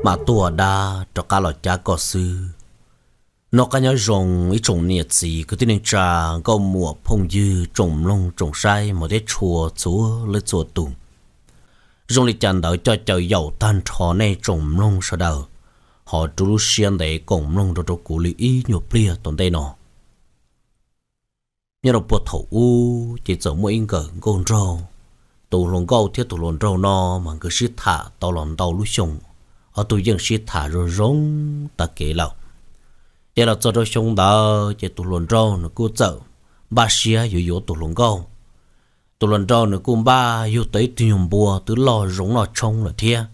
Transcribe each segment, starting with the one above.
Mam tuaj dab rov qab los cab koj xwb. Noj qab nyob zoo ib tsoom niam txiv kwv tij neej tsa, nkauj muam phooj ywg, tsoom mloog tsoom saib hmov thiab tshua txhua leej txhua tus. Zoo li cas ntawd coj caw yaum tag nrho nej tsoom mloog sawv daws ho rub lub siab ntev koom mloog rau rau kuv li ib nyuag pliag tom ntej no. Nyob rau puag thaum ub ces txawm muaj ib nkawm nkauj nraug. Tus hluas nkauj thiab tus hluas nraug no mas nkawd sib tham tau los ntau lub xyoo, ob tug yeej sib tham zoo zoo tag kev lawm. Ces los txog rau xyoo ntawd ces tus hluas nraug nws kuj txawm npaj siab yuav yuav tus hluas nkauj. Tus hluas nraug nws kuj npaj yug tau ib tug nyuag npua twb loj zoo noj tshoob lawm thiab.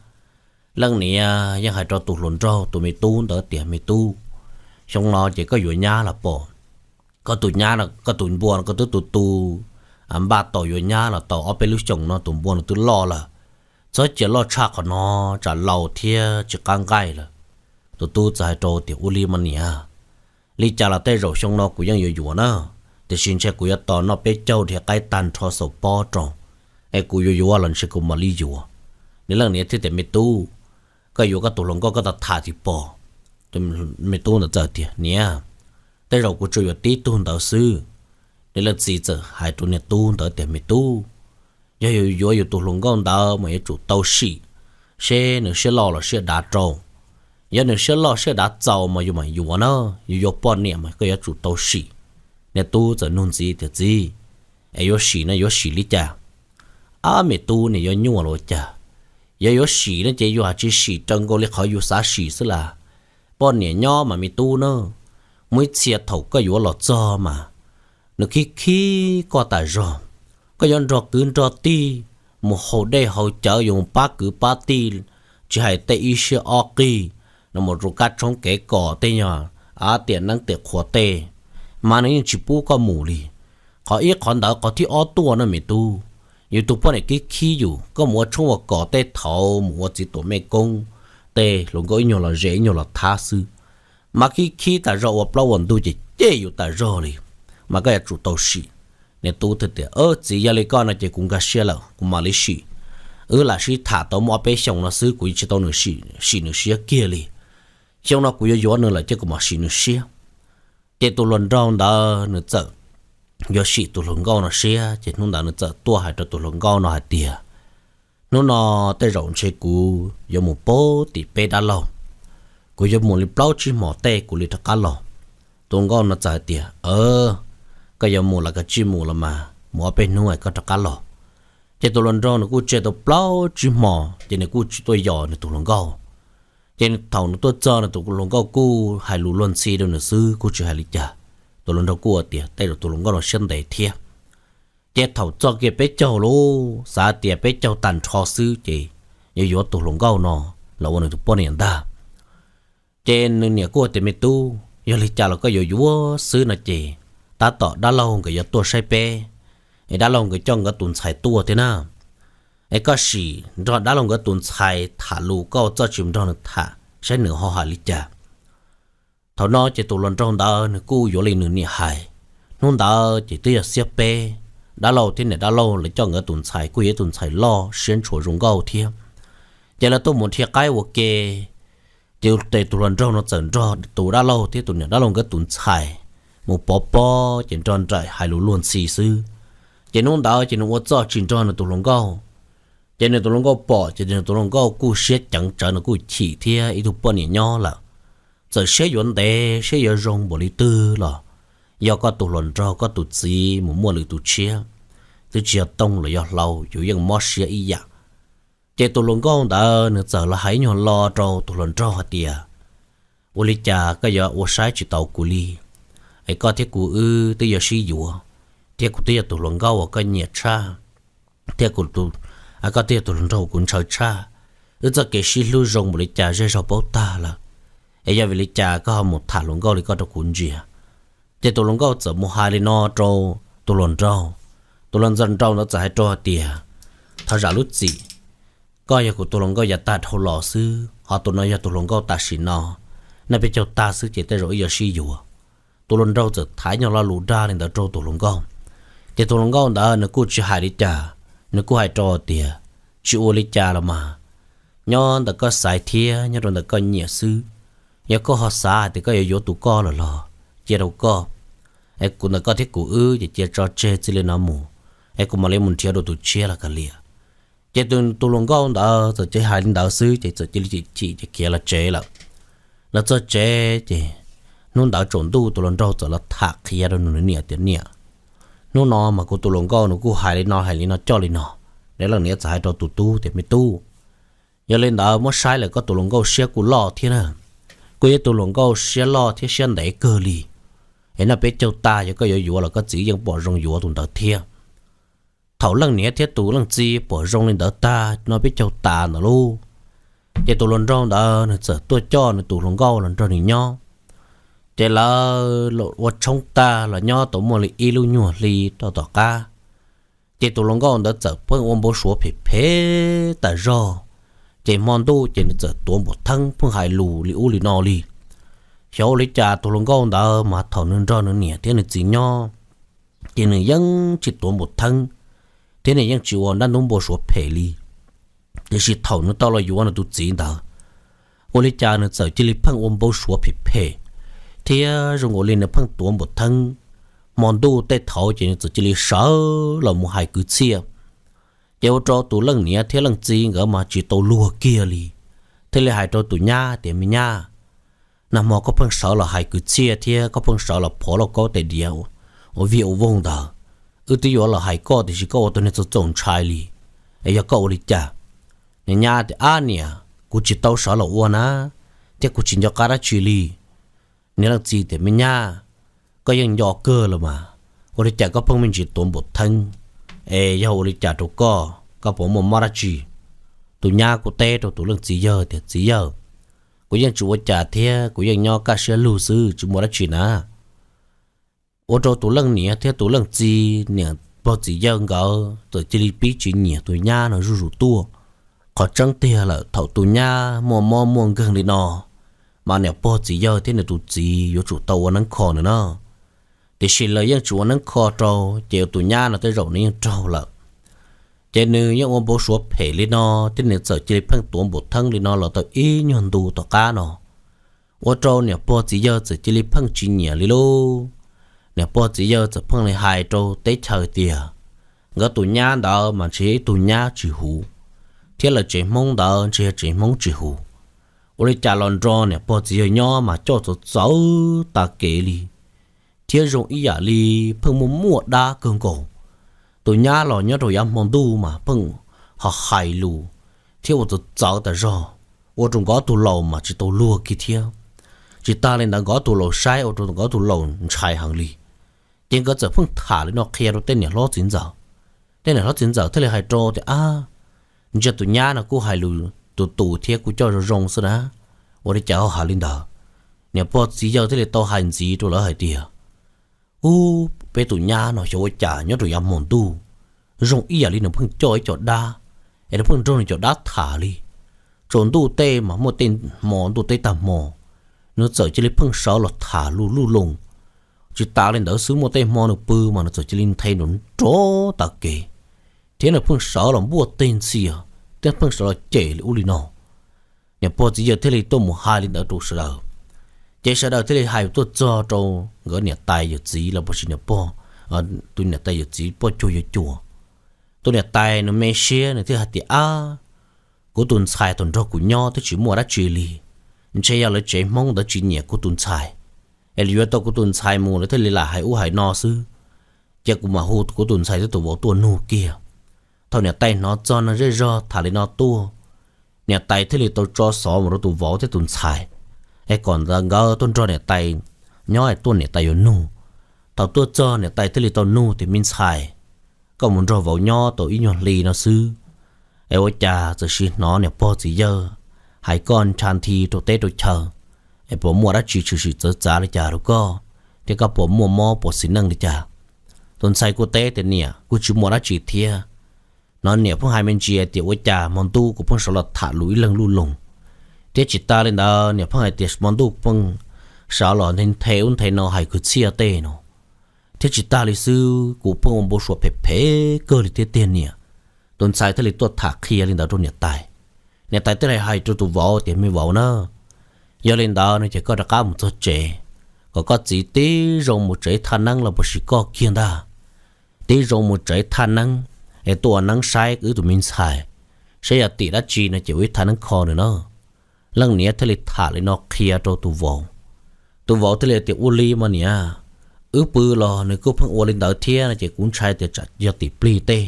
Leej niam yeej hais rau tus hluas nraug tus me tub ntawd tias, me tub, xyoo no ces koj yuav nyab los pom. Koj tus nyab, koj tus npua no koj twb tu tu, npaj tau yuav nyab los tau ob peb lub xyoos no tus npua no twb loj lawm. Txhob cia loj tshaj qhov no, tsam laus thiab tsis qab nqaij lawm. Tus tub txawm hais rau tias, ua li mas niam, li cas los tej zaum xyoo no kuv yeej yuav yuav na, tiam sis ntshe kuv yuav tos noj peb caug dhia qaib tag nrho xaus pob rau, es kuv yuav yuav los ntshe kuv mam li yuav. Nws leej niam thiaj tias, me tub, koj yuav koj tus hluas nkauj koj tau tham tim pom. Me tub ntawd txawm tias, niam, tej zaum kuv tsuas yuav tib tug ntawd xwb. Nws leej txiv txawm hais rau niag tub ntawd tias, me tub, yog yus yuav yus tus hluas nkauj ntawd mas yuav tsum tau sim seb nws siab loj los siab dav rau. Yog nws siab loj siab dav txaus mas yus mam yuav na, yus yuav poj niam mas koj yuav tsum tau sim. Niag tub txawm nug ntxiv tias, txiv, es yuav sim no yuav sim li cas? Ab, me tub, niam yuav nyuaj los ua cas? Yog yuav sim no ces yus hais tsis sim raws nkaus li qhov yus xav sim xwb las. Poj niam nyob mas me tub na, muaj ib txhia thaum koj yuav los txog mas nws khib khib koj tas zog. Koj yuav nrog kwv nrog tij mus haus dej haus cawv, yuav mus pab kwv pab tij, tsis hais tej ib siab ob qig, no mus rau kab tshoob kev kom tej nyuag tiam neeb tiam qhuav tej, mas nws yeej tsis pub koj mus li. Qhov ib qhov ntawd, qhov thib ob tuaj na me tub, yus tus poj niam khib khib yus, koj mus ua tshoob ua kos tej thaud mus ua txiv tuam mej koob, tej hluas nkauj ib nyuag los ze ib nyuag los thab xwb, mas khib khib tas zog ua plaub ua ntug ces cem yus tas zog li, mas koj yuav tsum tau sim. Niag tub thiaj tias, txiv, yog li koj no ces kuv nkag siab lawm, kuv mam li sim. Wb lam sib tham tau muaj ob peb xyoos no xwb, kuv yeej tsis tau nws sim, sim nws siab kiag li. Xyoo no kuv yuav yuav nws lawm ces kuv mam sim nws siab. Ces tus hluas nraug ntawd nws txawm yuav sim tus hluas nkauj no siab, ces hnub ntawd nws txawm tuaj hais rau tus hluas nkauj no hais tias, hnub no tej zaum ntshe kuv yuav mus pab tim peb dab laug, kuv yuav mus li plaub tsib hmos tej kuv li rov qab los. Tus hluas nkauj no txawm hais tias, koj yuav mus los koj tsij mus los mas, mus ob peb hnub es koj rov qab los. Ces tus hluas nraug nws kuj tseg tau plaub tsib hmos ces nws kuj tsis tuaj yos nws tus hluas nkauj. Ces thaum nws tuaj txog nws tus hluas nkauj kuj hais lus luag ntxhi rau nws xwb, kuj tsis hais li cas. Tus hluas nraug kuj tias tej zaum tus hluas nkauj no siab ntev thiab. Ces thaum txog kiag peb caug lauj, xav tias peb caug tag nrho xwb ces yuav yuav tus hluas nkauj no los ua nws tus poj niam ntag. Ces nws niam kuj tias, me tub, yog li cas los koj yuav yuav xwb no ces tab tom dab laug nkawd yuav tuaj saib peb, es dab laug nkawd coj nkawd tus ntxhais tuaj thiab na. Es koj sim nrog dab laug nkawd tus ntxhais tham lus, koj txhob tsis nrog nws tham saib nws ho hais li cas. Thaum no ces tus hluas nraug ntawd nws kuj yuav li nws niam hais. Hnub ntawd ces twb yog xiab peb, dab laug thiab niam dab laug lawv coj nkawd tus ntxhais kuj yog ib tus ntxhais loj siab ntshua zoo nkauj thiab. Ces lawv tuaj mus dhia qaib ua ke, ces tus hluas nraug no txawm nrog tus dab laug thiab tus niam dab laug nkawd tus ntxhais mus pov pob ces nrog nraim hais lus luag ntxhi xwb. Ces hnub ntawd ces nws ua txuj tsis nrog nws tus hluas nkauj. Ces nws tus hluas nkauj pom ces nws tus hluas nkauj kuj siab ceev tsawv, nws kuj chim thiab ib tug poj niam nyob lawm. Txawm siab yuav ntev siab yuav zoo npaum li twg los yog koj tus hluas nraug koj tus txiv mus muaj lwm tus tshiab, twb tsis yog tooj los yog hlau, yus yeej mob siab ib yam. Ces tus hluas nkauj ntawd nws txawm los hais ib nyuag lo rau tus hluas nraug hais tias, ua li cas koj yuav ua saib tsis taus kuv li? Es koj thiab kuv wb twb yuav sib yuav, thiab kuv twb yog tus hluas nkauj uas koj nyiam tshaj, thiab koj twb yog tus hluas nraug kuv ntshaw tshaj. Wb txoj kev sib hlub zoo npaum li cas zej zog paub tag lawm, es yog vim li cas koj ho mus tham hluas nkauj li koj rau kuv ntsia? Ces tus hluas nkauj txawm mus hais li no rau tus hluas nraug. Tus hluas nraug ntawd txawm hais rau hais tias, thov zam lub txim, koj yog kuv tus hluas nkauj yav tag dhau los xwb, ho tus no yog tus hluas nkauj tam sim no, nej peb caug tag xwb ces tej zaum wb yuav sib yuav. Tus hluas nraug txawm thaiv nyuag lo lus dag li ntawd rau tus hluas nkauj. Ces tus hluas nkauj ntawd nws kuj tsis hais li cas, nws kuj hais rau tias, tsis ua li cas los mas, nyob ntawm koj xaiv thiab nyob rau ntawm koj nyiam xwb. Yog koj ho xav hais tias koj yuav yuav tus koj lawm los cia rau koj, es kuv ntawm koj thiab kuv wb ces cia tso tseg txij li no mus, es kuv mam li mus nrhiav rau tus tshiab los kav liam. Ces tus hluas nkauj ntawd txawm cia li hais li ntawd xwb ces txawm cia li chim chim ces khiav los tsev lawm. Los txog tsev ces hnub ntawd tsaus ntuj tus hluas nraug txawm los tham qhia rau nws niam tias, Niam, hnub no mas kuv tus hluas nkauj nws kuj hais li no hais li no coj li no. Nws leej niam txawm hais rau tus tub tias, Me tub, yog li ntawd muab saib lawm koj tus hluas nkauj siab kuj loj thiab na, kuj yog tus hluas nkauj siab loj thiab siab ntev kawg li. Es noj peb caug tas yog koj yuav yuav los koj txiv yeej pom zoo yuav tus ntawd thiab. Thaum leej niam thiab tus leej txiv pom zoo li ntawd tag, noj peb caug tas ntawd lauj, ces tus hluas nraug ntawd nws txawm tuaj coj nws tus hluas nkauj los nrog nws nyob. Ces lawv ua tshoob tag los nyob tau muaj li ib lub nyuag hli rau tom qab, ces tus hluas nkauj ntawd txawm pheej ua npau suav phem phem tas zog. Ces hmo ntuj ces nws txawm tuav npum theeb pheej hais lus li ub li no li. Xyov ua li cas tus hluas nkauj ntawd mas thaum nws nrog nws niam thiab nws txiv nyob, ces nws yeej tsis tuav npum theeb thiab nws yeej tsis ua dab ntub npau suav phem li. Tiam sis thaum nws tau los yuav nws tus txiv ntawd, ua li cas nws txawm cia li pheej ua npau suav phem phem, thiab zoo ua li nws pheej tuav npum theeb. Hmo ntuj tej thaud ces nws txawm cia li sawv los mus hais kwv txhiaj. Ces ua rau tus leej niam thiab leej txiv nkawd mas tsis tau luag kiag li, thiaj li hais rau tus nyab tias, Me nyab, nag hmo koj pheej sawv los hais kwv txhiaj thiab koj pheej sawv los phov lauj kaub tais diav ua vig ua voog ntawd, wb twb yuav los hais koj tiam sis koj ua tus niag txaus txaus ntshai li, es yog koj ua li cas? Nws nyab tias, Ab niam, kuv tsis tau sawv los ua na, thiab kuv tsis nco qab dab tsi li. Nws leej txiv tias, Me nyab, koj yeej nco kawg los mas, ua li cas koj pheej me ntsis tuav npum theeb? Es yog ua li cas rau koj, koj puas muaj mob dab tsi? Tus nyab kuj teb rau tus leej txiv yawg tias, Txiv yawg, kuv yeej tsis ua cas thiab kuv yeej nyob kaj siab lug xwb, tsis muaj dab tsi na. Ua rau tus leej niam thiab tus leej txiv niam pog txiv yawg nkawd txawm cia li pib tsis nyiam tus nyab no zuj zus tuaj. Qhov tseeb tiag lawm thaum tus nyab muaj mob muaj nkeeg li no, mas niam pog txiv yawg thiab nws tus txiv yuav tsum tau ua neeb kho nws na. Tiam sis lawv yeej tsis ua neeb kho rau, ces tus nyab no tej zaum nws yeej raug lawm. Ces nws yeej ua npau suav phem li no, thiab nws txawm cia li pheej tuav npum theeb li no los tau ib nyuag ntu tom qab no, ua rau niam pog txiv yawg txawm cia li pheej tsis nyiam li lauj. Niam pog txiv yawg txawm pheej li hais rau teb chaws tias, nkawd tus nyab ntawd mas ntshe yog ib tug nyab tsis huv, thiab lawv tsev Hmoob ntawd ntshe yog tsev Hmoob tsis huv. Ua li cas los nrog niam pog txiv yawg nyob mas coj txawv txawv tas kev li, thiab zoo ib yam li pheej muaj muaj dab kawg nkaus. Tus nyab los nyob rau yav hmo ntuj mas pheej ho hais lus thiab ua txawv txawv tas zog, ua rau nkawd ob tug laus mas tsis tau luag kiag thiab. Tsis tas li ntawd nkawd ob tug laus saib ua rau nkawd ob tug laus ntshai heev li. Ces nkawd txawm pheej tham li no qhia rau tej niam hlob txiv ntxawm. Tej niam hlob txiv ntxawm thiaj li hais rau tias, Ab, ntsia tus nyab no kuj hais lus tus tus thiab kuj coj zoo zoo xwb na, ua li cas ho hais li ntawd? Niam pog txiv yawg thiaj li tau hais ntxiv rau lawv hais tias, Ub, peb tus nyab no xyov ua cas nyob rau yav hmo ntuj zoo ib yam li nws pheej coj ib co dab, es nws pheej nrog nws cov dab tham li. Tsaus ntuj tej mas muaj tej hmo ntuj teb tag hmo, nws txawm cia li pheej sawv los tham lus luj loos. Tsis tas li ntawd xwb, muaj tej hmo nws pw mas nws txawm cia li nthe nrov nrov tas kev, thiab nws pheej sawv los npuaj teg ntxias, thiab pheej sawv los cem li ub li no. Niam pog txiv yawg thiaj li tuaj mus hais li ntawd rau sawv daws. Ces sawv daws thiaj li hais tuaj txog rau nkawd niam tais yawm txiv los puas tsis niam pog, tus niam tais yawm txiv poj cuag yuav cuag. Tus niam tais nws me siab nws thiaj hais tias, Ab, kuv tus ntxhais thaum nrog kuv nyob twb tsis muaj dab tsi li, ntshe yog lawv tsev Hmoob ntawd tsis nyiam kuv tus ntxhais, es lawv yuav tau kuv tus ntxhais mus lawv thiaj li lam hais ub hais no xwb. Ces kuv mam hu kuv tus ntxhais thiab tus vauv tuaj nug kiag. Thaum niam tais hnov txog no zej zog tham li no tuaj, niam tais thiaj li tau tso xov mus rau tus vauv thiab tus ntxhais, es kom nkawd tuaj nrog niam tais nyob es tuaj niam tais yuav nug. Thaum tuaj txog niam tais thiaj li tau nug tias, Me ntxhais, koj mus nrog vauv nyob tau ib nyuag hli no xwb, es ua cas txawm sis hnov niam pog txiv yawg hais koj ncha nthi rau teb rau chaw, es puas muaj dab tsi tshwm sim txawv txav li cas rau koj, thiab koj puas muaj mob puas xiv neej li cas? Tus ntxhais kuj teb tias, Niam, kuj tsis muaj dab tsi thiab. Hnov niam pheej hais me ntsis tias ua cas hmo ntuj kuv pheej sawv los tham lus ib leeg luj loos, thiab tsis tas li ntawd niam pheej hais tias hmo ntuj pheej sawv los nthe ub nthe no hais kwv txhiaj tej no. Thiab tsis tas li xwb, kuv pheej ua npau suav phem phem kawg li thiab tiag niam. Tus ntxhais thiaj li tuaj tham qhia li ntawd rau niam tais. Niam tais thiaj li hais rau tus vauv tias, Me vauv na, yog li ntawd no ces koj rov qab mus txog tsev, kom koj txiv tib zoo mus tsev thaj neeb los puas sim koj kiag ntag. Tib zoo mus tsev thaj neeb es tuaj ua neeb saib wb tus me ntxhais, saib yog tim dab tsi no ces ua ib thaj neeb kho nws na. Leej niam thiaj li tham li no qhia rau tus vauv. Tus vauv thiaj li tias, Ua li mas niam, wb pw los nws kuj pheej ua li ntawd thiab no ces kuv ntshai tias tsam yog tim plig tej,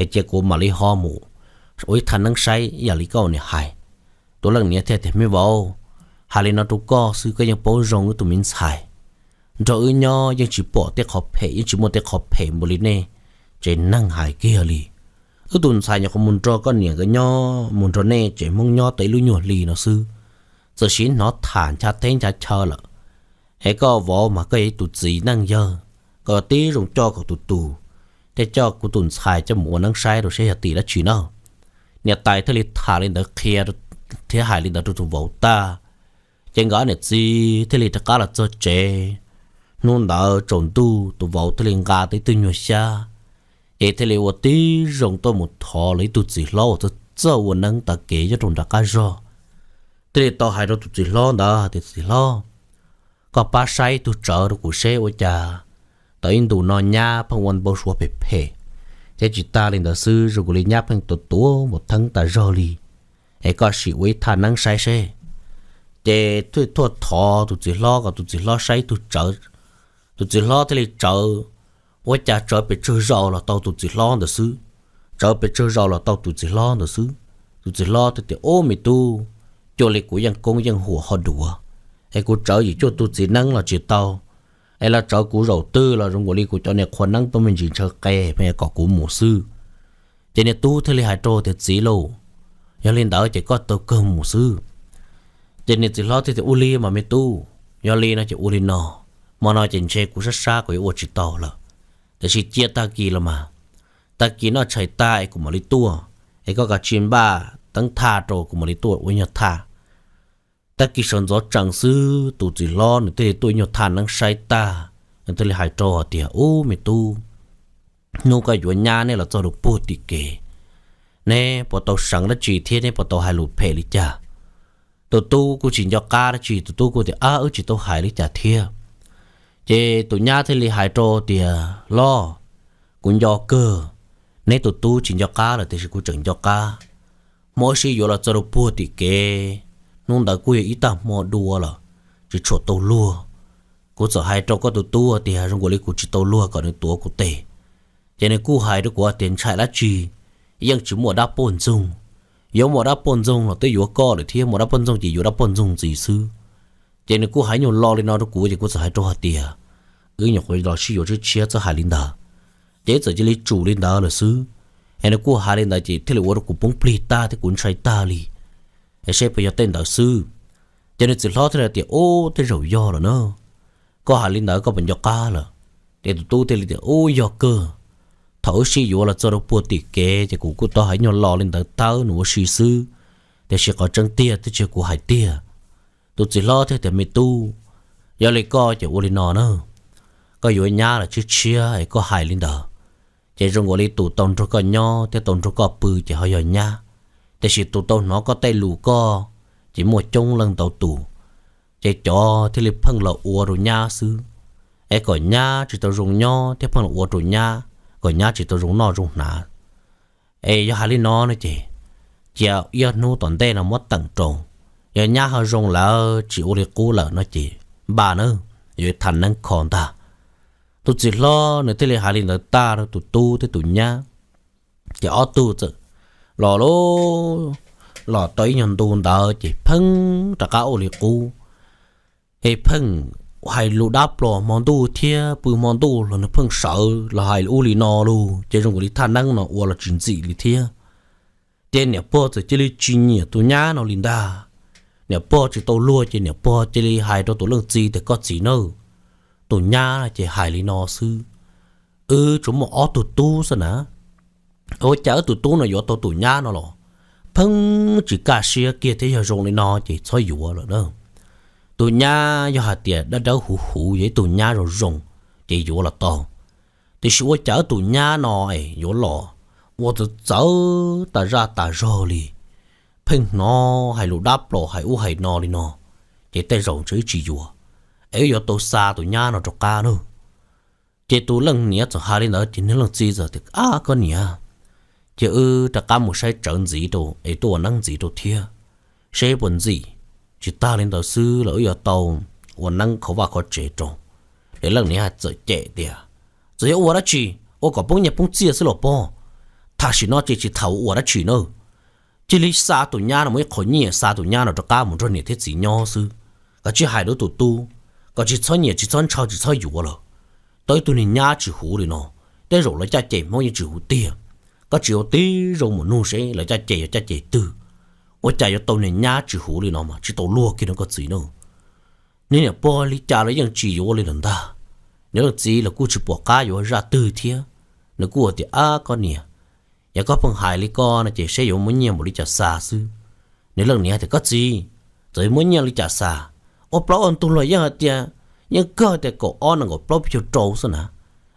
es cia kuv mam li ho mus ua ib thaj neeb saib yam li koj niam hais. Tus leej niam thiaj tias, Me vauv, hais li no rau koj xwb, koj yeej paub zoo wb tus me ntxhais, nrog wb nyob yeej tsis pom tej qhov phem, yeej tsis muaj tej qhov phem npaum li nej tsev neeg hais kiag li. Wb tus ntxhais nyuam qhuav mus nrog koj niam nkawd nyob, mus nrog nej tsev Hmoob nyob tau ib lub nyuag hli no xwb, txawm sim hnov tham ncha teb ncha chaw lawm. Es koj vauv mas koj yog ib tus txiv neej yawg, koj tib zoo coj kom tus tus, thiaj coj kuv tus ntxhais coj mus ua neeb saib rau saib yog tim dab tsi na. Niam tais thiaj li tham li ntawd qhia thiab hais li ntawd rau tus vauv tag, ces nkawd niam txiv thiaj li rov qab los txog tsev. Hnub ntawd tsaus ntuj tus vauv thiaj li nqa tau ib tug nyuag xyab, ces thiaj li ua tib zoo tuaj mus thov lawv ib tug txiv hlob uas txawj ua neeb tav kev nyob rau nram qab zog. Thiaj li tau hais rau tus txiv hlob ntawd tias, Txiv hlob, koj pab saib ib tug tsawv rau kuv seb ua cas tau ib ntus no nyab pheej ua npau suav phem phem, thiab tsis tas li ntawd xwb zoo kuv li nyab pheej tua tuav npaum theeb tas zog li. Es koj sim ua ib thaj neeb saib seb. Ces thiaj tuaj thov tus txiv hlob kom tus txiv hlob saib ib tug tsawv. Tus txiv hlob thiaj li tsawv, ua cas tsawv pes tsawg zaus los tau tus txiv hlob ntawd xwb. Tsawv pes tsawg zaus los tau tus txiv hlob ntawd xwb. Tus txiv hlob thiaj tias, Ub me tub, cuaj li kuv yeej koob yeej huam ho duav, es kuv tsawv yim cuaj tug txiv neeb los tsis tau, es los tsawv kuv zaum twg los zoo nkaus li kuv cov niag qhua neeb tuaj me ntsis ntshaw qe pheej kom kuv mus xwb. Ces niag tub thiaj li hais rau tias, Txiv lauj, yog li ntawd ces koj tau kawg mus xwb. Ces niag txiv hlob thiaj tias, Ua li mas me tub, yog li no ces ua li no, hmo no ces ntshe kuv sab sab kuv yuav ua tsis tau lawm, tiam sis cia tag kis los mas, tag kis noj tshais tag es kuv mam li tuaj, es koj kav tsij npaj teeb thaj rau kuv mam li tuaj ua nyuag thaj. Tag kis sawv ntxov tsees xwb tus txiv hlob nws thiaj li tuaj ib nyuag thaj neeb saib tag, nws thiaj li hais rau hais tias, Ub me tub, hnub koj yuav nyab neb los txog rau puag tim kev, neb puas tau seev dab tsi thiab neb puas tau hais lus phem li cas? Tus tub kuj tsis nco qab dab tsi, tus tub kuj tias, Ab, wb tsis tau hais li cas thiab. Ces tus nyab thiaj li hais rau tias, Hlob, kuv nco kawg, neb tus tub tsis nco qab lawm tiam sis kuv tseem nco qab. Hmo wb sib yuav los txog rau puag tim kev, hnub ntawd kuj yog ib tag hmo dua lawm, tsis tshua tau luag. Kuv txawm hais rau koj tus tub tias zoo nkaus li kuv tsis tau luag kom nws tuav kuv tes, ces nws kuj hais rau kuv tias ntshai dab tsi, yeej tsis muaj dab poj ntxoog. Yuav muaj dab poj ntxoog los twb yuav koj lawm thiab, muaj dab poj ntxoog ces yuav dab poj ntxoog ntxiv xwb. Ces nws kuj hais nyuag lo li no rau kuv ces kuv txawm hais rau hais tias, Wb nyuam qhuav los sib yuav tshiab tshiab txawj hais li ntawd, ces wb txawm cia li tsum li ntawd lawm xwb. Es nws kuj hais li ntawd ces thiaj li ua rau kuv poob plig tag thiab kuv ntshai tag li. Es seb puas yog tej ntawd xwb. Ces nws txiv hlob thiaj li tias, Ub, tej zaum yog lawm na, koj hais li ntawd koj puas nco qab lawm? Ces tus tub thiaj li tias, Ub, yog kawg. Thaum wb sib yuav los txog rau puag tim kev ces kuv kuj tau hais nyuag lo li ntawd tawb nws ua si xwb, tiam sis qhov tseeb tiag twb tsis yog kuv hais tiag. Tus txiv hlob thiaj tias, Me tub, yog li koj ces ua li no na, koj yuav nyab los tshiab tshiab es koj hais li ntawd, ces zoo nkaus li tus tau nrog koj nyob thiab tau nrog koj pw ces ho yog nyab, tiam sis tus tau hnov koj tej lus koj ces muaj coob leej ntau tus, ces cov thiaj li pheej los ua rau nyab xwb. Es kom nyab tsis tau zoo nyob thiab pheej los ua rau nyab, kom nyab tsis tau zoo noj zoo hnav. Es yog hais li no no ces cia ib ob hnub tom ntej no muab teem rau, yog nyab ho zoo lawm tsis ua li qub lawm no ces npaj na, yuav tham neeb kho ntag. Tus txiv hlob nws thiaj li hais li ntawd tag rau tus tub thiab tus nyab, ces ob tug txawm los lauj, los tau ib nyuag ntu ntawd ces pheej rov qab ua li qub. Es pheej hais lus dab plos hmo ntuj thiab pw hmo ntuj los nws pheej sawv los hais ub li no lus ces zoo nkaus li thaj neeb no ua los tsis ntxim li thiab. Ces niam pog txawm cia li tsis nyiam tus nyab no li ntag. Niam pog tsis tau luag ces niam pog cia li hais rau tus leej txiv tias, Koj txiv nawb, tus nyab ces hais li no xwb, wb tsuas muaj ob tug tub xwb na. Ua cas wb tus tub no yuav tau tus nyab no los? Pheej tsis kaj siab kiag thiab, yog zoo li no ces txhob yuav lawm na. Tus nyab yog hais tias dawb dawb huv huv, yog ib tug nyab zoo zoo ces yuav los tau. Tiam sis ua cas wb tus nyab no es yuav los ua txawv txawv tas zaj tas zog li, pheej hnov hais lus dab plos hais ub hais no li no, ces tej zaum ntshe wb tsis yuav, es wb yuav tau xa tus nyab no rov qab nawb. Ces tus leej niam txawm hais li ntawd ces nws leej txiv txawm tias, Ab koj niam, cia wb rov qab mus saib tsawv ntxiv rau es tuaj ua neeb ntxiv rau thiab, seb puas ntxim. Tsis tag li ntawd xwb los wb yuav tau ua neeb khov vaj khov tsev rau. Ces leej niam txawm cem tias, Txawm yog ua dab tsi, ua kom poob nyiaj poob txiaj xwb los pob, tam sim no ces tsis txhob ua dab tsi na. Cia li xa tus nyab no mus ib qho nyiaj, xa tus nyab no rov qab mus nrog niam thiab txiv nyob xwb, koj tsis hais rau tus tub, koj tsis txhob nyiam tsis txhob ntshaw tsis txhob yuav lawm. Tau ib tug niag nyab tsis huv li no, tej zaum lawv caj ces Hmoob yeej tsis huv tiag. Koj tsis ua tib zoo mus nug seb lawv caj ces yog caj ces twg, ua cas yuav tau niag nyab tsis huv li no mas tsis tau luag kiag no koj txiv na. Niag niam pog li cas los yeej tsis yuav li lawm ntag. Nws leej txiv los kuj tsis pom qab yuav zaj twg thiab, nws kuj tias, Ab koj niam, yog koj pheej hais li koj no ces seb yuav muab nyiaj npaum li cas xa xwb. Nws leej niam tias, Koj txiv, txawm muab nyiaj li cas xa, ua plaub ua ntug los yeej hais tias, yeej kawg tias kaum ob nees nkaum plaub peb caug rau xwb na,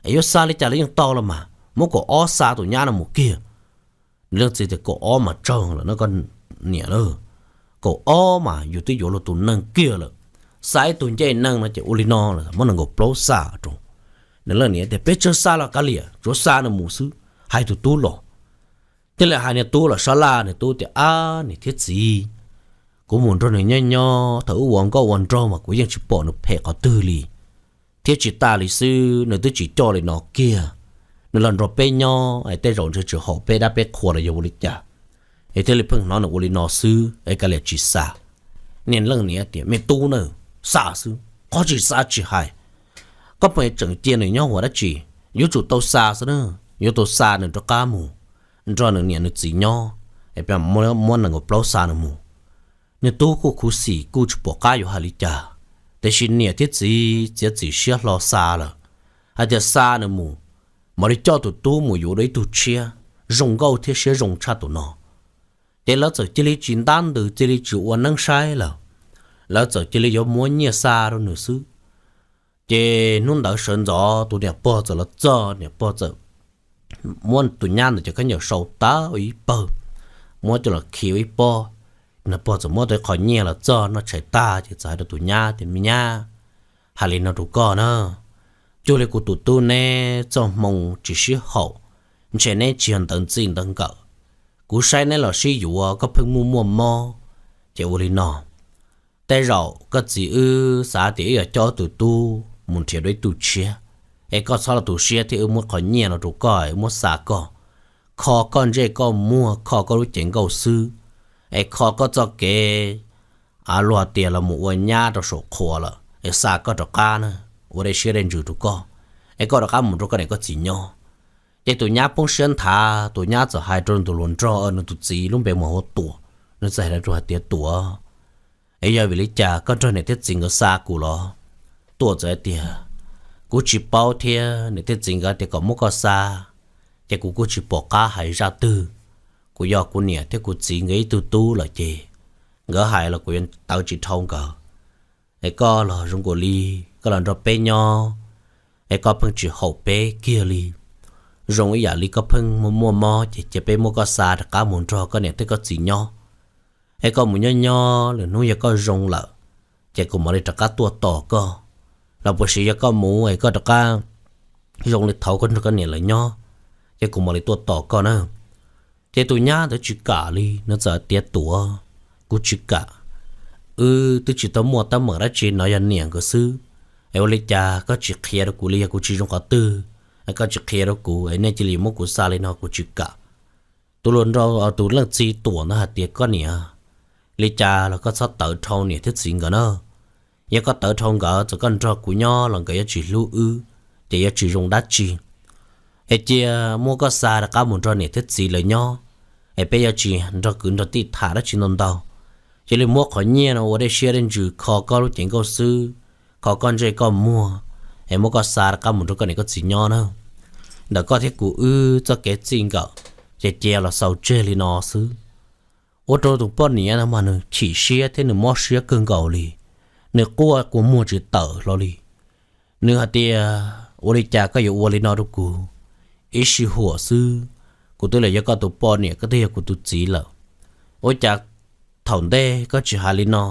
es yuav xa li cas los yeej tau los mas, muab kaum ob xa tus nyab no mus kiag. Nws leej txiv tias, Kaum ob mas tsawg lawm no koj niam lawm, kaum ob mas yus twb yuav luag tus neeg kiag lawm, xa ib tug ncej neeg no ces ua li no lawm muab nees nkaum plaub xa rau. Nws leej niam tias, Peb tsawg xa los kav liam, tsuav xa nws mus xwb, hais tus tub los. Thiaj li hais niag tub los sab laj, nws tub tias, Ab niam thiab txiv, kuv mus nrog nws nyob nyob, thaum wb ua nkauj ua nraug mas kuv yeej tsis pom nws phem qhov twg li. Thiab tsis tas li xwb, nws twb tsis coj li no kiag, nws los nrog peb nyob es tej zaum ntshe tsis haum peb dab peb qhua los yog ua li cas, es thiaj li pheej hnov nws ua li no xwb es kav liam tsis xa. Niag leej niam tias, Me tub na, xa xwb, qhov tsis xa tsis hais, koj pheej tseem cia nws nyob ua dab tsi? Yuav tsum tau xa xwb na, yuav tau xa nws rov qab mus nrog nws niam nws txiv nyob, es peb muab nees nkaum plaub xa nws mus. Niag tub kuj khuv xim kuj tsis pom qab yuav hais li cas, tiam sis niam thiab txiv txiav txim siab hlo xa lawm, hais tias xa nws mus, mam li coj tus tub mus yuav dua ib tug tshiab zoo nkauj thiab siab zoo tshaj tus no. Ces lawv txawm cia li tsis ntab ntws, cia li tsis ua neeb saib lawm, lawv txawm cia li yuav muab nyiaj xa rau nws xwb. Ces hnub ntawd sawv ntxov tus niam pog txawm los txog, niam pog txawm muab tus nyab ntawd cov khaub ncaws sau tag ua ib pawg, muab coj los khi ua ib pob. Niam pog txawm muab tau ib qho nyiaj los txog noj tshais tag ces txawm hais rau tus nyab tias, Me nyab, hais li no rau koj na, cuag li kuv tus tub neb txoj hmoo tsis sib haum, ntshe neb tsis yog ntawv txij ntawv nkawm. Kuv saib neb los sib yuav, koj pheej muaj muaj mob, ces ua li no, tej zaum koj txiv wb xav tias wb yuav coj wb tus tub mus nrhiav dua ib tug tshiab, es koj txhob los tu siab thiab, wb muab qhov nyiaj no rau koj, wb muab xa koj, kho koj ntsej koj muag, kho koj lub cev nkauj xwb, es kho koj txoj kev, a, luag tias los mus ua nyab rau saum qhua lawm es xa koj rov qab na, ua dej siab dej ntsws rau koj, es koj rov qab mus nrog koj niam koj txiv nyob. Ces tus nyab poob siab nthav, tus nyab txawm hais rau nws tus hluas nraug, nws tus txiv lub npe mus hu Tuam, nws txawm hais rau hais tias, Tuam, es yog vim li cas koj nrog niam thiab txiv nkawd xa kuv los? Tuam txawm hais tias, Kuv tsis paub thiab, niam thiab txiv nkawd tias kom muab koj xa, ces kuv kuj tsis pom qab hais zaj twg. Kuv yog kuv niam thiab kuv txiv nkawd ib tug tub lawm ces nkawd hais los kuv yuav tawv tsis dhau nkawd. Es koj los zoo nkaus li koj los nrog peb nyob, es koj pheej tsis haum peb kiag li. Zoo ib yam li koj pheej muaj muaj mob ces cia peb muab koj xa rov qab mus nrog koj niam thiab koj txiv nyob. Es koj mus nyob nyob lwm hnub yog koj zoo lawm, ces kuv mam li rov qab tuaj tos koj. Los puas sis yog koj mus es koj rov qab zoo li thaud koj nrog koj niam lawv nyob, ces kuv mam li tuaj tos koj na. Ces tus nyab ntawd tsis kam li, nws txawm tias, Tuam, kuv tsis kam. Wb twb tsis tau muaj teeb meem dab tsi, no yog niam nkawd xwb. Es ua li cas koj tsis qhia rau kuv li? Yog kuv tsis zoo qhov twg, koj tsis qhia rau kuv es nej cia li muab kuv xa li no kuv tsis kam. Tus hluas nraug, tus leej txiv Tuam ntawd hais tias, Koj niam, li cas los koj txhob tawv dhau niam thiab txiv nkawd na. Yog koj tawv dhau nkawd, txawm koj nrog kuv nyob los nkawd yuav tsis hlub wb, ces yuav tsis zoo dab tsi. Es cia muab koj xa rov qab mus nrog niam thiab txiv lawv nyob, es peb yuav tsis nrog kwv nrog tij tham dab tsi ntau ntau. Cia li muab qhov nyiaj no ua dej siab dej ntsws kho koj lub cev nkauj xwb, kho koj ntsej koj muag, es muab koj xa rov qab mus nrog koj niam koj txiv nyob na. Ntawm koj thiab kuv wb txoj kev txij nkawm, ces cia los xaus tseg li no xwb. Ua rau tus poj niam no mas nws chim siab thiab nws mob siab kawg nkaus li, nws quaj kua muag tsis tawm hlo li. Nws hais tias, Ua li cas koj yuav ua li no rau kuv? Ib sij huam xwb, kuv twb los yog koj tus poj niam, koj twb yog kuv tus txiv lawm. Ua cas thaum ntej koj tsis hais li no,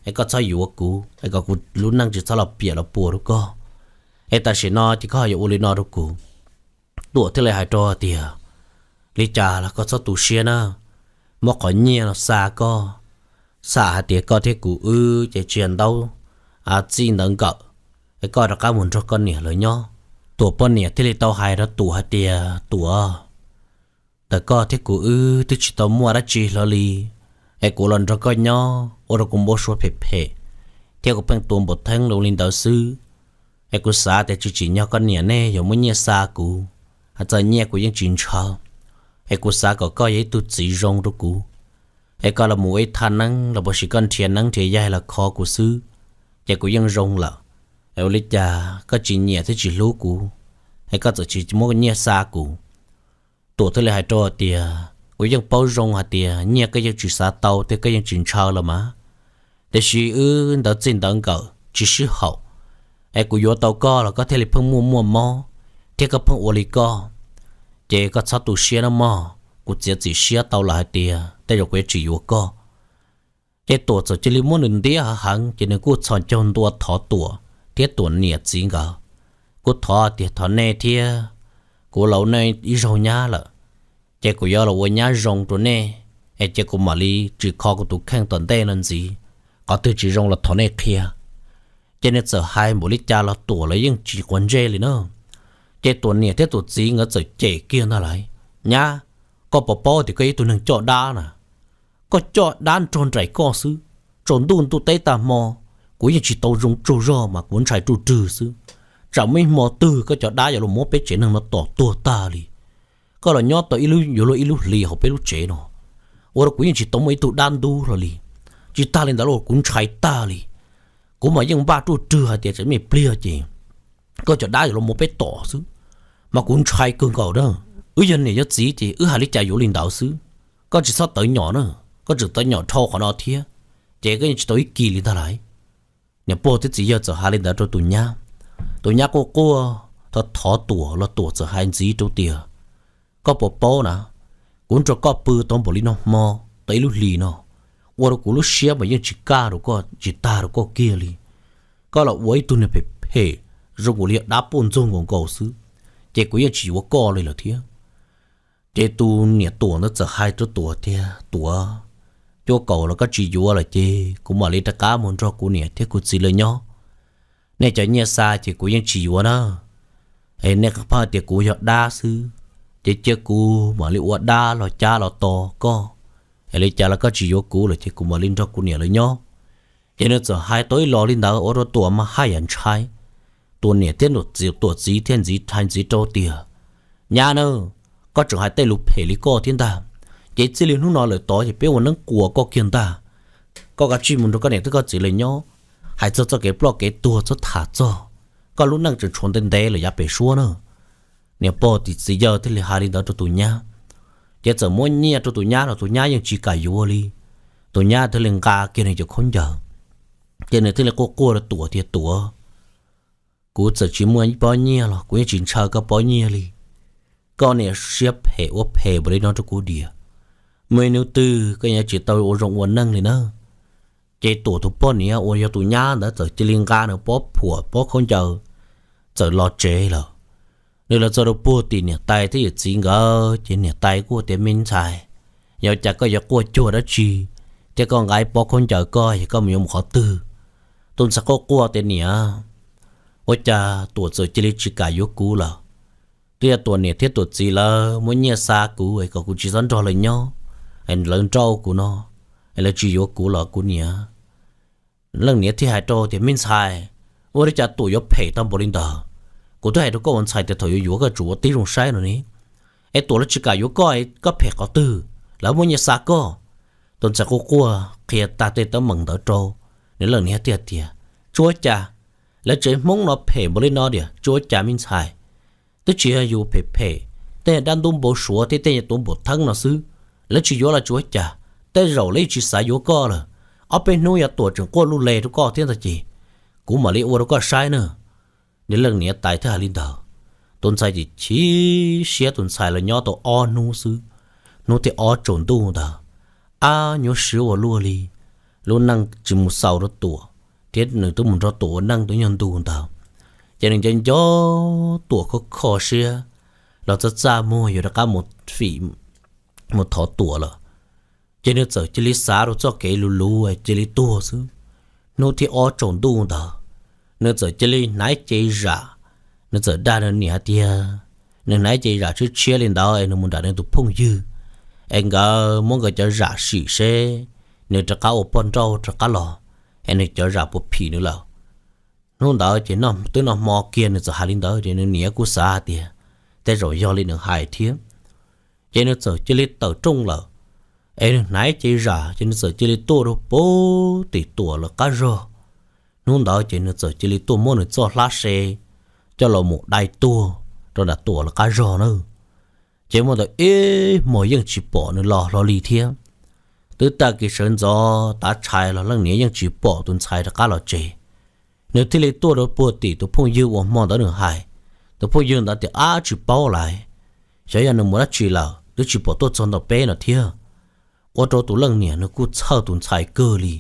es koj txhob yuav kuv, es kom kuv lub neej tsis txhob los piam los puas rau koj. Es tam sim no ces koj ho yuav ua li no rau kuv. Tuam thiaj li hais rau tias, Li cas los koj txhob tu siab na, muab qhov nyiaj no xa koj, xam hais tias koj thiab kuv wb ces tsis yog ntaub txij ntawv nkawm, es koj rov qab mus nrog koj niam lawv nyob. Tuam poj niam thiaj li tau hais rau Tuam hais tias, Tuam, ntawm koj thiab kuv wb twb tsis tau muaj dab tsi hlo li, es kuv los nrog koj nyob ua rau kuv npau suav phem phem, thiab kuv pheej tua npau theeb lu li ntawd xwb. Es kuv xav tias tsis tsim nyog koj niam nej yuav muab nyiaj xa kuv, hais txog nyiaj kuv yeej tsis ntshaw. Es kuv xav kom koj yog ib tug txiv zoo rau kuv, es koj los mus ua ib thaj neeb los puas sis koj nrhiav neeb nrhiav yaig los kho kuv xwb, ces kuv yeej zoo lawm. Es ua li cas koj tsis nyiam thiab tsis hlub kuv, es koj txawm tsis muab nyiaj xa kuv? Tuam thiaj li hais rau tias, Kuv yeej paub zoo hais tias nyiaj koj yeej tsis xav tau thiab koj yeej tsis ntshaw los mas, tiam sis wb ntawv txij ntawv nkawm tsis sib haum, es kuv yuav tau koj los koj thiaj li pheej muaj muaj mob, thiab koj pheej ua li koj. Ces koj txhob tu siab no mog, kuv txiav txim siab tau lawm hais tias tej zaum kuv yuav tsis yuav koj. Ces Tuam txawm cia li muab nws ntiab heev heev, ces nws kuj txhos caug ntua thov Tuam thiab Tuam niam txiv nkawd, kuj thov tias, Thov nej thiab, kuv los ua nej ib zaug nyab lawm, ces kuv yuav los ua nyab zoo rau nej, es ces kuv mam li tsis kho kuv tus kheej tom ntej no ntxiv. Qhov twg tsis zoo los thov nej qhia. Ces nws txawm hais npaum li cas los Tuam lawv yeej tsis quav ntsej li na. Ces Tuam niam thiab Tuam txiv nkawd txawm cem kiag ntag lauj, Nyab, koj puas paub tias koj yog ib tug neeg coj dab na? Koj coj dab nrog nraim koj xwb, tsaus ntuj ntuj teb tag hmo, kuv yeej tsis tau zoo tsaug zog mas kuv ntshai ruj rwg xwb. Tsam muaj ib hmo twg koj cov dab yuav los muab peb tsev neeg no tom tuag tag li. Koj los nyob tau ib lub, yuav luag ib lub hlis hauv peb lub tsev no, ua rau kuv yeej tsis tau muaj ib tug dab ntub hlo li. Tsis tag li ntawd los kuv ntshai tag li. Kuv mas yeej npaj ruj rwg hais tias tsam me pliag ces koj cov dab yuav los muab peb tom xwb, mas kuv ntshai kawg nkaus na. Wb yog niam yog txiv ces wb hais li cas yuav li ntawd xwb. Koj tsis txhob tawv nyom na, koj tseem tawv nyom dhau qhov no thiab, ces koj yeej tsis tau ib kis li ntag lauj. Niam pog thiab txiv yawg txawm hais li ntawd rau tus nyab. Tus nyab quaj quaj thov thov Tuam los Tuam txawm hais ntxiv rau tias, Koj puas paub na, kuv nrog koj pw tau npaum li no hmo, tau ib lub hlis no, ua rau kuv lub siab mas yeej tsis kaj rau koj, tsis tag rau koj kiag li. Koj los ua ib tug niag phem phem, zoo nkaus li yog dab puj ntxoog nkaus nkaus xwb, ces kuv yeej tsis yuav koj li lawm thiab. Ces tus niam Tuam ntawd txawm hais rau Tuam tias, Tuam, cuaj kaum los koj tsis yuav lawm ces kuv mam li rov qab mus nrog kuv niam thiab kuv txiv lawv nyob. Nej cov nyiaj xa ces kuv yeej tsis yuav na. Es nej pheej tias kuv yog dab xwb, ces cia kuv mam li ua dab los cab los tos koj. Es li cas los koj tsis yuav kuv lawm ces kuv mam li nrog kuv niam lawv nyob. Ces nws txawm hais tau ib los li ntawd ua rau Tuam mas haj yam ntshai. Tuam niam thiab Tuam txiv thiaj ntxiv hais ntxiv rau tias, Nyab na, koj tseem hais tej lus phem li koj thiab ntag. Ces txij li hnub no lawm tod ces peb ua neeb quas koj kiag ntag. Koj kav tsij mus nrog koj niam thiab koj txiv lawv nyob, hais txog txoj kev ploj kev tuag txhob tham txog. Koj lub neej tseem tshuav ntev ntev lawm yav pem suab na. Niam pog thiab txiv yawg thiaj li hais li ntawd rau tus nyab. Ces txawm muab nyiaj rau tus nyab los tus nyab yeej tsis kam yuav li. Tus nyab thiaj li nqa kiag nws cov khaub ncaws, ces nws thiaj li quaj quaj rau Tuam tias, Tuam, kuv txawm tsis muaj pob nyiaj los kuv yeej tsis ntshaw koj pob nyiaj li. Koj niam siab phem ua phem npaum li no rau kuv diam, muaj ib hnub twg koj yuav tsis tau ua zoo ua neej li na. Ces Tuam tus poj niam uas yog tus nyab ntawd txawm cia li nqa nws pob phuam pob khaub ncaws txawm los tsev lawm. Nws los txog rau puag tim niam tais thiab yawm txiv nkawd ces niam tais kuj tias, Me ntxhais, yog cas koj yuav quaj cuag dab tsi, thiab koj nqa ib pob khaub ncaws koj es koj mus yuav mus qhov twg? Tus ntxhais quaj quaj tias, Niam, ua cas Tuam txawm cia li tsis kam yuav kuv lawm? Twb yog Tuam niam thiab Tuam txiv lawv muab nyiaj xa kuv es kom kuv tsis txhob nrog lawv nyob, es lawv nrauj kuv no, es lawv tsis yuav kuv los kuv niam. Leej niam thiaj hais rau tias, Me ntxhais, ua li cas Tuam yuav phem tau npaum li ntawd? Kuv twb hais rau koj ua ntxhais tias thaum yuav yuav koj tsum ua tib zoo saib no ne. Es Tuam lawv tsis kam yuav koj, koj phem qhov twg? Lawv muab nyiaj xa koj. Tus ntxhais quaj quaj qhia tag tej teeb meem ntawd rau nws, leej niam thiaj tias, Tsuav cas, lawv tsev Hmoob no phem npaum li no diam, tsuav cas me ntxhais. Twb tsis yog yus phem phem, tej dab ntub npau suav thiab tej tuav npau theeb no xwb, lawv tsis yuav los tsuav cas. Tej zaum lawv yeej tsis xav yuav koj lawm. Ob peb hnub yog Tuam tseem quaj luj le rau koj thiab ntag ces kuv mam li ua rau koj saib na. Nws leej niam tais thiaj hais li ntawd. Tus ntxhais ces chim siab, tus ntxhais los nyob tau ob hnub xwb, hnub thib ob tsaus ntuj ntawd, ab nyuaj siab ua luaj li. Lub neej tsis mus xaus rau Tuam, thiab nws twb mus nrog Tuam ua neej twb nyuag ntu ntawd, ces nws nco nco Tuam kho kho siab los txaj txaj muag yuav rov qab mus fim, mus thov Tuam lawm. Ces nws txawm cia li xav rau txoj kev luv luv cia li tuag xwb. Hnub thib ob tsaus ntuj ntawd, nws txawm cia li hnav cev zam, nws txawm dag nws niam hais tias nws hnav cev zam tshiab tshiab li ntawd es nws mus nram nws tus phooj ywg, es nkawd muab nkawd cov zam sim seb nws rov qab ua poj nrauj rov qab los, es nws cov zam puas phim nws lawm. Hnub ntawd ces twb noj hmo kiag nws txawm hais li ntawd ces nws niam kuj xav hais tias tej zaum yog li nws hais thiab. Ces nws txawm cia li tawm rooj lawm, es nws hnav cev zam ces nws txawm cia li tuaj rau puag tim Tuam lawv qab zog. Hnub ntawd ces nws txawm cia li tuaj muab nws txoj hlab se coj los mus dai tuag rau nram Tuam lawv qab zog na. Ces muaj ntawd ib hmos yeej tsis pom nws los hlo li thiab. Twb tag kis sawv ntxov tav tshais los leej niam yeej tsis pom tus ntxhais rov qab los tsev. Nws thiaj li tuaj rau puag tim tus phooj ywg uas hmo ntawd nws hais. Tus phooj ywg ntawd tias, ab, tsis paub lais, xyov yog nws mus dab tsi lawm twb tsis pom tuaj txog ntawm peb no thiab. Ua rau tus leej niam nws kuj txhawj tus ntxhais kawg li.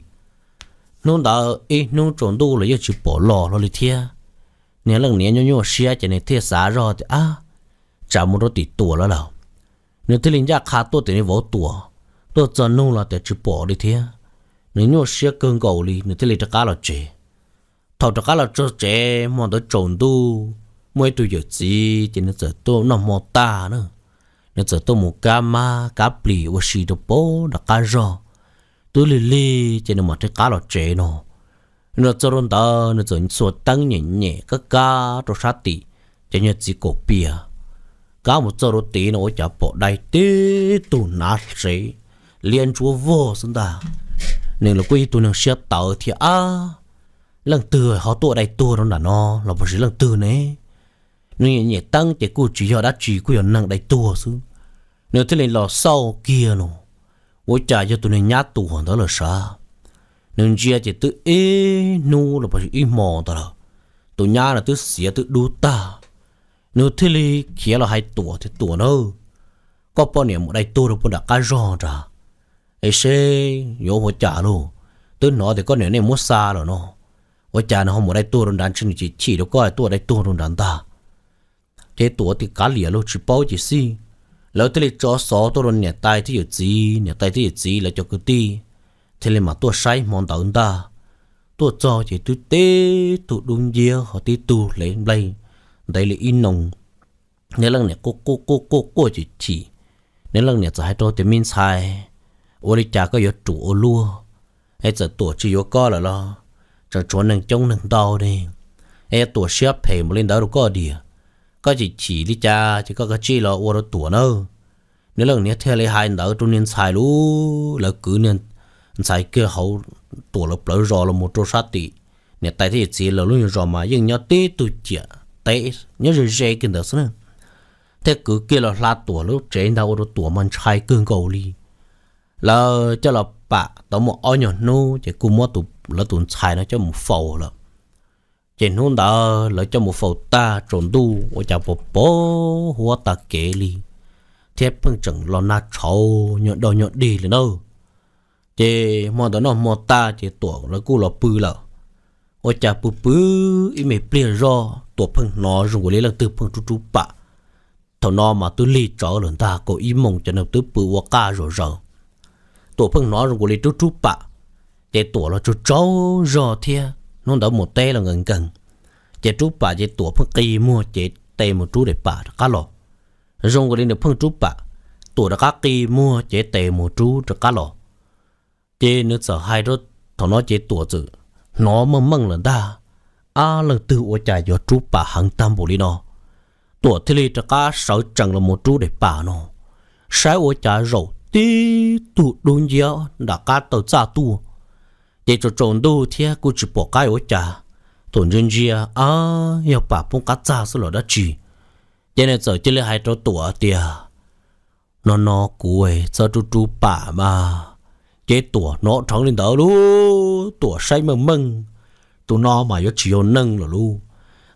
Hnub ntawd ib hnub tsaus ntuj los yeej tsis pom los hlo li thiab. Nws leej niam nyuaj nyuaj siab ces nws thiaj xav zoj tias, ab, tsam mus rau tim Tuam lawv lawm. Nws thiaj li ncaj qha tuaj tim nws vauv Tuam. Tuaj txog nug los tias tsis pom li thiab. Nws nyuaj siab kawg nkaus li nws thiaj li rov qab los tsev. Thaum rov qab los txog tsev hmo ntawd tsaus ntuj, muaj ib tug yawm txiv ces nws txawm tuaj noj hmo tag na, nws txawm tuaj mus kab mab kab plis ua si rau puag nram qab zog. Twb lig lig ces nws mam rov qab los tsev no. Nws los txog rau ntawd nws txawm xuas teeb nyem nyem kab kab rau sab tim cov nyuag txiv kaum pias. Kab mus txog rau tid no ua cas pom dai tib tug hnav sev liab ntsuab vog xwb ntag. Nws los kuj ib tug neeg siab tawv thiab, ab, leej twg ho tuaj dai tuag rau nram no los puas yog leej twg ne? Nws nyem nyem teeb ces kuj tsis yog dab tsi, kuj yog neeg dai tuag xwb. Nws thiaj li los xauj kiag no, ua cas yog tus niag nyab Tuam ntawd lawm sav. Nws ntsia ces twb ib hnub los puas yog ib hmos ntawd lawm, tus nyab no twb xiav twb dub tag. Nws thiaj li khiav los hais Tuam tias, Tuam na, koj poj niam mus dai tuag rau puag nram qab zog nrad, es seb yuav ua cas lauj. Twb hnov tias koj niam nej muab xa lawm no, ua cas nws ho mus dai tuag rau nrad, ntshe nws chim chim rau koj tuaj dai tuag rau nrad ntag. Ces Tuam tias, Kav liam lauj, tsis paub ces xij. Lawv thiaj li tso xov tuaj rau niam tais thiab yawm txiv, niam tais thiab yawm txiv lawv cov kwv tij thiaj li mam tuaj saib hmo ntawd ntag. Tuaj txog ces twb tib tug dub nciab ho tib tug hle nplej ntev li ib noo. Nws leej niam quaj quaj quaj quaj chim chim. Nws leej niam txawm hais rau tias, Me ntxhais, ua li cas koj yuav ruam ua luaj? Es txawm Tuam tsis yuav koj lawm los tseem tshuav neeg coob neeg ntau ne, es Tuam siab phem npaum li ntawd rau koj diam, koj chim chim li cas ces koj kav tsij los ua rau Tuam nawb. Nws leej niam thiaj li hais ntawd rau niag ntxhais lub, lawv kwv niag ntxhais kiag hauv Tuam lawv plawv zos los mus rau sab tim niam tais thiab yawm txiv lawv lub nyuag zos mas yeej nyob tib tug ciam teb nyob ze ze kiag ntawd xwb na. Thiaj kwv kiag los hla Tuam lub tsev ntag, ua rau Tuam mas ntshai kawg nkaus li. Lawv coj los pam tau muaj ob nyuag hnub ces kuj muab lawv tus ntxhais no coj mus faus lawm. Ces hnub ntawd lawv coj mus faus tag tsaus ntuj ua cas pos pos huab tag kev li, thiab pheej tseem los nag tshauv nyuag dog nyuag dig li na. Ces hmo ntawd noj hmo tag ces Tuam lawv kuj los pw lawm. Ua cas pw pw ib me pliag zoj Tuam pheej hnov zoo nkaus li leej twg pheej rub rub pam. Thaum no mas twb lig tsawv lawm ntag, kaum ib moos ces nws twb pw ua qaj zom zaws. Tuam pheej hnov zoo nkaus li rub rub pam, ces Tuam los tsaug tsaug zog thiab hnub ntawd mus teb los nkees nkees. Ces rub pam ces Tuam pheej qi muag ces tes mus rub daim pam rov qab los. Zoo nkaus li nws pheej rub pam, Tuam rov qab qi muag ces tes mus rub rov qab los. Ces nws txawm hais rau, thaum no ces Tuam txawm hnov meej meej lawm ntag, ab, leej twg ua cas yuav rub pam heev tag npaum li no. Tuam thiaj li rov qab sawv tsees los mus rub daim pam no, saib ua cas zaum tib tug dub nciab nram qab taw txaj tuaj. Ces tsaus tsaus ntuj thiab kuj tsis pom qab ua cas, Tuam ntsia ntsia, ab, yog pam poob qab txaj xwb los dab tsi. Ces nws txawm cia li hais rau Tuam tias, No no kuv txhob rub rub pam mas. Ces Tuam hnov dheev li ntawd lub, Tuam saib meej meej, tus no mas yuav tsis yog neeg lawm lub.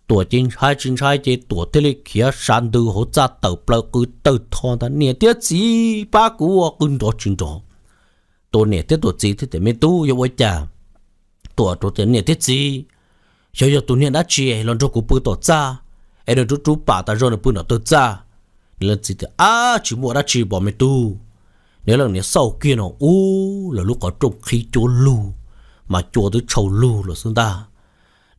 Tuam ces ntshai tsis ntshai ces Tuam thiaj li khiav sa ntws hauv txaj tawm plaws qw tawg tho ntag, Niam thiab txiv, pab kuv, qw nrov tsis nrov. Tus niam thiab tus txiv thiaj tias, Me tub, yog ua cas? Tuam rau tias, Niam thiab txiv, xyov yog tus niag dab tsi los nrog kuv pw tom txaj, es nws rub rub pam tas zog nws pw nram tawg txaj. Niam leej txiv tias, Ab, tsis muaj dab tsi pom me tub. Niam leej niam xauj kiag no ub, lawv lub qhov rooj qhib cuab lug, mas cua twb tshau lug lawm xwb ntag.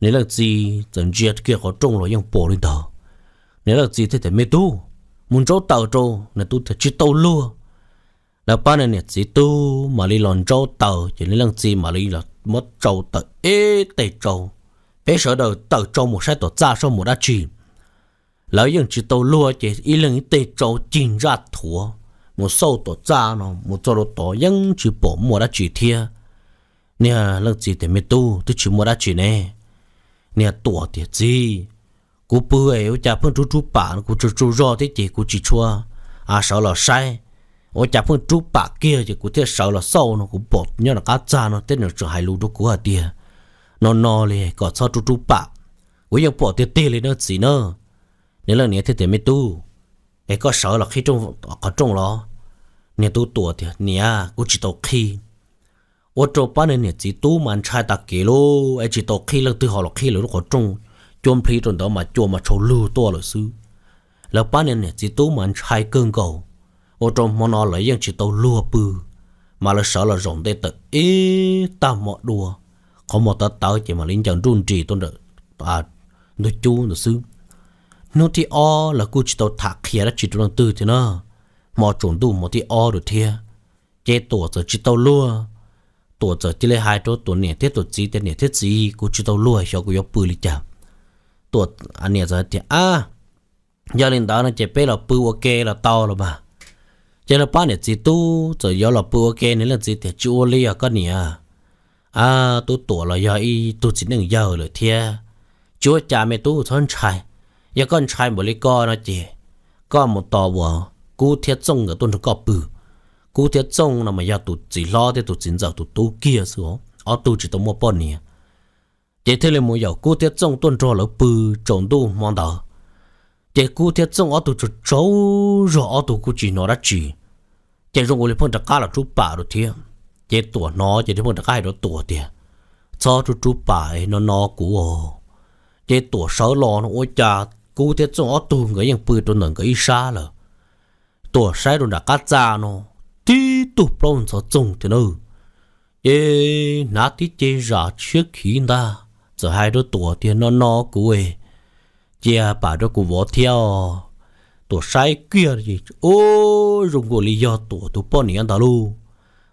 Niam leej txiv txawm ntsia kiag qhov rooj los yeej pom li ntawd. Niam leej txiv thiaj tias, Me tub, mus ntsaub taws rau. Niam tub tias, Tsis tau luag. Lawv pab niag niam txiv tub mam li los ntsaub taws, ces niam leej txiv mam li los muab tsau tawm ib teg tsau. Peb sawv daws tawm tsau mus saib tom txaj seb muaj dab tsi. Lawv yeej tsis tau luag ces ib leeg ib teg tsau cig ntsaj thuav mus xauj tom txaj no mus txog rau tod yeej tsis pom muaj dab tsi thiab. Niag leej txiv tias, Me tub, twb tsis muaj dab tsi ne. Niag tuam tias, Txiv, kuv pw es ua cas pheej rub rub pam no, kuv tsaug tsaug zog thiab ces kuv tsis tshua sawv los saib. Ua cas pheej rub pam kiag ces kuv thiaj sawv los xauj no kuv pom nyob nram qab txaj no thiab nws tseem hais lus rau kuv hais tias, No no li kom txhob rub rub pam. Kuv yeej pom tiag tiag li no txiv na. Niag leej niam thiaj tias, Me tub, es koj sawv los qhib qhov rooj los? Niag tub tuam tias, Niam, kuv tsis tau qhib. Ua rau pab niag niam txiv tub mas ntshai tag kev lauj, es tsis tau qhib, leej twg ho los qhib lawv lub qhov rooj, cua nplhib rau ntawd mas cua mas tshau lug tuaj lawm xwb. Lawv pab niag niam txiv tub mas ntshai kawg nkaus. Ua rau hmo no lawv yeej tsis tau luag pw, mas lawv sawv los zaum ntej tawm ib tag hmo dua, qhov muag tawv tawv ces mam li ncaws nruj nris tuaj ntawm ntug cub ntawd xwb. Hnub thib ob lawv kuj tsis tau tham qhia dab tsi rau leej twg thiab na. Hmo tsaus ntuj hmo thib ob lawm thiab, ces Tuam txawm tsis tau luag. Tuam txawm cia li hais rau Tuam niam thiab Tuam txiv tias, Niam thiab txiv, kuv tsis tau luag, xyov kuv yuav pw li cas. Tuam niam txawm tias, Ab, yog li ntawd no ces peb los pw ua ke los tau los mas. Ces lawv pab niam txiv tub txawm yuav los pw ua ke, niam leej txiv tias, Tsis ua li os koj niam. Tub Tuam los yog ib tug txiv neej yawg lawm thiab. Tsis ua cas me tub, txhob ntshai. Yog koj ntshai npaum li ko no ces koj mus tos uas Kub thiab Txooj nkawd tuaj nrog koj pw. Kub thiab Txooj no mas yog tus txiv hlob thiab tus txiv ntxawm tus tub kiag xwb, ob tug tsis tau muaj poj niam. Ces thiaj li mus yaum Kub thiab Txooj tuaj nrog lawv pw tsaus ntuj hmo ntawd. Ces Kub thiab Txooj ob tug tsaug tsaug zog, ob tug kuj tsis hnov dab tsi, ces zoo ua li pheej rov qab los rub pam rau thiab. Ces Tuam hnov ces thiaj pheej rov qab hais rau Tuam tias, Txhob rub rub pam no no kuv os. Ces Tuam sawv los no ua cas Kub thiab Txooj ob tug nkawd yeej pw rau ntawm nkawd ib sab lawm. Tuam saib rau nram qab txaj no, tib tug plaub ntxhov txoog thiab na. Ces hnav tib ce zam tshiab khiv ntag, txawm hais rau Tuam tias, No no kuv, cia pam rau kuv vov thiab os. Tuam saib kiag, ub, zoo nkaus li yog Tuam tus poj niam ntag lauj.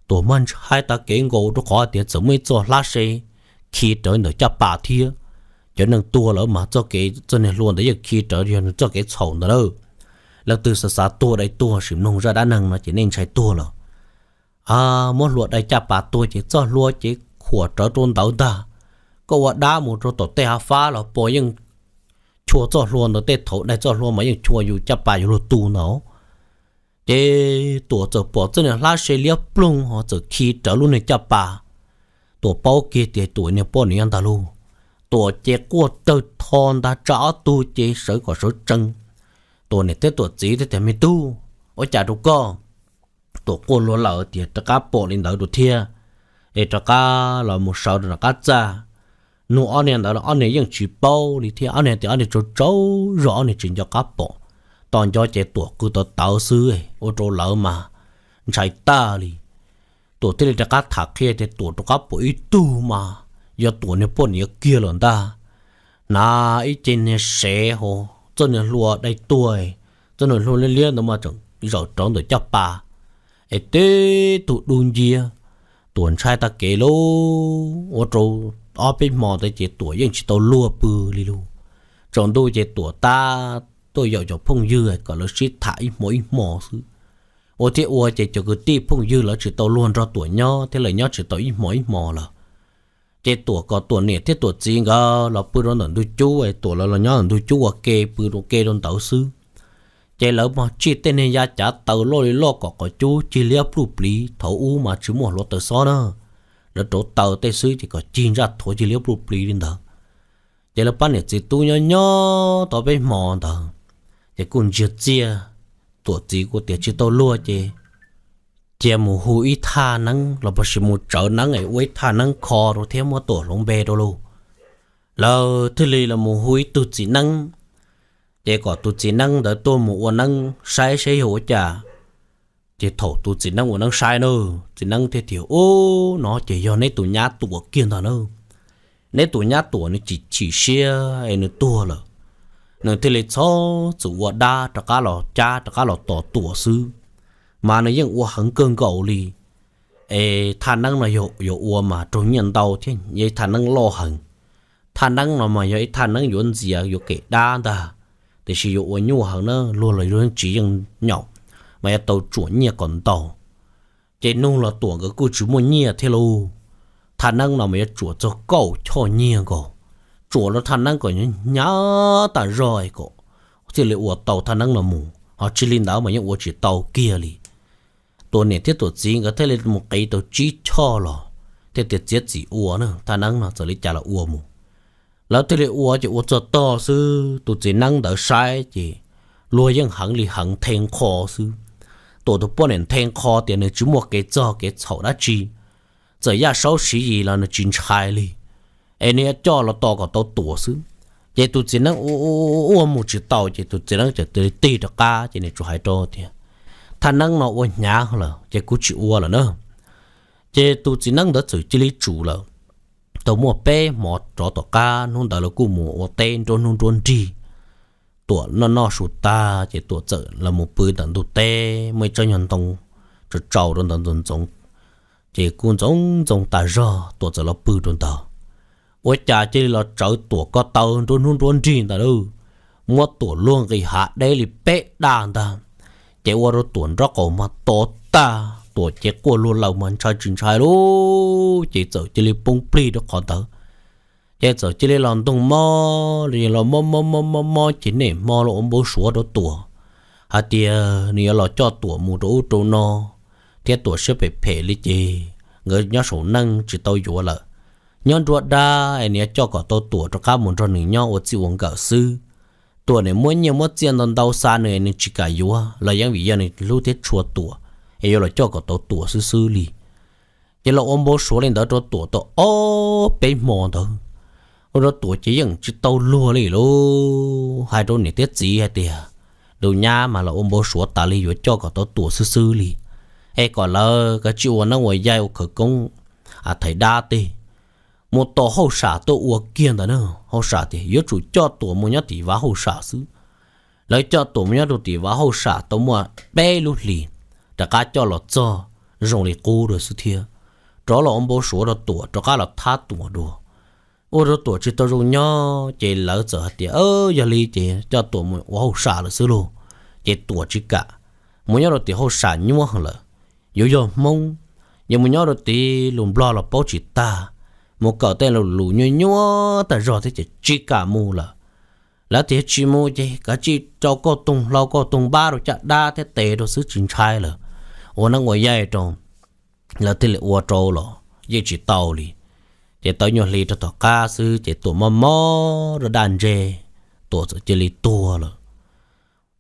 Tuam mas ntshai tag kev nkaus rau qhov tias txawm muaj ib txoj hlab se khi rawv ntawm caj pas thiab. Cov neeg tuag lawm mas txoj kev, txoj niag hlua ntawd yeej khi rawv, yog nws txoj kev txhaum ntawd lawm. Leej twg xav xav tuag dai tuag sim mloog zaj dab neeg no ces nej ntshai tuag lawm. Muab hlua dai caj pas tuag ces txoj hlua ces khuam rawv rau ntawd ntag. Koj ua dab mus rau tom tej hav fab los puas yeej chua txoj hlua ntawd, tej thaum dai txoj hlua mas yeej chua yus caj pas yuav luag tu ntawd. Ces Tuam txawm pom txoj niag hlab se liab ploog ho txawm khi rawv lub niag caj pas. Tuam paub kiag tias Tuam niag poj niam ntag lauj. Tuam ces quaj tawg tho ntag, tsa ob tug ces sawv kom sawv tsees. Tuam niam thiab Tuam txiv thiaj tias, Me tub, ua cas rau koj? Tuam quaj luag lawm tias rov qab pom li ntawd rau thiab, es rov qab los mus sawv rau nram qab txaj. Nug ob niag ntawd los ob niag yeej tsis paub li thiab, ob niag tias ob niag tsaug tsaug zog, ob niag tsis nco qab pom. Tos nco ces Tuam qw tawv tawv xwb, ua rau lawv mas ntshai tag li. Tuam thiaj li rov qab tham qhia tias Tuam rov qab pom ib tug mas yog Tuam niag poj niam kiag lawm ntag. Hnav ib ce niag sev hauv txoj niag hlua dai tuag, txoj niag hlua liab liab ntawd mas tseem zaum rau ntawm caj pas, es tib tug dub nciab. Tuam ntshai tag kev lauj, ua rau ob peb hmo ntawd ces Tuam yeej tsis tau luag pw li lauj. Tsaus ntuj ces Tuam tab tuaj yaum cov phooj ywg kom lawv sib tham ib hmo ib hmo xwb. Ua thiab ua ces cov kwv tij phooj ywg lawv tsis tau luag nrog Tuam nyob thiab, lawv nyob tsis tau ib hmo ib hmo lawm. Ces Tuam kom Tuam niam thiab Tuam txiv nkawd los pw rau ntawm ntug cub, Tuam lawv los nyob ntawm ntug cub ua ke pw rau ke rau ntawd xwb. Ces lawv mas tsij tej niag ya cav taws loj li loj kom qhov cub cig liab pluj pliv, thaum ub mas tsis muaj hluav taws xob na, lawv rauv taws tej xwb ces kom cig ntsaj thuav cig liab pluj pliv li ntawd. Ces lawv pab niam txiv tub nyob nyob tau peb hmo ntawd, ces kuj ntsiag txiaj, Tuam txiv kuj tias tsis tau luag ces cia mus hu ib thaj neeb los puas sis mus tsawv neeb es ua ib thaj neeb kho rau thiab muab Tuam hloov npe rau lauj. Lawv thiaj li los mus hu ib tug txiv neeb, ces kom tus txiv neeb ntawd tuaj mus ua neeb saib seb yog ua cas. Ces thaum tus txiv neeb ua neeb saib na, txiv neeb thiaj tias, Ub, no ces yog neb tus nyab Tuam kiag ntag na. Neb tus nyab Tuam nws chim chim siab es nws tuag lawm, nws thiaj li txhob txwm ua dab rov qab los cab rov qab los tos Tuam xwb, mas nws yeej ua heev kawg nkaus li. Es thaj neeb no yuav ua mas raug nyiaj ntau thiab yog ib thaj neeb loj heev. Thaj neeb no mas yog ib thaj neeb yuav ntxias yuav kem dab ntag, tiam sis yuav ua nyuaj heev na, luag los yuav tsis yeej nyaum, mas yuav tau tsuam nyiaj kom ntau. Ces nug los Tuam nkawd kuj tsis muaj nyiaj thiab lauj. Thaj neeb no mas yuav tsuam txog kaum choj nyiaj nkaus, tsuam rau thaj neeb kom hnyav tas zog kom thiaj li ua tau thaj neeb no mus, ho tsis li ntawd mas yeej ua tsis tau kiag li. Tuam niam thiab Tuam txiv nkawd thiaj li mus qiv tau tsib choj los thiaj tias txiav txim ua na, thaj neeb no txawm li cas los ua mus. Lawv thiaj li ua ces ua txog tog xwb, tus txiv neeb ntawd saib ces luag yeej heev li heev nthe nqho xwb. Tuam tus poj niam nthe nqho tias nws tsis muaj kev txog kev txhaum dab tsi, txawm Yaj Saub Siv Yis los nws tsis ntshai li, es nws yuav coj los tos kom tau Tuam xwb. Ces tus txiv neeb ua ua mus tsis tau ces tus txiv neeb txawm tig rov qab ces nws tsuas hais rau tias, Thaj neeb no ua hnyav lawm ces kuv tsis ua lawm na. Ces tus txiv neeb ntawd txawm cia li tsum lawm. Tau muaj peb hmo rov tom qab hnub ntawd lawv kuj mus ua teb nruab hnub nruab nrig. Tuam noj noj su tag ces Tuam txawm los mus pw ntawm ntug teb, muaj ib tsob nyuag ntoo tsaus tsaus rau ntawd ntxoov ntxoov, ces kuj ntxoov ntxoo tas zog Tuam txawm los pw rau ntawd. Ua cas cia li los tsawv Tuam ko taw nruab hnub nruab nrig ntawd lauj, muab Tuam luag nqis hav deb li peb daj ntag, ces ua rau Tuam nraub qaum mas to tag, Tuam cev quaj luag laws mas ntshai tsis ntshai lauj, ces txawm cia li poob plig rau qhov ntawd. Ces txawm cia li los ntoog mob, los mob mob mob mob mob ces niaj hmo los ua npau suav rau Tuam hais tias nws yuav los coj Tuam mus rau ub rau no, thiab Tuam siab phem phem li ces nkawd nyob saum neej tsis tau yuav lawm. Nyob nruab dab es nws yuav coj kom tau Tuam rov qab mus nrog nws nyob ua txij ua nkawm xwb. Tuam nws muab nyiaj muab txiaj ntau ntau xa nws es nws tsis kam yuav los yeej vim yog nws hlub thiab tshua Tuam, es yuav los coj kom tau Tuam xwb xwb li. Ces los ua npau suav li ntawd rau Tuam tau ob peb hmo ntawd, ua rau Tuam ces yeej tsis tau luag li lauj. Hais rau niam thiab txiv hais tias, tus nyab mas los ua npau suav tas li yuav coj kom tau Tuam xwb xwb li, es kom lawv kav tsij ua neeb ua yaig ua khawv koob, a, thaiv dab tej, mus tos hauj sam tuaj ua kiag ntawd na. Hauj sam tias yuav tsum coj Tuam mus nyob tim vaj hauj sam xwb. Lawv coj Tuam mus nyob rau tim vaj hauj sam tau muaj peb lub hlis, rov qab coj los txog zoo li qub dua xwb thiab. Rov los ua npau suav rau Tuam, rov qab los thab Tuam dua, ua rau Tuam tsis tau zoo nyob. Ces lawv txawm hais tias, Yog li ces coj Tuam mus ua hauj sam lawm xwb lauj. Ces Tuam tsis kam, mus nyob rau tim hauj sam nyuab heev lawm, yuav yog Hmoob, yuav mus nyob rau tim lus Nplog los paub tsis tag, mus kawm tej lus nyuaj nyuab tag zog thiab ces tsis kam mus lawm. Lawv tias tsis mus ces kav tsij rau kauj toog hlau kauj toog npab rau caj dab thiab tes rau xwb tsis ntshai lawm, ua neeb ua yaig rau. Lawv thiaj li ua rau los yeej tsis tau li. Ces tau nyuag hli rau tom qab xwb ces Tuam mob mob rau daj ntseg, Tuam txawm cia li tuag lawm.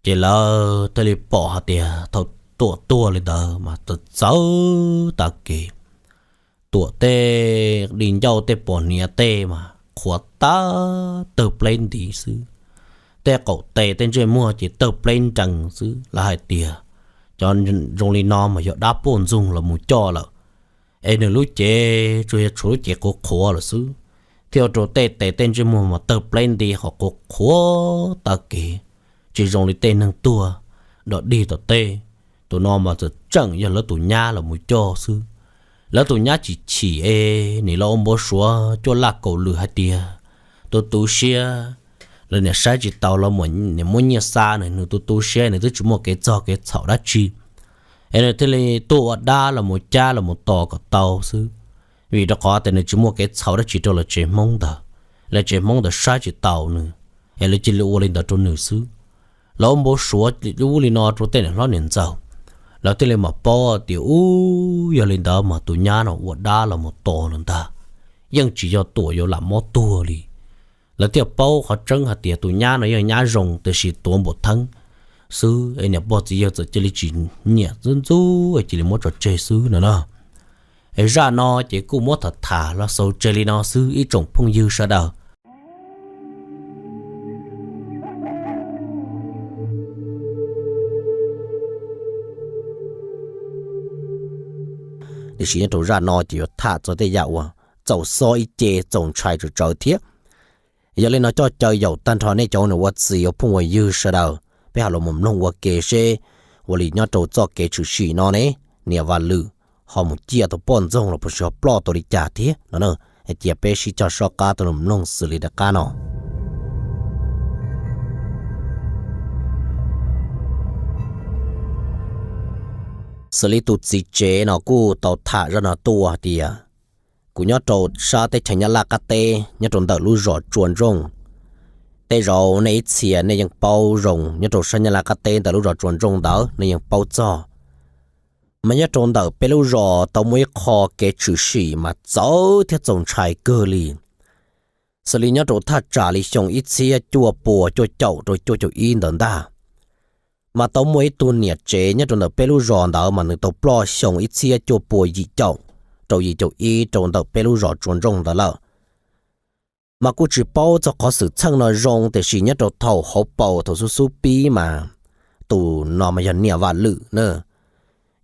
Ces lawv thiaj li pom hais tias thaum Tuam tuag li ntawd mas txawv txawv tag kev. Tuam tej di ncauj tej pos hniav tej mas qhuav tag tawg pleb nti xwb. Tej qaum tes tej ntsej muag ces tawg pleb nrees xwb. Lawv hais tias cov zoo li no mas yog dab poj ntxoog los mus coj lawm, es nws lub cev tsuas yog tshuav lub cev qhuav qhuav lawm xwb, thiaj ua rau tej tes tej ntsej muag mas tawg pleb nti ho qhuav qhuav tag kev, tsis zoo li tej neeg tuag dog dig tom tej. Tus no mas txawm tseem yog lawv tus nyab los mus coj xwb. Lawv tus nyab chim chim es nim los ua npau suav cuaj laj kaum lwm hais tias tus tu siab, lawv niam saib tsis taus los nim muab nyiaj xa nws, nws tus tu siab nws twb tsis muaj kev txog kev txhaum dab tsi, es nws thiaj li tuaj ua dab los mus cab los mus tos kom tau xwb. Vim rau qhov tias nws tsis muaj kev txhaum dab tsi rau lawv tsev Hmoob ntawd, lawv tsev Hmoob ntawd saib tsis taus nws, es lawv cia li ua li ntawd rau nws xwb. Lawv ua npau suav ub li no rau tej niam hlob niam ntxawm, lawv thiaj li mam paub tias ub, yog li ntawd mas tus nyab no ua dab los mus tos lawm ntag, yeej tsis yog Tuam yuav lam mob tuag li. Lawv thiaj paub qhov tseeb hais tias tus nyab no yog nyab zoo tiam sis tuav npua theeb, xwb es niam pog txiv yawg txawm cia li tsis nyiam, ntxub ntxub es cia li muab tso tseg xwb no na. Es zaj no ces kuj muab tham tham los xaus tseg li no xwb ib tsoom phooj ywg sawv daws. Tiam sis nyob rau zaj no ces yuav tham txog tej yam uas txaus xob ib ce, txaus ntshai tsawv tsawv thiab. Yog li no coj caw yaum tag nrho nej cov ua niam ua txiv ua phooj ua ywg sawv daws, peb ho los mus mloog ua ke seb ua li nyob rau txoj kev tshwm sim no ne, niam Vam Lwm ho mus ciaj tau poj ntxoog los puas tsis ho ploj tau li cas thiab no na. Cia peb sib cog soj qab tau los mloog xws li daim qab no. Xws li tus txiv tsev no kuj tau tham zaj no tuaj hais tias, kuv nyob rau sab teb chaws Nyab Laj qab teb nyob rau ntawm lub zos Tsua Ntsooj. Tej zaum nej ib txhia nej yeej paub zoo, nyob rau sab Nyab Laj qab teb ntawm lub zos Tsua Ntsooj ntawd nej yeej paub txog. Mas nyob rau ntawm peb lub zos tau muaj ib qho kev tshwm sim mas txawv thiab txaus ntshai kawg li. Xws li nyob rau thaj tsam li xyoo ib txhiab cuaj pua cuaj caum rau cuaj caum ib ntawd ntag, mas tau muaj ib tug niam tsev nyob rau ntawm peb lub zos ntawd mas nws tau ploj xyoo ib txhiab cuaj pua yim caum rau yim caum ib rau ntawm peb lub zos Tsua Ntsooj ntawd lawm. Mas kuj tsis paub txog qhov xwm txheej no zoo, tiam sis nyob rau thaum hauv paus thaum xub xub pib mas tus no mas yog niam Vam Lwm na.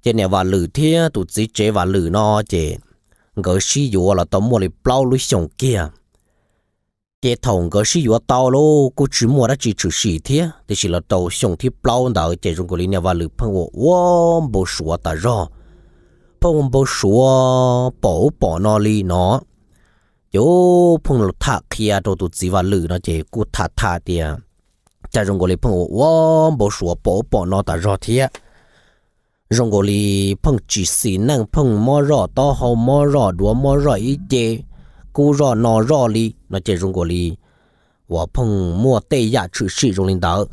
Ces niam Vam Lwm thiab tus txiv tsev Vam Lwm no ces nkawd sib yuav los tau muaj li plaub lub xyoos kiag. Ces thaum nkawd sib yuav tau lawm kuj tsis muaj dab tsi tshwm sim thiab, tiam sis los rau xyoo thib plaub ntawd ces zoo nkaus li niam Vam Lwm pheej ua ua npau suav tas zog, pheej ua npau suav pom ub pom no li no. Ces pheej los tham qhia rau tus txiv Vam Lwm no ces kuj tham tham tias, cas zoo nkaus li pheej ua ua npau suav pom ub pom no tas zog thiab. Zoo nkaus li pheej tsis xis neej, pheej mob zoj taub hau, mob zoj duav, mob zoj ib ce, kub zoj no zoj li no ces zoo nkaus li uas pheej muaj tej yam tshwm sim zoo li ntawd.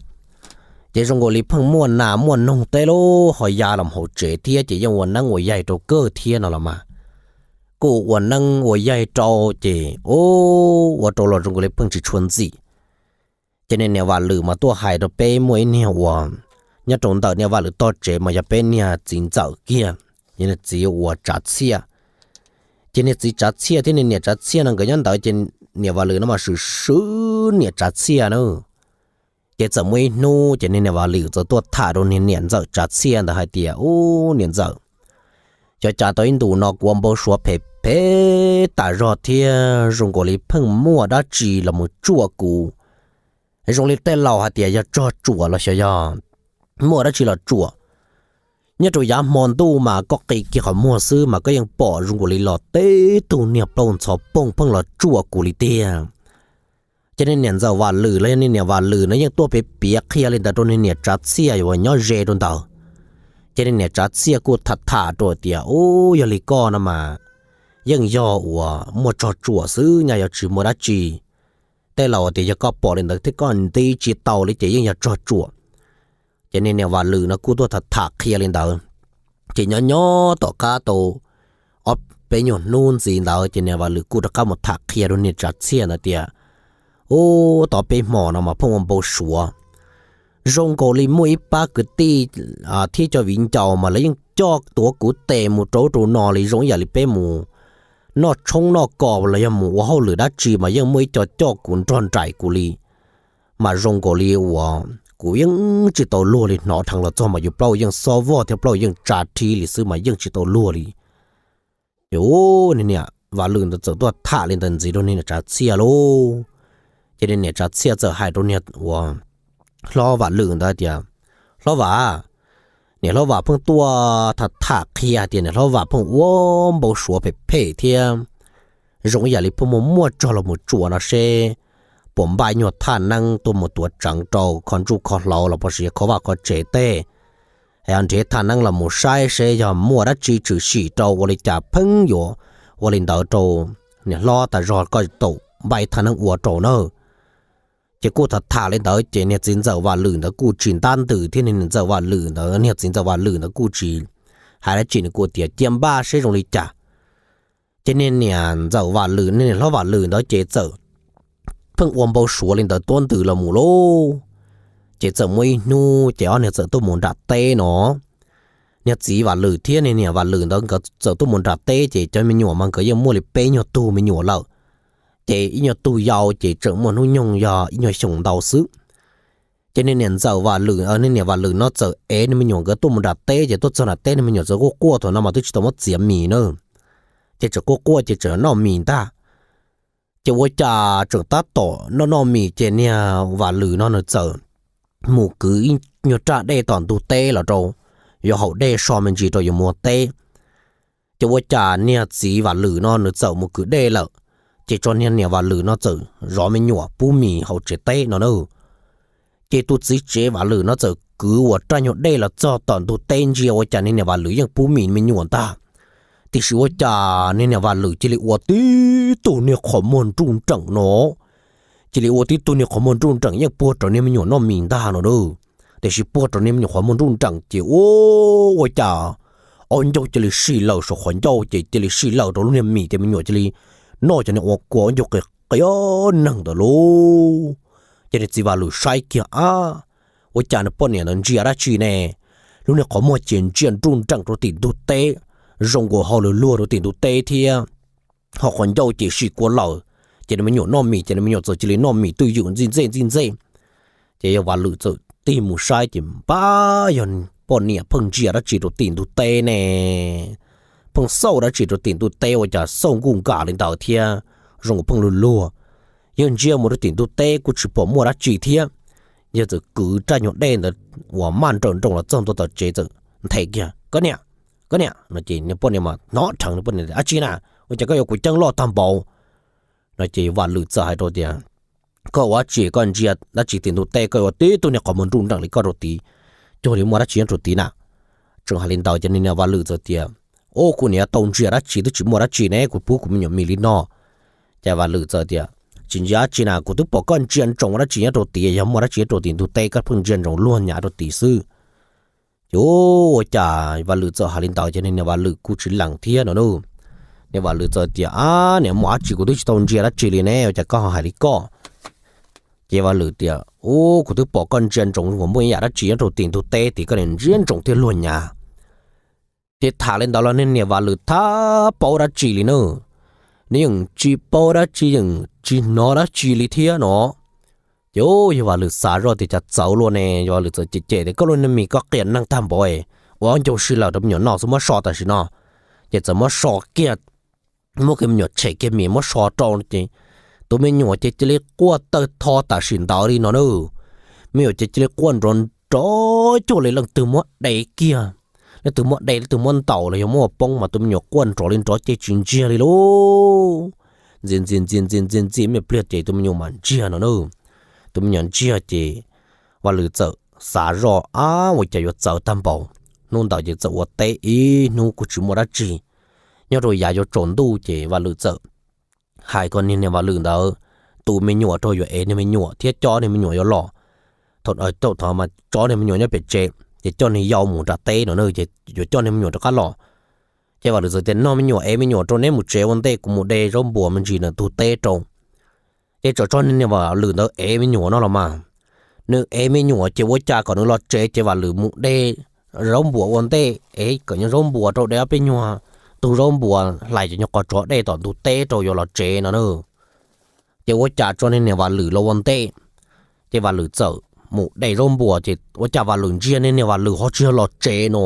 Ces zoo nkaus li pheej muaj nas muaj noog teb lub ho ya los hauv tsev thiab ces yeej ua neeb ua yaig rau kawg thiab no los mas. Kuj ua neeb ua yaig rau ces ua rau los zoo nkaus li pheej tsis tshua ntxim. Ces niag niam Vam Lwm mas tuaj hais rau peb muaj ib niag uas nyob rau ntawm niam Vam Lwm tog tsev mas yog peb niag txiv ntxawm kiag, niag txiv uas Tsav Txhiaj. Ces niag txiv Tsav Txhiaj thiab niag niam Tsav Txhiaj no nkawd nyob ntawd ces niam Vam Lwm no mas swm swm niam Tsav Txhiaj na. Ces txawm muaj ib hnub ces niag niam Vam Lwm txawm tuaj tham rau niag niam ntxawm Tsav Txhiaj ntawd hais tias, ub niam ntxawm, xyov cas tau ib ntus no kuv ua npau suav phem phem tas zog thiab zoo nkaus li pheej muaj dab tsi los mus tsuam kuv. Zoo li tej laus hais tias yog tsog tsuam los xyov yog muaj dab tsi los tsuam. Nyob rau yav hmo ntuj mas koj qi kiag qhov muag xwb mas koj yeej pom zoo nkaus li los teb tug niag plaub ntxhov poog pheej los tsuam kuv li tiag. Ces niag niam ntxawm Vam Lwm los yog niag niam Vam Lwm no yeej tuaj piav piav qhia li ntawd rau niag niam Tsav Txhiaj uas nyob ze rau ntawd. Ces niag niam Tsav Txhiaj kuj tham tham rau tias, ub yog li koj no mas yeej yog uas muaj tsog tsuam xwb nyaj, yuav tsis muaj dab tsi. Tej laus tias yog koj pom li ntawd thiab koj nti tsis tau li ces yeej yog tsog tsuam. Ces niag niam Vam Lwm no kuj tuaj tham tham qhia li ntawd. Ces nyob nyob tom qab tau ob peb nyuag hnub ntxiv ntawd ces niam Vam Lwm kuj rov qab mus tham qhia rau niag Tsav Txhiaj ntawd tias, ub tau peb hmo no mas pheej ua npau suav, zoo nkaus li muaj ib pab kwv tij thiab cov viv ncaus mas lawv yeej coj tuav kuv tes mus rau ub rau no li zoo ib yam li peb mus noj tshoob noj kos los yog mus ua hauj lwm dab tsi mas yeej muaj ib co coj kuv nrog nraim kuv li. Mas zoo nkaus li uas kuv yeej tsis tau luag li, hnov dheev los txog mas yus plaub yeej xob vog thiab plaub yeej tsa rhib li xwb mas yeej tsis tau luag li. Ces niag niam Vam Lwm ntawd txawm tuaj tham li ntawd ntxiv rau niag niam Tsav Txhiaj lauj. Ces niag niam Tsav Txhiaj txawm hais rau niag uas hlob Vam Lwm ntawd tias, hlob Vam, niam hlob Vam pheej tuaj tham tham qhia hais tias niam hlob Vam pheej ua npau suav phem phem thiab zoo ib yam li pheej muaj muaj tsog los mus tsuam no seb puas npaj nyuag thaj neeb tuaj mus tuav tseev rau kho ntsuj kho hlauv los puas yog kho vaj kho tsev tej. Nrhiav thaj neeb los mus saib seb yog muaj dab tsi tshwm sim rau ua li cas pheej yuav ua li ntawd rau niam hlob tas zog, koj tau npaj ib thaj neeb ua rau nawb. Ces kuj tham tham li ntawd ces niag txiv ntxawm Vam Lwm ntawd kuj tsis ntab ntws thiab, niag niam ntxawm Vam Lwm ntawd, niag txiv ntxawm Vam Lwm ntawd kuj tsis hais dab tsi, nws kuj tias cia npaj seb zoo li cas. Ces niag niam ntxawm Vam Lwm, niag niam hlob Vam Lwm ntawd ces txawm pheej ua npau suav li ntawd tuab ntws los mus lauj. Ces txawm muaj ib hnub ces ob niag txawm tuaj mus nram teb no. Niag txiv Vam Lwm thiab niag niam Vam Lwm ntawd nkawd txawm tuaj mus nram teb ces cov me nyuam mas nkawd yeej muaj li peb nyuag tug me nyuam lawm. Ces ib nyuag tug yau ces tseem muaj hnub nyoog yog ib nyuag xyoos ntau xwb. Ces niag niam ntxawm Vam Lwm, niag niam Vam Lwm no txawm ev niag me nyuam nkawd tuaj mus nram teb ces tuaj txog nram teb niag me nyuam txawm quaj quaj, thaum no mas twb tsis tau muab txiav mis na. Ces tseem quaj quaj ces tseem noj mis ntag. Ces ua cas tseem tab tom noj noj mis ces niag Vam Lwm no nws txawm mus kwv ib nyuag raj dej tom ntug teb los rau, yuav haus dej so me ntsis rau yuav mus ua teb. Ces ua cas niag txiv Vam Lwm no nws txawm mus kwv dej lawm, ces tso niag niam Vam Lwm no txawm zov me nyuam pub mis hauv tsev teb no na. Ces tus txiv tsev Vam Lwm no txawm kwv ua raj nyuag dej los txog tom ntug teb ntsia ua cas niag niam Vam Lwm yeej pub mis me nyuam ntag. Tiam sis ua cas niag niam Vam Lwm cia li ua tib tug niag qhov muag nruj nreem no, cia li ua tib tug niag qhov muag nruj nreem yeej puag rawv niag me nyuam noj mis ntag no na. Tiam sis puag rawv niag me nyuam qhov muag nruj nreem ces ua, ua cas ob ncaug cia li sij lawm saum qhov ncauj ces cia li sij lawm rau lub niag mis ces me nyuam cia li noj cov niag ua kua ob ncaug qia qia neeg ntawd lauj. Ces niag txiv Vam Lwm saib kiag ab, ua cas nws poj niam ntawd ntsia dab tsi ne? Lub niag qhov muag ces ntsia nruj nreem rau tim ntug teb, zoo nkaus hau lwg luag rau tim ntug teb thiab. Ho qhov ncauj ces sij kua lawm, ces nws me nyuam noj mis ces nws me nyuam txawm cia li noj mis twj ywm ntxij ntxej ntxij ntxej. Ces yog Vam Lwm txawm tig mus saib ces npab yog poj niam pheej ntsia dab tsi rau tim ntug teb ne, pheej xauj dab tsi rau tim ntug teb ua cas xauj nkuj nkam li ntawd thiab, zoo nkaus pheej luag luag. Yog ntsia mus rau tim ntug teb kuj tsis pom muaj dab tsi thiab. Yog txawm kwv raj nyuag dej ntawd uas maj nrawm nroos los txog ntua tom tsev txawm nthe kiag, Koj niam, koj niam no ces niag poj niam mas hnov dheev, niag poj niam, Dab tsi na? Ua cas koj yuav kuv ceeb loj tag npaum? No ces Vam Lwm txawm hais rau tias, Koj ua dab tsi koj ntsia dab tsi tim ntug teb, koj ua tib tug niag qhov muag nruj nreem li koj rau tid, cuag li muaj dab tsi nyob rau tid na? Tseem hais li ntawd ces niag niam Vam Lwm txawm tias, Ub, kuv niam tau ntsia dab tsi twb tsis muaj dab tsi ne, kuv pub kuv me nyuam mis li no. Ces Vam Lwm txawm tias, Tsis ntsia dab tsi na, kuv twb pom koj ntsia ntsoov dab tsi nyob rau tid, yog muaj dab tsi nyob rau tim ntug teb koj pheej ntsia ntsoov luag nyav rau tid xwb. Ces ua cas Vam Lwm txawm hais li ntawd ces niag niam Vam Lwm kuj tsis lees thiab no na. Niag Vam Lwm txawm tias, Ab niam, muaj dab tsi kuv twb tsis tau ntsia dab tsi li ne, ua cas koj ho hais li koj? Ces Vam Lwm tias, Ub, kuv twb pom koj ntsia ntsoov uas muaj ib yam dab tsi nyob rau tim ntug teb tid, koj niam ntsia ntsoov thiab luag nyav. Ces tham li ntawd los niag niam Vam Lwm tab paub dab tsi li na, nws yeej tsis paub dab tsi yeej tsis hnov dab tsi li thiab no. Ces yog Vam Lwm xav zoj tias cas txawv luaj ne, yog Vam Lwm txawm cem cem tias, Koj lub niag mis koj qias neeg tag npaum, ua ob ncaug sij lawm rau me nyuam noj xwb, muab so tam sim no. Ces txawm muab so kiag, muab kiag me nyuam tshem kiag mis muab so rau ces tus me nyuam ces cia li quaj tawg tho tam sim ntawd li no na. Me nyuam ces cia li quaj nrov nrov cuag li leej twg muab de kiag, leej twg muab de leej twg muab ntaus los yog muab ua poob mas tus me nyuam quaj nrov li nrov ces tsis ntsiag li lauj. Ntxias ntxias ntxias ntxias ntxias ntxias me pliag ces tus me nyuam mam ntsiag no na. Tus me nyuam ntsiag ces Vam Lwm txawm xav zoj, Ab, ua cas yuav txawv tag npaum. Hnub ntawd ces txawm ua teb ib hnub kuj tsis muaj dab tsi. Nyob rau yav yuav tsaus ntuj ces Vam Lwm txawm hais kom niag niam Vam Lwm ntawd tu me nyuam rau yuav ev niag me nyuam thiab coj niag me nyuam yuav los. Thaum, thaum mas tso niag me nyuam nyob pem tsev ces coj niag yau mus nram teb no na, ces yuav coj niag me nyuam rov qab los. Ces Vam Lwm txawm tias, Noj me nyuam, ev me nyuam rau neb mus tsev ua ntej, kuv mus de zaub npua me ntsis ntawm ntug teb rau. Ces txawm tso niag Vam Lwm ntawd ev me nyuam no los mas, nws ev me nyuam ces ua cas kom nws los tsev ces Vam Lwm mus de zaub npua ua ntej, ev kom nyob zaub npua rau de ob peb nyuag tug zaub npua, hlais cov nyuag qos tsov dej tom ntug teb rau yuav los tsev no na. Ces ua cas tso niag niam Vam Lwm los ua ntej, ces Vam Lwm txawm mus de zaub npua ces ua cas Vam Lwm ntsia niag niam Vam Lwm ho tsis yog los tsev no,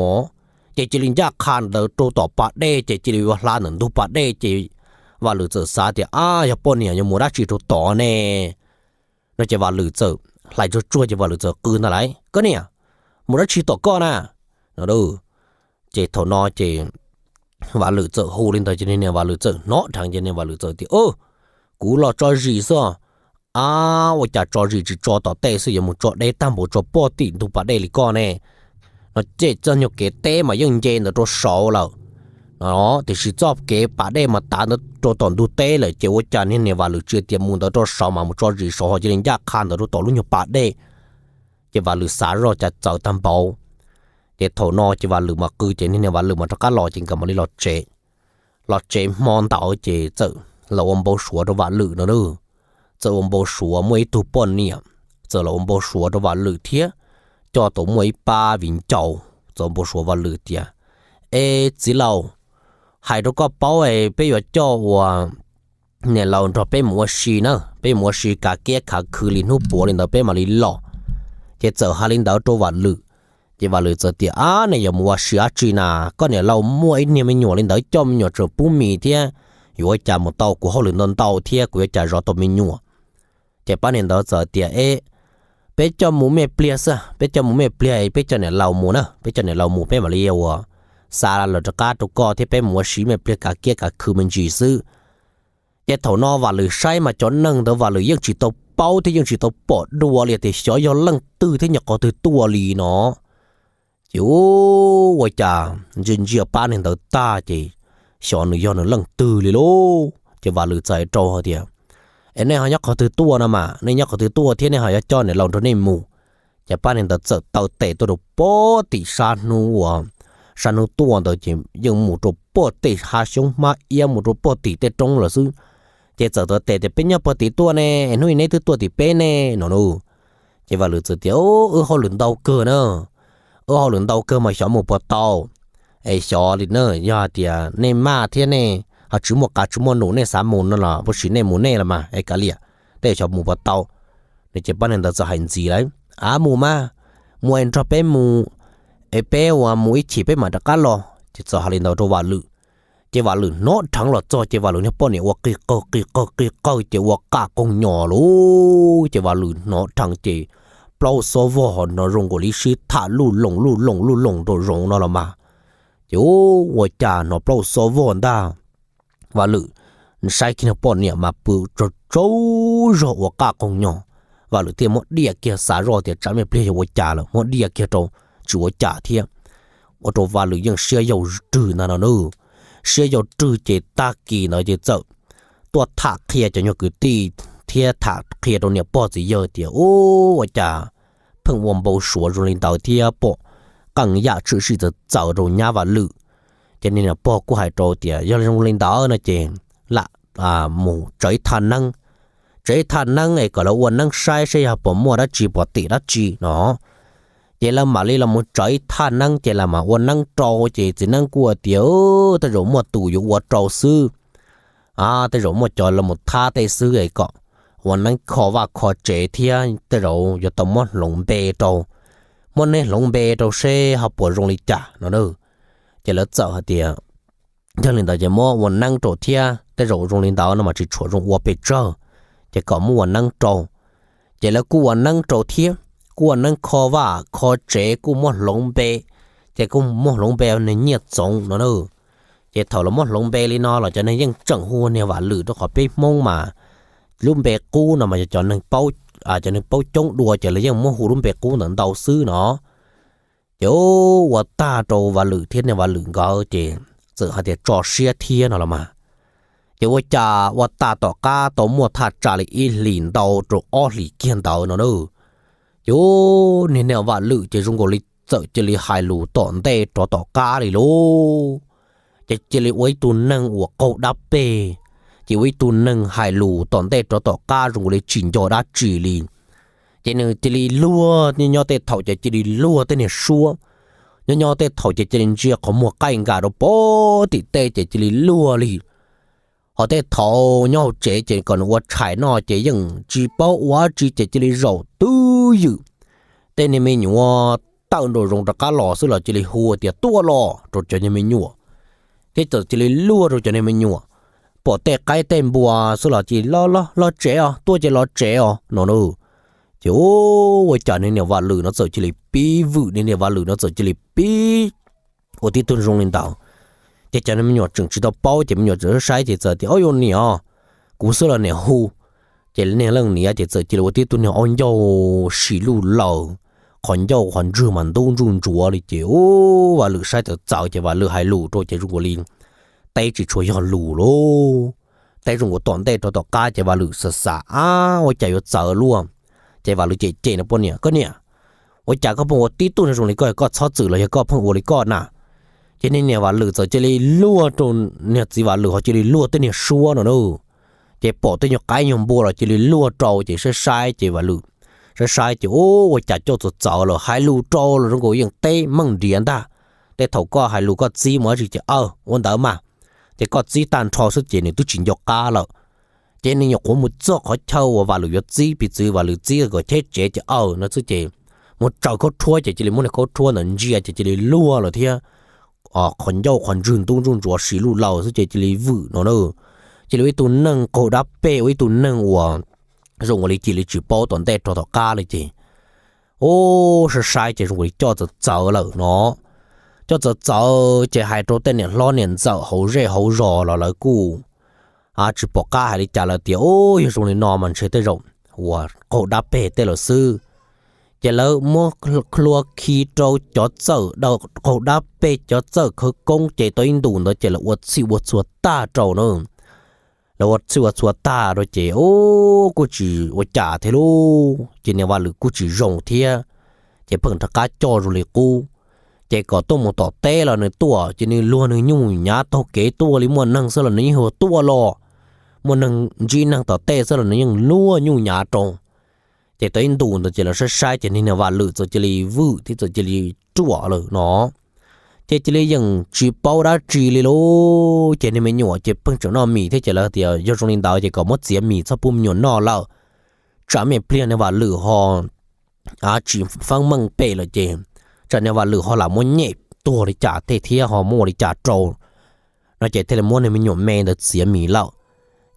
ces cia li ncaj qha ntawd rau tom pas dej ces cia li yuav hla ntawm ntug pas dej ces Vam Lwm txawm xav tias, Ab, yog poj niam yuav mus dab tsi rau tod ne? No ces Vam Lwm txawm hlais tsuag tsuag ces Vam Lwm txawm qw ntag lauj, Koj niam, mus dab tsi tom koj na? No, ces thaum no ces Vam Lwm txawm hu li ntawd ces niag niam Vam Lwm txawm hnov dheev ces niag Vam Lwm txawm tias, Kuv los tso zis xwb. Ab, ua cas tso zis tsis tso tom tej xwb, yuav mus tso deb tag npaum tso poj tim ntug pas dej li koj ne? No ces txoj nyuag kev teb mas yeej nce ntawd rau saud lawm, tiam sis txoj kev pas dej mas tav ntawd rau tom ntug teb lawm ces ua cas niag niam Vam Lwm tsis tias mus ntawd rau saud mas mus tso zis saud ho cia li ncaj qha ntawd rau tom lub nyuag pas dej. Ces Vam Lwm xav zoj cas txawv tag npaum. Ces thaum no ces Vam Lwm mas qw ces niag niam Vam Lwm mas rov qab los ces nkawd mam li los tsev. Los tsev hmo ntawd ces txawm los ua npau suav rau Vam Lwm no na. Txawm ua npau suav muaj ib tug poj niam txawm los ua npau suav rau Vam Lwm thiab, coj tau muaj ib pab viv ncaus txawm npau suav Vam Lwm tias, Es txiv laus, hais rau koj paub es peb yuav coj ua niam laus nrog peb mus ua si na, peb mus ua si kav kiab kav khw li hnub puav li ntawd peb mam li los. Ces txawm hais li ntawd rau Vam Lwm, ces Vam Lwm txawm tias, Ab, nej yuav mus ua si dab tsi na? Koj niam laus muaj ib niag me nyuam li ntawd, coj me nyuam tseem pub mis thiab, yuav ua cas mus tau, kuv hauj lwm ntau ntau thiab kuv yuav cas zov tau me nyuam. Ces pab niam ntawd txawm tias, Es peb coj mus me pliag xwb, peb coj mus me pliag, peb coj niam laus mus na, peb coj niam laus mus peb mam li ua xa lawv rov qab rau koj thiab peb mus ua si me pliag kav kiab kav khw me ntsis xwb. Ces thaum no Vam Lwm saib mas cov neeg ntawd Vam Lwm yeej tsis tau paub thiab yeej tsis tau pom dua li tias xyov yog leej twg thiab nyuam qhuav twg tuaj li no. Ces ua cas ntsia ntsia pab niag ntawd tag ces xyov nws yog nws leej twg li lauj. Ces Vam Lwm txawm hais rau hais tias, Es nej ho nyob qhov twg tuaj no mas, nej nyob qhov twg tuaj thiab nej ho yuav coj niam laus nrog nej mus? Ces pab niag ntawd txawm taw tes tuaj rau pog tim sab hnub uas, sab hnub tuaj ntawd ces yeej mus rau pog tej hav xyoob hmab iab, mus rau pog tim tej roob lawm xwb. Ces txawm taw tes tias, Peb nyob pog tim tuaj ne, es hnub i neb twb tuaj tim peb ne, no na. Ces Vam Lwm txawm tias, Wb hauj lwm ntau kawg na, wb hauj lwm ntau kawg mas xyov mus puas tau. Es xyov li na, yog hais tias nej maj thiab nej ho tsis muaj qav tsis muaj num nej xav mus no los puas sim nej mus nej los mas es kav liam, tej xyov mus puas tau. Nws ces pab niag ntawd txawm hais ntxiv lawm, Av, mus mas, mus es nrog peb mus, es peb ua mus ib chim peb mam rov qab los. Ces txawm hais li ntawd rau Vam Lwm. Ces Vam Lwm hnov dheev los txog ces Vam Lwm niag poj niam ua qig qawg qig qawg qig qawg ces ua qaj qoog nyos lauj. Ces Vam Lwm hnov dheev ces plaub xob vog ho no zoo nkaus li sib tham luj loos luj loos luj loos rau zoov no los mas. Ces ua cas hnov plaub xob vog ntag, Vam Lwm saib kiag niag poj niam mas pw tsaug tsaug zog ua qaj qoog nyos. Vam Lwm thiaj muab diaj kiag, xav zoj tias tsam me pliag yog ua cas lawm, muab diaj kiag rau tsis ua cas thiab. Ua rau Vam Lwm yeej siab yau rwg ntag no na. Siab yau rwg ces tag kis ntawd ces txawm tuaj tham qhia cov nyuag kwv tij thiab tham qhia rau niam pog txiv yawg tias, Ub, ua cas pheej ua npau suav zoo li ntawd thiab pom qee yam tshwm sim txawv txawv rau nyab Vam Lwm. Ces niag niam pog kuj hais rau tias yog zoo li ntawd no ces lam mus tsaws ib thaj neeb, tsaws ib thaj neeb es kom lawv ua neeb saib saib yog puas muaj dab tsi puas tim dab tsi no. Ces lawv mam li los mus tsaws ib thaj neeb ces lawv mam ua neeb rau. Ces txiv neeb kuj tias, Tej zaum muaj tus yuav ua rau xwb, tej zaum muaj cov los mus thab tej xwb es kom ua neeb kho vaj kho tsev thiab tej zaum yuav tau muab hloov npe rau, muab neb hloov npe rau seb ho puas zoo li cas no. Ces lawv txawm hais tias, Yog li ntawd ces muab ua neeb rau thiab, tej zaum zoo li ntawd no mas tsis tshua zoo ua pes tsawg, ces kom muab ua neeb rau. Ces lawv kuj ua neeb rau thiab, kuj ua neeb kho vaj kho tsev, kuj muab hloov npe, ces kuj muab hloov npe niag Nyiaj Txoov no na. Ces thaum lawv muab hloov npe li no los cov neeg yeej tseem hu niag Vam Lwm rau qhov peb Hmoob mas lub npe qub no mas yog cov neeg paub, cov neeg paub coob dua ces lawv yeej muab hu lub npe qub ntawd ntau xwb no. Ces ua tag rau Vam Lwm thiab niag Vam Lwm nkawd ces txawm hais tias tso siab thiab no los mas. Ces ua cas ua tag tom qab tau muaj thaj tsam li ib hlis ntau rau ob hlis kiag ntawd no na. Ces niag niam Vam Lwm ces zoo nkaus li txawm cia li hais lus tom ntej rov tom qab li lauj. Ces cia li ua ib tug neeg uas qaug dab peg, ces ua ib tug neeg hais lus tom ntej rov tom qab zoo nkaus li tsis nco dab tsi li. Ces nws cia li luag, nyob nyob tej thaum ces cia li luag tej niag suab, nyob nyob tej thaum ces cia li ntsia qhov muag qaij nkas rau pog tim tej ces cia li luag li. Ho tej thaum nyob hauv tsev ces kom nws ua tshais noj ces yeej tsis paub ua dab tsi ces cia li zaum twb ywm. Tej niag me nyuam tawm nraum zoov rov qab los xwb los cia li hu tias tuaj los rau cov niag me nyuam, thiab txawm cia li luag rau cov niag me nyuam. Pom tej qaib tej npua xwb los cia li los los los tsev os, tuaj ces los tsev os no na. Ces ua cas niag niam Vam Lwm no txawm cia li pib vwm, niag niam Vam Lwm no txawm cia li pib ua tib tug zoo li ntawd. Ces cov niag me nyuam tseem tsis tau paub ces me nyuam txawm saib ces txawm tias, Ob, yog niam os, kuv xwb los niam hu. Ces niag leej niam ces txawm cia li ua tib tug niag ob ncauj si luj laws, qhov ncauj qhov ntswg mas ntub ntsuj ntsuav li ces ua Vam Lwm saib txawv txawv ces Vam Lwm hais lus rau ces zoo nkaus li teb tsis tshua yog lus lauj. Teb zoo nkaus tom ntej rau tom qab ces Vam Lwm xav xav, Ab, ua cas yuav txawv luaj? Ces Vam Lwm cem cem no poj niam, Koj niam, ua cas koj pheej ua tib tug niag zoo li koj, koj txhob txwm los yog koj pheej ua li koj na? Ces niag niam Vam Lwm txawm cia li luag rau, niag txiv Vam Lwm ho cia li luag tej niag suab no na. Ces pom tej nyuag qaib nyuag npua los cia li luag rau ces saib saib ces Vam Lwm Saib saib ces ua cas coj txawv txawv lawm, hais lus rau los zoo nkaus yeej teb meej nriav ntag. Tej thaum koj hais lus koj txib mus dab tsi ces aw ua ntawd mas, ces koj txib tag nrho xwb ces nws twb tsis nco qab lawm. Ces nws nyuam qhuav mus txog qhov chaw uas Vam Lwm yuav txib, piv txwv Vam Lwm txib kom cheb tsev ces aw no xwb ces mus tsaws khaub rhuab ces cia li muab niag khaub rhuab ntawd ntsia ces cia li luag lawm thiab. Qhov ncauj qhov ntswg ntub ntsuj ntsuav sis luj laus xwb ces cia li vwm no na. Cia li ua ib tug neeg qaug dab pej, ua ib tug neeg uas zoo ua li cia li tsis paub tom ntej rau tom qab li ces, ub, saib saib ces zoo ua li coj txawv txawv lawm no. Coj txawv txawv ces hais rau tej niam hlob niam ntxawm hauv zej hauv zos los lawv kuj tsis pom qab hais li cas, lawv tias ub, yog zoo li no mas ntshe tej zaum uas qaug dab pej tej lawm xwb. Ces lawv muab hlua khi rau cov txawj qaug dab pej, cov txawj khawv koob ces tau ib ntus ntawd ces lawv ua txhij ua txhua tag rau na. Lawv ua txhij ua txhua tag rau ces ub, kuj tsis ua cas thiab lauj, ces niam Vam Lwm kuj tsis zoo thiab. Ces pheej rov qab coj zoo li qub. Ces kom tuaj mus tom teb los nws tuaj, ces nws luag nws nyuj nyav taug kev tuaj li muaj neeg xwb los nws yeej tuaj los, muaj neeg ntsib neeg tom tej xwb los nws yeej luag nyuj nyav rau. Ces tau ib ntus ntawd ces lawv saib saib ces niag niam Vam Lwm txawm cia li vwm thiab txawm cia li ruam lawm no. Ces cia li yeej tsis paub dab tsi li lauj. Ces niag me nyuam ces pheej tseem noj mis thiab ces lawv tias yog zoo li ntawd ces kom muab txiav mis txhob pub me nyuam noj lawm, tsam me pliag niag Vam Lwm ho tsis feeb meej pem lawm ces tsam niag Vam Lwm ho lam muab nyem tuag li cas tej thiab ho muaj ua li cas rau no ces thiaj li muab niag me nyuam me ntawd txiav mis lawm.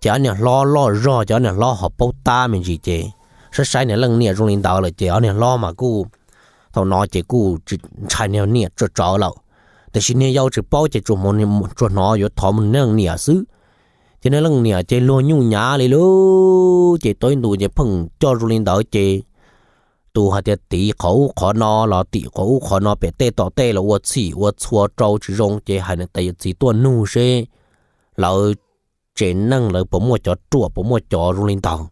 Ces ob niag hlob loj zog ces ob niag hlob ho paub tab me ntsis ces saib saib niag leej niam zoo li ntawd lawm ces ob niag hlob mas kuj, thaum no ces kuj ntshai niag niam tsawv tsawv lawm. Tiam sis niag yau tsis paub ces tsuas hnov yuav thov mus niag leej niam xwb. Ces niag leej niam ces luag nyuj nyav li lauj, ces tau ib ntus ces pheej coj zoo li ntawd ces tus hais tias tiv qhov ub qhov no los tim qhov ub qhov no pem tej tom tej los ua txhij ua txhua rau tsis zoo ces hais niam tais yawm txiv tuaj nug seb lawv tsev neeg lawv puas muaj cov ruam puas muaj cov zoo li ntawd.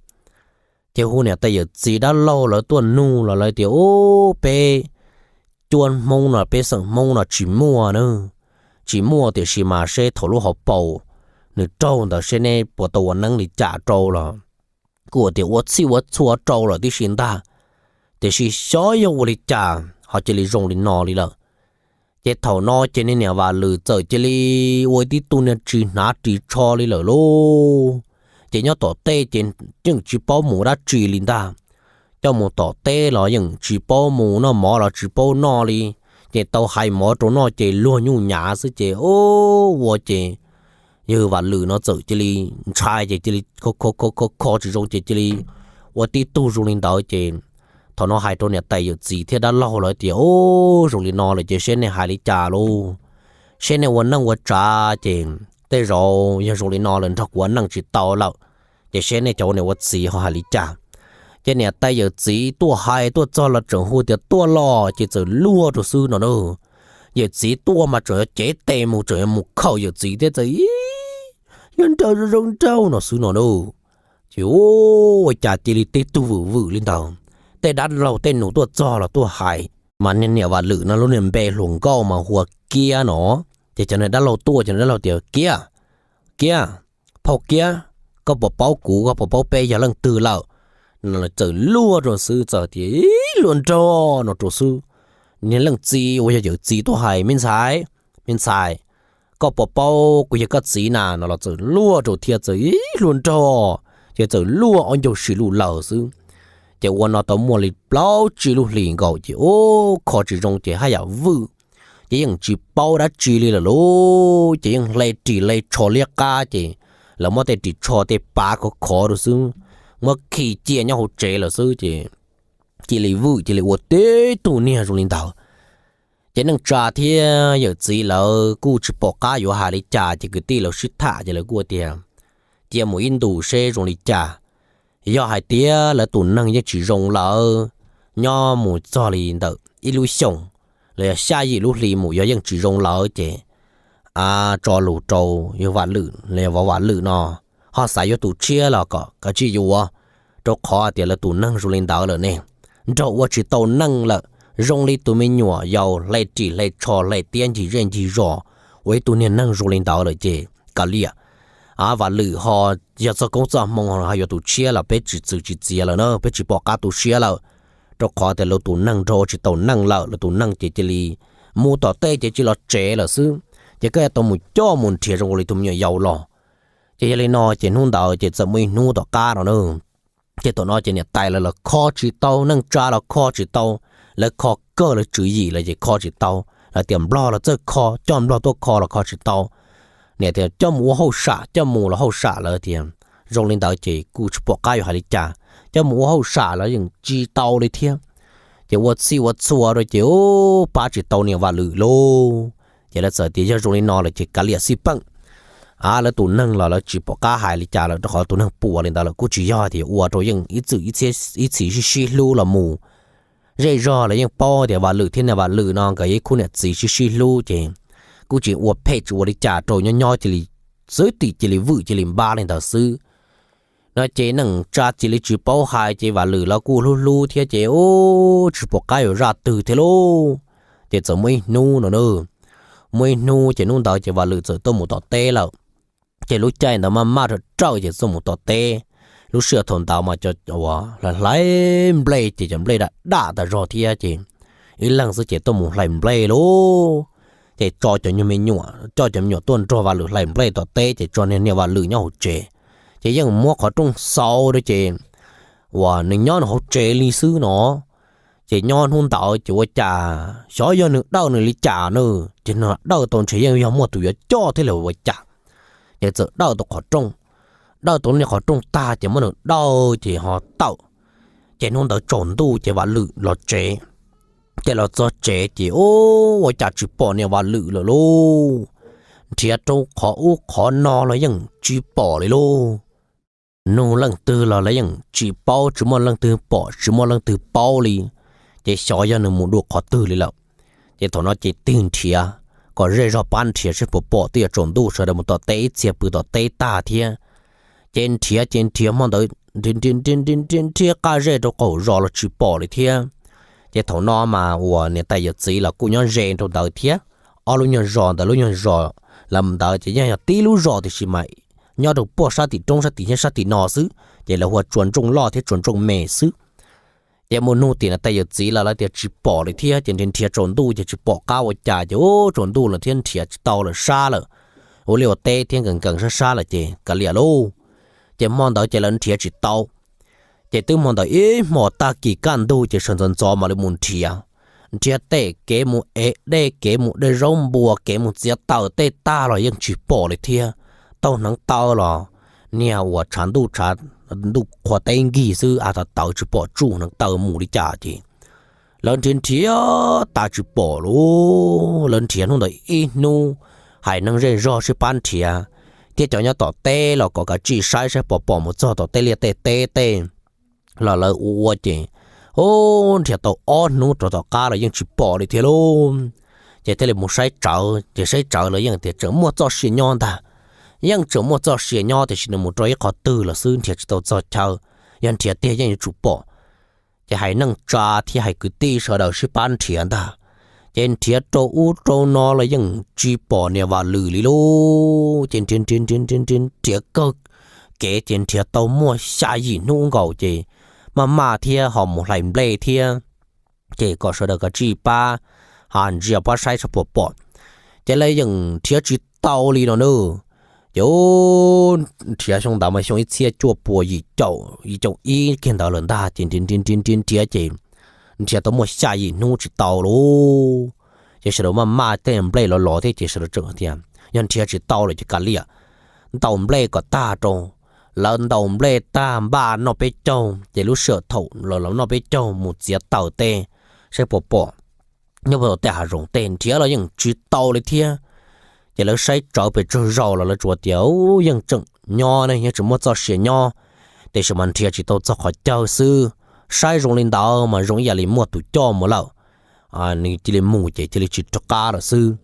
Ces hu niam tais yawm txiv dab laug lawv tuaj nug los lawv tias ub, peb cuab Hmoob no peb xeem Hmoob no tsis muaj na, tsis muaj tiam sis mas seb thaum lub hauv paus nws raug ntawd seb neb puas tau ua neeb li cas rau los kuj tias ua txhij ua txhua rau lawm tib si ntag, tiam sis xyov yog ua li cas ho cia li zoo li no li lawm. Ces thaum no ces niag niam Vam Lwm txawm cia li ua tib tug niag tsis hnav ris tsho li lawm lauj. Ces nyob tom tej ces yeej tsis paub mus dab tsi li ntag, coj mus tom teb los yeej tsis paub mus, noj mov los tsis paub noj li. Ces tau hais mov rau noj ces luag nyuj nyav xwb ces ua ces yawg Vam Lwm no txawm cia li ntshai ces cia li kho kho kho tsis zoo ces cia li ua tib tug zoo li ntawd ces thaum no hais rau niam tais yawm txiv thiab dab laug lawv tias ub, zoo li no lawm ces seb nej hais li cas lauj, seb nej ua neej ua tsav ces tej zaum yog zoo li no lawm nrog kuv ua neej tsis tau lawm, ces seb nej cov ua niam ua txiv ho hais li cas. Ces niam tais yawm txiv tuaj hais tuaj txog los tseem hu tias tuaj los ces txawm luag rau xwb no na. Yawm txiv tuaj mas tseem yuav cev tes mus tseem yuav mus khawm yawm txiv thiab txawm ib luag nraug zoo nraug no xwb no na. Ces ua cas cia li tib tug vwm vwm li ntawd. Tej dab laug tej nus tuaj txog los tuaj hais, mas niag niam Vam Lwm no lub niag npe hluas nkauj mas hu ua Kiab no. Ces cov niag dab laug tuaj ces niag dab laug tias Kiab, Kiab, phauj Kiab, koj puas paub kuv, koj puas paub peb yog leej twg lawm? Txawm luag rau xwb txawm tias ib luag nraug no rau xwb. Niag leej txiv uas yog yawm txiv tuaj hais me ntxhais, me ntxhais, koj puas paub kuv yog koj txiv na no los txawm luag rau thiab txawm ib luag nraug, ces txawm luag ob ncaug sis luj laws xwb. Ces ua no tau muaj li plaub tsib lub hlis nkaus ces ub, kho tsis zoo ces haj yam vwm, ces yeej tsis paub dab tsi li lawm lauj. Ces yeej hle ris hle tsho liab qab ces lawv muab tej ris tsho tej pav khov khov rau xwb, muab khi cia nyob hauv tsev lawm xwb ces cia li vwm cia li ua tib tug niag zoo li ntawd. Ces neej tsa thiab yawm txiv lawv kuj tsis pom qab yuav hais li cas ces kwv tij lawv sib tham ces lawv kuj tias cia mus ib ntus seb zoo li cas. Yog hais tias lawv tus neeg yeej tsis zoo lawm, nyob mus txog li ntawm ib lub xyoos los yog xya yim lub hli mus yog yeej tsis zoo lawm ces tso lus rau yawg Vam Lwm los yog vauv Vam Lwm no ho xav yuav tus tshiab los kom kav tsij yuav, rau qhov tias lawv tus neeg zoo li ntawd lawm ne, nrog ua tsis tau neej lawm, zoo li tus me nyuam yaus hle ris hle tsho hle tiab ncig zej ncig zos, ua ib tug niag neeg zoo li ntawd lawm ces kav liam. Vam Lwm ho yog txoj koob txoj hmoo ho yuav tus tshiab los peb tsis txwv tsis txiav lawm na, peb tsis pom qab tu siab lawm. rau qhov tias lawv tus neeg nrog ua tsis tau neej lawm, lawv tus neeg ces cia li mus tom teb ces cia li los tsev lawm xwb. Ces koj yuav tau mus coj mus nrhiav zoo li tus me nyuam yaus los. Ces yog li no ces hnub ntawd ces txawm muaj ib hnub tom qab no na, ces thaum no ces niam tais lawv los kho tsis tau, neej tsa los kho tsis tau, lawv kho kawg lawv tswv yim lawm ces kho tsis tau. Lawv tias Nplog los txawj kho, coj Nplog tuaj kho los kho tsis tau. Niam tias coj mus ua hauj sam, coj mus los hauj sam lawv tias zoo li ntawd ces kuj tsis pom qab yuav hais li cas, coj mus ua hauj sam los yeej tsis tau li thiab. Ces ua txhij ua txhua rau ces pab tsis tau niam Vam Lwm lauj. Ces lawv txawm tias yog zoo li no lawm ces kav liam xij peem, a lawv tus neeg los lawv tsis pom qab hais li cas lawm, rau qhov tus neeg puas li ntawd lawm kuj tsis yog tias ua rau yeej ib txwm ib txhis sib sib hlub los mus. Zej zog lawv yeej paub tias Vam Lwm thiab niam Vam Lwm no nkawd yog ib khub niam txiv sib sib hlub ces kuj tsis ua phem tsis ua li cas rau, nyob nyob cia li xwb tim cia li vwm cia li npab li ntawd xwb. No ces neej tsa cia li tsis paub hais ces Vam Lwm los kuj hlub hlub thiab ces tsis pom qab yuav zaj twg thiab lauj. Ces txawm muaj ib hnub no na, muaj ib hnub ces hnub ntawd ces Vam Lwm txawm tuaj mus tom teb lawm. Ces lub caij ntawd maj maj rawm rawm ces tuaj mus tom teb. Lub sij hawm thaum ntawd mas cov uas hlais nplej ces cov nplej daj daj tas zog thiab ces ib leeg xwb ces tuaj mus hlais nplej lauj. Ces tso cov nyuag me nyuam, coj cov me nyuam tuaj nrog Vam Lwm hlais nplej tom teb ces tso niam Vam Lwm nyob hauv tsev. Ces yeej muab qhov rooj xauv rau ces uas nws nyob nws hauv tsev li xwb no. Ces nyob hnub ntawd ces ua cas xyov yog nws dawj nws li cas na, ces nws dawj tau ntshe yeej yog muaj tus yuav coj thiab li ua cas. Ces txawm dawj tau qhov rooj, dawj tau niag qhov rooj tag ces muab nws dawj ces ho tawm. Ces hnub ntawd tsaus ntuj ces Vam Lwm los tsev. Ces los txog tsev ces ua cas tsis pom niam Vam Lwm lawm lauj. Nrhiav rau qhov ub qhov no los yeej tsis pom li lauj. Nug leej twg los lawv yeej tsis paub, tsis muaj leej twg pom tsis muaj leej twg paub li. Ces xyov yog nws mus dua qhov twg li lawm. Ces thaum no ces tig nrhiav kom zej zog pab nrhiav seb puas pom, twb yuav tsaus ntuj sawv daws mus tom teb ib txhia pw tom teb tag thiab. Ces nrhiav ces nrhiav hmo ntawd nrhiav nrhiav qaj zej rau qaum zos los tsis pom li thiab. Ces thaum no mas uas niam tais yawm txiv los kuj nyob ze rau ntawd thiab. Ob lub nyuag zos ntawd, lub nyuag zos lawv ntawd ces yeej yog tib lub zos tiam sis mas nyob rau puag sab tim roob sab tim thiab sab tim no xwb, ces lawv hu ua Tsuas Ntsooj Loj thiab Tsuas Ntsooj Me xwb. Ces mus nug tim niam tais yawm txiv los lawv tias tsis pom li thiab. Ces nrhiav nrhiav tsaus ntuj ces tsis pom qab ua cas ces ub tsaus ntuj lawm thiab nrhiav tsis tau lawm sab lawm, ua liaj ua teb thiab nkees nkees sab sab lawm ces kav liam lauj. Ces hmo ntawd ces lawv nrhiav tsis tau. Ces twb hmo ntawd ib hmos tag kis kaj ntug ces sawv ntxov ntxov mam li mus nrhiav. Nrhiav tej kev mus ev dej, kev mus de zaub npua, kev mus txiav taws tej tag los yeej tsis pom li thiab. Taug hneev taw los niag uas tshav ntuj, ntuj qhua teb nkig xwb, a tawv tawv tsis pom tsuj hneev taw mus li cas ces lawv nrhiav nrhiav tas tsis pom lauj. Lawv nrhiav hnub ntawd ib hnub, hais neeg zej zog sib pab nrhiav, thiab cov nyob tom teb los kom kav tsij saib saib puas pom mus txog tom tej liaj tej teb tej los lawv ua ua ces, o, nrhiav tau ob hnub rov tom qab los yeej tsis pom li thiab lauj. Ces thiaj li mus saib tsawv, ces saib tsawv los yeej tias tseem muaj txoj sia nyob ntag. Yeej tseem muaj txoj sia nyob tiam sis nws mus rau ib qhov twg lawm xwb, nrhiav tsis tau txog chaw, yog nrhiav tiag yeej yuav tsum pom. Ces hais neej tsa thiab hais kwv tij sawv daws sib pab nrhiav ntag. Ces nrhiav rau ub rau no los yeej tsis pom niam Vam Lwm li lauj. Ces nrhiav nrhiav nrhiav nrhiav nrhiav kawg kev ces nrhiav tau muaj xya yim hnub nkaus ces maj maj thiab ho mus hlais nplej thiab. Ces kom sawv daws kav tsij pab, ha, ntsia pab saib saib puas pom. Ces lawv yeej nrhiav tsis tau li no na. Ces nrhiav xyoo ntawd mas xyoo ib txhiab cuaj pua yim caum, yim caum ib kiag ntawd lawm ntag ces nrhiav nrhiav nrhiav nrhiav ces nrhiav tau muaj xya yim hnub tsis tau lauj. Ces sawv daws maj maj tej nplej los los thiab ces sawv daws tseem tias yog nrhiav tsis tau lawm ces kav liam, ntaus nplej kom tag rau. Lawv ntaus nplej tag npaj noj peb caug ces lub sij hawm thaum lawv noj peb caug mus txiav taws tej saib puas pom nyob puag tom tej hav zoov tej, nrhiav los yeej tsis tau li thiab. Ces lawv saib tsawv pes tsawg zaus los lawv tsuas tias yeej tseem nyob ne, yeej tseem muaj txoj sia nyob, tiam sis mas nrhiav tsis tau txog qhov chaw xwb. Saib zoo li ntawd mas zoo ib yam li muaj tus coj mus lawm, nws cia li mus ces cia li tsis rov qab lawm xwb.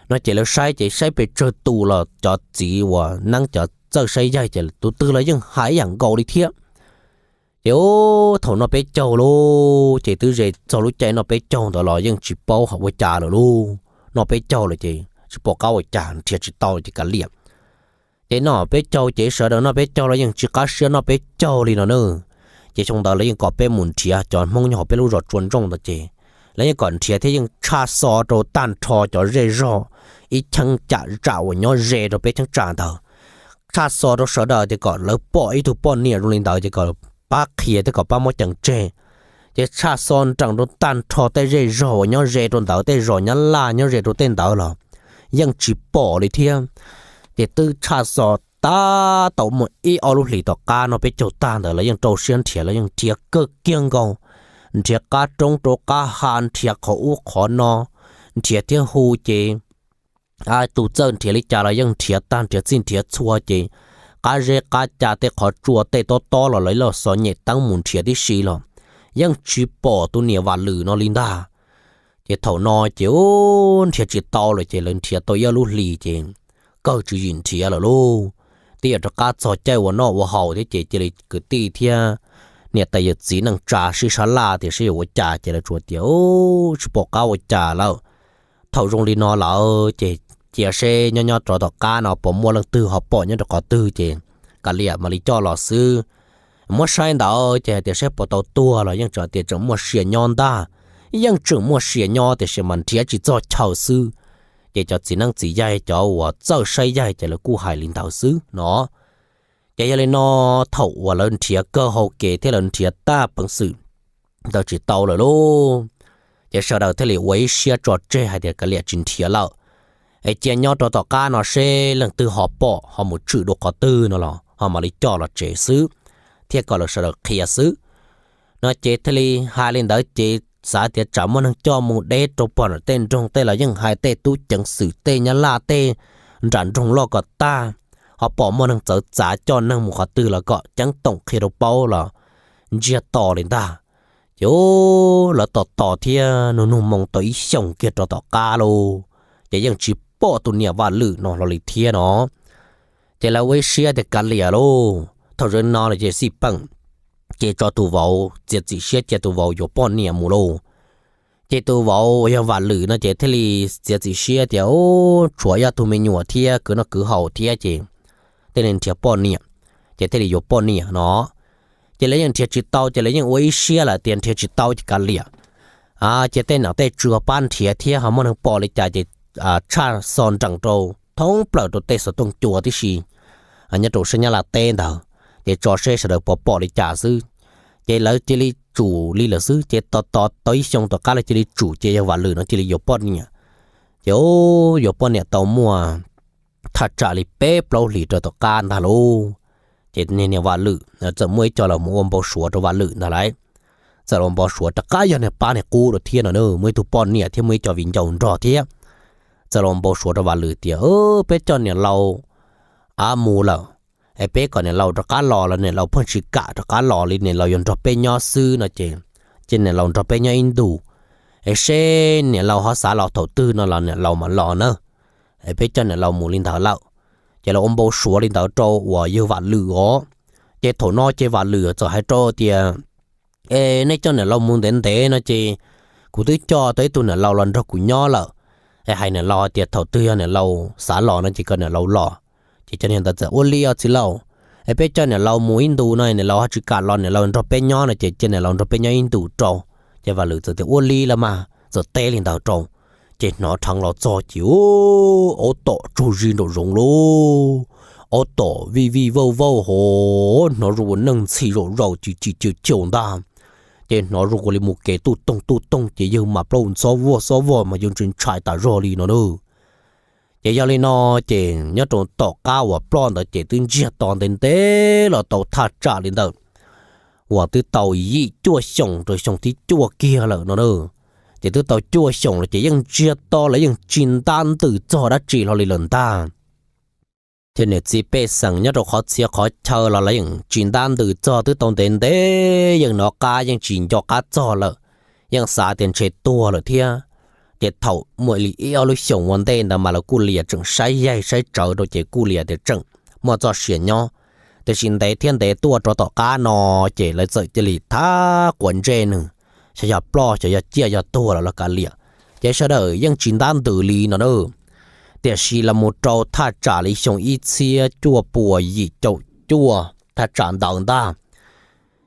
No ces lawv saib ces saib pes tsawg tus los cov txiv uas neeb cov txawj saib yaig ces tus twg los yeej hais ib yam nkaus li thiab. Ces thaum noj peb caug lauj, ces twb ze txog lub caij noj peb caug ntawd los yeej tsis paub hais ua cas lawm lauj. Noj peb caug lawm ces tsis pom qab ua cas, nrhiav tsis tau ces kav liam. Ces noj peb caug ces sawv daws noj peb caug los yeej tsis qab siab noj peb caug li no na. Ces xyoo ntawd lawv yeej kom peb mus nrhiav cov Hmoob nyob hauv peb lub zos Tsua Ntsooj ntawd ces lawv yeej kom nrhiav thiab yeej tshaj xo rau tag nrho cov zej zog ib cheeb tsam uas nyob ze rau peb cheeb tsam ntawd. Tshaj xo rau sawv daws tias kom lawv pom ib tug poj niam zoo li ntawd ces kom pab qhia thiab kom pab muab cees tseg. Ces tshaj xo nrees rau tag nrho tej zej zog uas nyob ze rau ntawd, tej zos Nyab Laj nyob ze rau tej ntawd los yeej tsis pom li thiab. Ces twb tshaj xo tab tom muaj ib ob lub hlis tom qab no peb caug tag ntawd lawv yeej rau siab nrhiav, lawv yeej nrhiav kawg kiag nkaus, nrhiav qab roob rau qab hav, nrhiav qhov ub qhov no, nrhiav thiab hu ces tus txawj nrhiav li cas los yeej nrhiav tag nrhiav txij nrhiav txhua ces qab zeb qab ca tej qhov tsua tej tob tob los lawv los xov nyem teeb mus nrhiav tib si los yeej tsis pom tus niam Vam Lwm no li ntag. Ces thaum no ces ub nrhiav tsis tau lawm ces lawv nrhiav tau ib ob lub hlis ces kawg tswv yim nrhiav lawm lauj. Twb yog rov qab txog caij ua noj ua haus thiab ces cia li kwv tij thiab niam tais yawm txiv neej tsa sib sab laj tias seb yuav ua cas ces lawv tsuas tias ub tsis pom qab ua cas lawm. Thaum zoo li no lawm ces cia seb nyob nyob rov tom qab no puas muaj leej twg ho pom nyob rau qhov twg ces kav liam mam li coj los xwb. Muab saib ntawd ces hais tias saib puas tau tuag los yeej tseem tias tseem muaj sia nyob ntag. Yeej tseem muaj sia nyob tiam sis mas nrhiav tsis txog chaw xwb. Ces cov txiv neeb txiv yaig cov uas txawj saib yaig ces lawv kuj hais li ntawd xwb no. Ces yog li no thaum uas lawv nrhiav kawg hauv kev thiab lawv nrhiav tag peev xwm ntawd tsis tau lawm lauj, ces sawv daws thiaj li ua ib siab tso tseg hais tias kav liam tsis nrhiav lawm, es cia nyob rau tom qab no seb leej twg ho pom ho mus tshwm dua qhov twg no los ho mam li coj los tsev xwb, thiab kom lawv sawv daws qhia xwb. No ces thiaj li hais li ntawd ces xav tias tsam muaj neeg coj mus deb rau pog nram tej nroog tej los yeej hais tej tub ceev xwm tej Nyab Laj tej nram nroog loj kom tag, ho pom muaj neeg txawv txav coj neeg mus qhov twg los kom ceeb toom qhia rau paub los ntsiag to li ntag. Ces lawv tos tos thiab nug nug moo tau ib xyoos kiag rov tom qab lauj, ces yeej tsis pom tus niam Vam Lwm no hlo li thiab no. Ces lawv ua ib siab tias kav liam lauj, thaum zoo no lawm ces xij peem, ces tso tus vauv txiav txim siab cia tus vauv yuav poj niam mus lauj. Ces tus vauv uas yog Vam Lwm no ces thiaj li txiav txim siab tias tshuav ib tug me nyuam thiab kwv noj kwv haus thiab ces thiaj li nrhiav poj niam, ces thiaj li yuav poj niam no. Ces lawv yeej nrhiav tsis tau ces lawv yeej ua ib siab lawm tias nrhiav tsis tau ces kav liam, cia tej nom tej tswv pab nrhiav thiab ho muaj neeg pom li cas ces tshaj xov nrees rau thoob plaws rau tej xov tooj cua tib si nyob rau sab Nyab Laj teb ntawd, ces tso seb sawv daws puas pom li cas xwb. Ces lawv cia li tsum li lawm xwb, ces tos tos tau ib xyoo tom qab lawv cia li tsum ces yog Vam Lwm no cia li yuav poj niam. Ces yuav poj niam tau muaj thaj tsam li peb plaub hlis rau tom qab ntag lauj, ces niag niam Vam Lwm txawm muaj ib co los mus ua npau suav rau Vam Lwm ntag lauj. Txawm los npau suav rov qab yog niag pab niag qub rau thiab no, muaj ib tug poj niam thiab muaj ib co viv ncaus nrog thiab. Txawm los npau suav rau Vam Lwm tias peb coj niam laus av mus lawm, es peb kom niam laus rov qab los los niam laus pheej tsis kam rov qab los li, niam laus yuav nrog peb nyob xwb no ces, ces niam laus nrog peb nyob ib ntus, es seb niam laus ho xav los thaum twg no los niam laus mam los na. Es peb coj niam laus mus li ntawd lawm. Ces lawv ua npau suav li ntawd rau uas yog Vam Lwm os. Ces thaum no ces Vam Lwm txawm hais rau tias es nej coj niam laus mus ntev ntev no ces kuv twb coj tau ib tug niam laus los nrog kuv nyob lawm. Es hais niam laus tias thaum twg yog niam laus xav los no ces kom niam laus los. Ces cov niag ntawd txawm ua li os txiv laus, es peb coj niam laus mus ib ntus no niam laus ho tsis kam los niam laus nrog peb nyob no ces cia niam laus nrog peb nyob ib ntus rau. Ces Vam Lwm txawm tias ua li los mas, txawm teb li ntawd rau. Ces hnov dheev los txog ces aub tom tsaug zis nraum zoov lauj, aub tom vij vij vauj vauj hov hnov zoo ua neej ntxhi zaum zaus ci ci caum caum ntag. Ces hnov zoo ua li mus kev tuj toog tuj toog ces yawg mas plaub xob vog xob vog mas yawg ntshai ntshai tas zog li no na. Ces yog li no, ces nyob rau tom qab uas ploj ntawd ces twb ntsiag to ntev ntev los tau thaj tsam li ntawm uas twb tau yim cuaj xyoos rau xyoo thib cuaj kiag lawm no na. Ces twb tau cuaj xyoos lawm ces yeej ntsiag to lawv yeej tsis ntab ntws txog dab tsi hlo li lawm ntag. Ces niam txiv pej xeem nyob rau qhov txhia qhov chaw los lawv yeej tsis ntab ntws txog, twb tau ntev ntev yeej hnov qab yeej tsis nco qab txog lawm, yeej xav tias ntshe tuag lawm thiab. Ces thaum muaj li ib ob lub xyoos ua ntej ntawd mas lawv kuj lias tseem saib yaig saib tsawv rau ces kuj lias tias tseem muaj txoj sia nyob. Tiam sis ntev thiab ntev tuaj rau tom qab no ces lawv txawm cia li thab quav ntsej nws, xyov yog ploj xyov yog ciaj yog tuag lawm los kav liam, ces sawv daws yeej tsis ntab ntws li no na. Tiam sis los mus rau thaj tsam li xyoo ib txhiab cuaj puas yim caum cuaj thaj tsam ntawd ntag,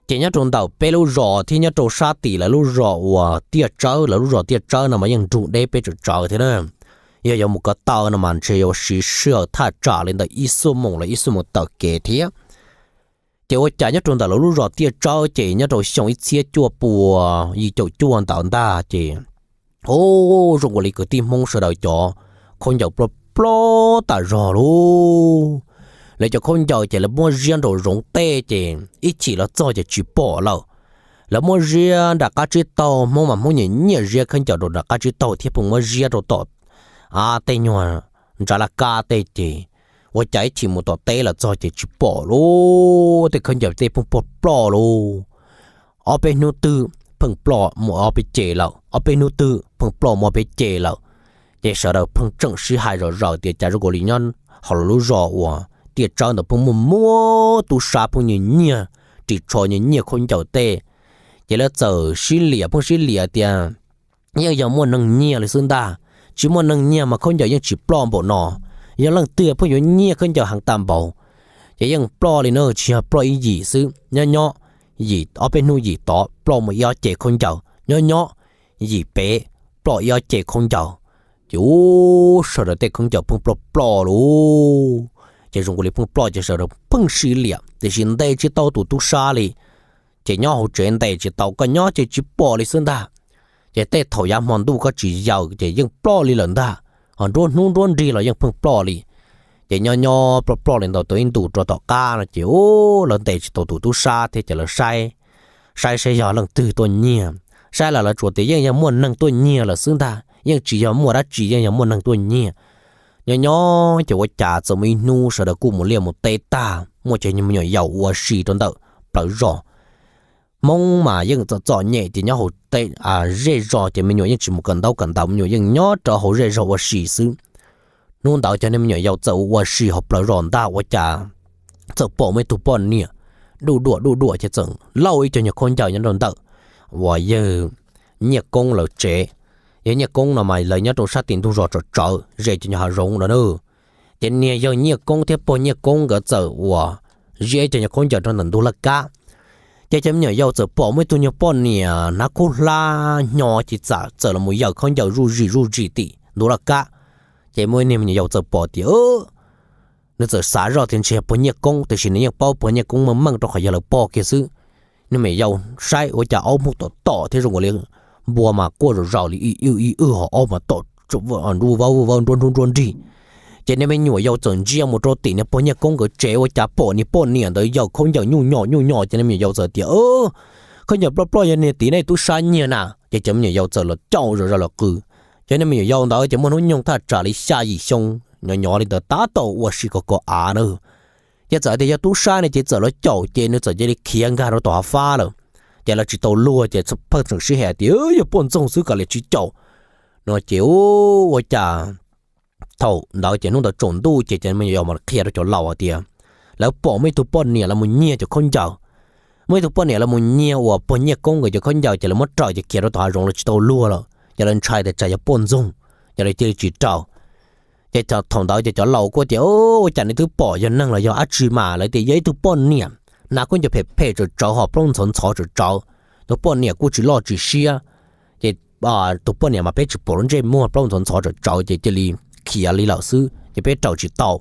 Ces nyob rau ntawm peb lub zos thiab nyob rau sab tim lawv lub zos uas Tiaj Tsawb, lawv lub zos Tiaj Tsawb no mas yeej nrug deb peb tsawm tsawv thiab na. Yog yuav mus ko taw no mas ntshe yuav siv sij hawm thaj tsam li ntawm ib xuab moos los ib xuab moos taw kev thiab. Ces ua cas nyob rau ntawm lawv lub zos Tiaj Tsawb ces nyob rau xyoo ib txhiab cuaj pua yim caum cuaj ntawd ntag ces, o, zoo ua li kwv tij Hmoob sawv daws cov khaub ncaws ploj ploj tas zog lauj. Lawv cov khaub ncaws ces lawv muab ziab nraum zoov tej ces ib chim los txog ces tsis pom lawm. Lawv muab ziab nram qab tsib taug, Hmoob mas Hmoob nyiam nyiam ziab khaub ncaws rau nram qab tsib taug thiab pheej muab ziab rau tom tej nyuag ntsav laj kab tej ces ua cas ib chim mus tom teb los txog ces tsis pom lauj, tej khaub ncaws tej pheej ploj ploj lauj. Ob peb hnub twg pheej ploj mus ob peb ce lawm, ob peb hnub twg pheej ploj mus ob peb ce lawm. Ces sawv daws pheej tseem sib hais zom zaws tias cas zoo li nyob hauv lawv lub zos uas Tiaj Tsawb ntawd pheej muaj muaj tub sab pheej nyiag nyiag, ris tsho nyiag nyiag khaub ncaws tej. Ces lawv txawm sib liam, pheej sib liam tias yeej yog muaj neeg nyiag li xwb ntag, tsis muaj neeg nyiag mas khaub ncaws yeej tsis ploj npaum no. Yog leej twg pheej yuav nyiag khaub ncaws heev tas npaum, ces yeej ploj li na, tsis yog ploj ib yim xwb, nyob nyob yim ob peb hnub yim tod ploj mus ib ob ce khaub ncaws, nyob nyob yim pem ploj ib ob ce khaub ncaws. Ces u, sawv daws tej khaub ncaws pheej ploj ploj lauj. Ces zoo li pheej ploj ces sawv daws pheej sib liam tiam sis ntes tsis tau tus tub sab li. Ces nyob hauv tsev ntes tsis tau, koj nyob ces tsis pom li xwb ntag. Ces tej thaum yav hmo ntuj koj tsis yaws ces yeej ploj li lawm ntag, ho nruab hnub nruab nrig los yeej pheej ploj li. Ces nyob nyob ploj ploj li ntawd tau ib ntus rau tom qab no ces u, lawv ntes tsis tau tus tub sab thiab ces lawv saib, saib saib yog leej twg tuaj nyiag. Saib los lawv tsuas tias yeej yog muaj neeg tuaj nyiag lawm xwb ntag, yeej tsis yog muaj dab tsi, yeej yog muaj neeg tuaj nyiag. Nyob nyob ces ua cas txawm muaj ib hnub sawv daws kuj mus liaj mus teb tag, muaj cov me nyuam yaus ua si rau ntawm plawv zos. Hmoob mas yeej txom txom nyem ces nyob hauv zej zos ces me nyuam yeej tsis mus kawm ntaub kawm ntawv, me nyuam yeej nyob rau hauv zej zog ua si xwb. Hnub ntawd cov niag me nyuam yaus txawm ua si hauv plawv zos ntag ua cas txawm pom muaj ib tug poj niam duj duam duj duam ces txawm lauj ib co nyuag khaub ncaws nyob rau ntawm uas yawg Nyiaj Koob lawv tsev. Yawg Nyiaj Koob no mas lawv nyob rau sab tim ntug zos tsawv tsawv ze cov nyuag hav zoov no na. Ces niag yawg Nyiaj Koob thiab pog Nyiaj Koob nkawd txawm uas ziab ib co nyuag khaub ncaws rau ntawm ntug laj kab. Ces cov me nyuam yaus txawm pom muaj ib tug nyuag poj niam hnav khaub hlab hnyo ces txawm los mus yaws khaub ncaws zuj zis zuj zis tim ntug laj kab. Ces muaj ib niag me nyuam yaus txawm pom tias nws txawm xav zoj tias ntshe yog pog Nyiaj Koob, tiam sis nws yeej paub pog Nyiaj Koob meej meej rau qhov yog lawv pog kiag xwb. Niag me nyuam yaus saib ua cas aub hmuj tom tom thiab zoo li npua mas quaj zom zaws li ib wj ib wj ho aub mas tom nruj vab nruj vab nruab nruab nrig. Ces niag me nyuam yaus txawm ntsia mus rau tim niag pog Nyiaj Koob nkawd tsev ua cas pom niag poj niam ntawd yaws khaub ncaws nyuj nyom nyuj nyom ces niag me nyuam yaus txawm tias khaub ncaws ploj ploj yog niag tim nej tub sab nyiag na. Ces cov me nyuam yaus txawm los caum zom zaws los qw. Ces niag me nyuam yaus ntawd ces muaj hnub nyoog thaj tsam li xya yim xyoo, nyob nyob li ntawd tab tom ua si kom kom av na. Ces txawm tias yog tub sab ne ces txawm los caum ces nws txawm cia li khiav nkag rau tom hav fab lawm. Ces lawv tsis tau luag ces pheej tseem sib hais tias yog poj ntxoog xwb kav liam tsis caum no ces ua cas thaum ntawd ces hnub ntawd tsaus ntuj ces cov me nyuam yaus mas qhia rau cov laus hais tias lawv pom muaj ib tug poj niam los mus nyiag cov khaub ncaws. Muaj ib tug poj niam los mus nyiag uas pog Nyiaj Koob nkawd cov khaub ncaws ces lawv muab raws ces khiav rau tom hav zoov lawv tsis tau luag lawm ces lawv ntshai tias tsam yog poj ntxoog, ces lawv cia li tsis raws. Ces thaum ntawd ces cov laus kuj tias ua cas nej twb pom yog neeg los yog dab tsi mas lawv tias yog ib tug poj niam hnav khaub ncaws phem phem tsawv tsawv ho plaub ntxhov ntxhov tsawv tsawv. Tus poj niam kuj tsis loj tsis siab. Ces tus poj niam mas peb tsis pom lub ntsej muag, plaub ntxhov ntxhov tsawv tsawv ces cia li khiav li lawm xwb ces peb raws tsis tau.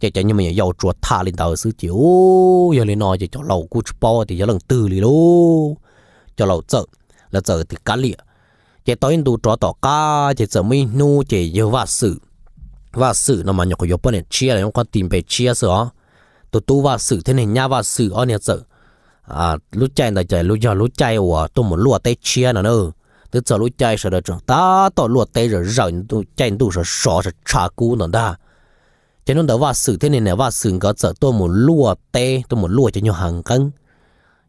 Ces cov me nyuam yaus tsuas tham li ntawd xwb ces u, yog li no ces cov laus kuj tsis paub tias yog leej twg li lauj. Cov laus txawm, lawv txawm tias kav liam. Ces tau ib ntu rov tom qab ces txawm muaj ib hnub ces yawg Vaj Xwm, Vaj Xwm no mas nyuam qhuav yuav poj niam tshiab los yog qhov ti npe tshiab xwb os. Tus tub Vaj Xwm thiab niag nyab Vaj Xwm ob niag txawm, lub caij ntawd ces yog lub caij uas tuaj mus luaj teb tshiab no na. Twb txog lub caij sawv daws tseem tab tom luaj teb zawm zawm, caij ntuj sov sov tshav kub ntawd ntag. Ces hnub ntawd Vaj Xwm thiab niag niam Vaj Xwm nkawd txawm tuaj mus luaj teb, tuaj mus luaj cov nyuag hav nqeeb.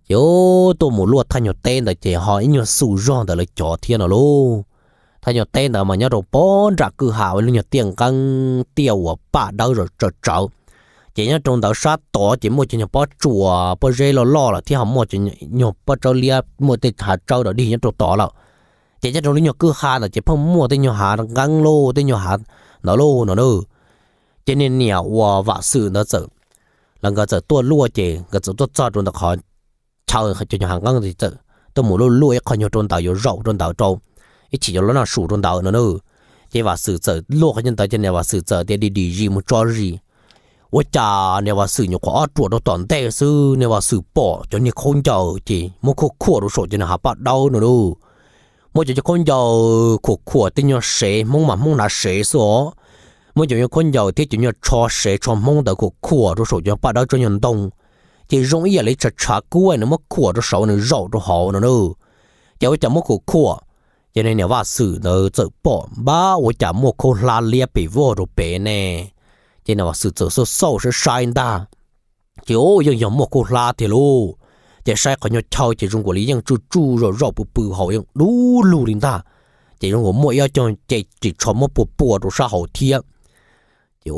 Ces tuaj mus luaj thaj nyuag teb ntawd ces ho ib nyuag xu zog ntawm lawv cov thiab no lauj. Thaj nyuag teb ntawd mas nyob rau pob nram kwj ha ua lub nyuag tiaj nqeeb tiaj uas paj dawb tsawv tsawv. Ces nyob rau ntawd sab tod ces muaj cov nyuag pob tsuas pob zeb loj loj lawm thiab ho muaj cov nyuag pob tsawb liab muaj tej hav tsawb dog dig nyob rau tod lawm. Ces nyob rau lub nyuag kwj ha ntawd ces pheej muaj tej nyuag hav nqeeb lauj, tej nyuag hav ntawd lauj no na. Ces niag niam uas Vaj Xwm ntawd txawm, lawv nkawd txawm tuaj luaj ces nkawd txawm tuaj txog rau ntawm qhov chaw cov nyuag hav nqeeb ntawd txawm tuaj mus luaj luaj ib qho nyuag rau ntawd yuav zaum rau ntawd rau ib chim cov los noj su rau ntawd no na. Ces Vam Xwm txawm luaj qhov nyuag ntawd ces niam Vam Xwm txawm tias dim dim zis mus tso zis. Ua cas niam Vam Xwm nyuam qhuav ob ruam rau tom ntej xwb niam Vam Xwm pom cov niag khaub ncaws ces muab khuam khuam rau saum cov niag hav paj dawb no na. Muab cov khaub ncaws khuam khuam tej nyuag sev, Hmoob mas Hmoob hnav sev xwb os. Muab cov nyuag khaub ncaws thiab cov nyuag tsho sev tsho Hmoob ntawd khuam khuam rau saum cov paj dawb tsob nyuag ntoo, ces zoo ib yam li tshav tshav kub nws muab khuam rau saud nws zaum rau hauv no na. Ces ua cas muab khuam khuam, ces niam Vaj Xwm ntawd txawm pom npab ua cas muaj khaub hlab liab pes vog rau pem ne. Ces niam Vaj Xwm txawm xauj xauj saib saib ntag, ces yeej yog muaj khaub hlab tiag lauj. Ces saib qhov nyuag chaw ces zoo nkaus li yeej tsuj tsuj zaum zaum pw pw hauv yeej dub lug li ntag. Ces zoo nkaus muaj ib ob co ce ris tsho muab pua pua rau sab hauv thiab. Ces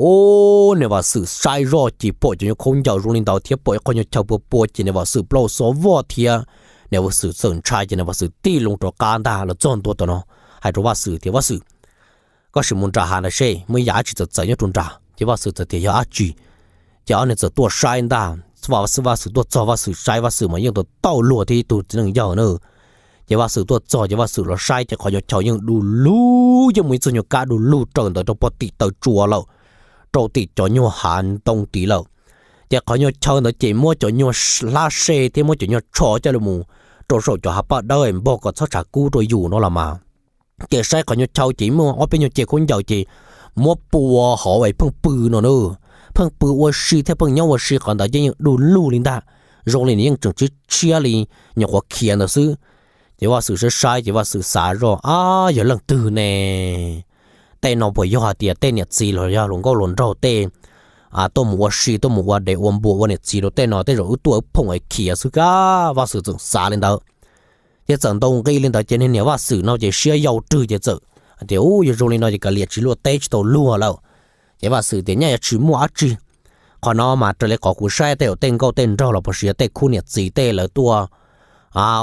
niam Vaj Xwm saib zoj ces pom cov nyuag khaub ncaws zoo li ntawd thiab pom ib qho nyuag chaw pua pua ces niam Vaj Xwm plaub xov voj thiab. Niam Vaj Xwm txawm ntshai ces niam Vaj Xwm tig loo rov qab ntag los txog ntua tom no, hais rau Vaj Xwm tias, Vaj Xwm, koj sim mus nram hav ntawd seb muaj ib yam dab tsi txawv txawv nyob rau nram. Ces Vaj Xwm txawm tias, Yog dab tsi? Ces ob niag txawm tuaj saib ntag. Vaj Xwm tuaj txog Vaj Xwm saib Vaj Xwm mas yeej tau tau luag thiab ib tug txiv neej yawg na. Ces Vaj Xwm tuaj txog ces Vaj Xwm los saib ces qhov nyuag chaw yeej du lug, yeej muaj ib txoj nyuag kab du lug raws ntawd rau pog tim taw tsua lawm, rau tim cov nyuag hav ntoo tid lawm. Ces qhov nyuag chaw ntawd ces muab cov nyuag hlab se thiab muab cov nyuag tsho coj los rau saum cov hav paj dawb npog kom txhob tshav kub rau yus no los mas. Ces saib qhov nyuag chaw ces muaj ob peb nyuag ce khaub ncaws ces muab pua hauv es pheej pw no na. Pheej pw ua si thiab pheej nyob ua si qhov ntawd ces yeej du lug li ntag, zoo li nws yeej tseem tshiab tshiab li nyuam qhuav khiav ntawd xwb. Ces Vaj Xwm saib saib ces Vaj Xwm xav zoj, Ab, yog leej twg ne? Tej no puas yog hais tias tej niam txiv los yog hluas nkauj hluas nraug tej tuaj mus ua si tuaj mus ua dev ua npua ua niam txiv rau tej no, tej zaum wb tuaj wb phoom es khiav xwb kab. Vaj Xwm txawm xav li ntawd. Ces txawm ntaus nqi li ntawd ces niag niam Vaj Xwm no ces siab yau rwg ces txawm tias, Ub, yog zoo li no ces kav liam tsis luaj teb tsis tau luag lawm. Ces Vaj Xwm tias, Nyaj yuav tsis muaj dab tsi. Qhov no mas raws li qhov kuv saib tej zaum tej nkauj tej nraug los puas sis yog tej khub niam txiv tej lawv tuaj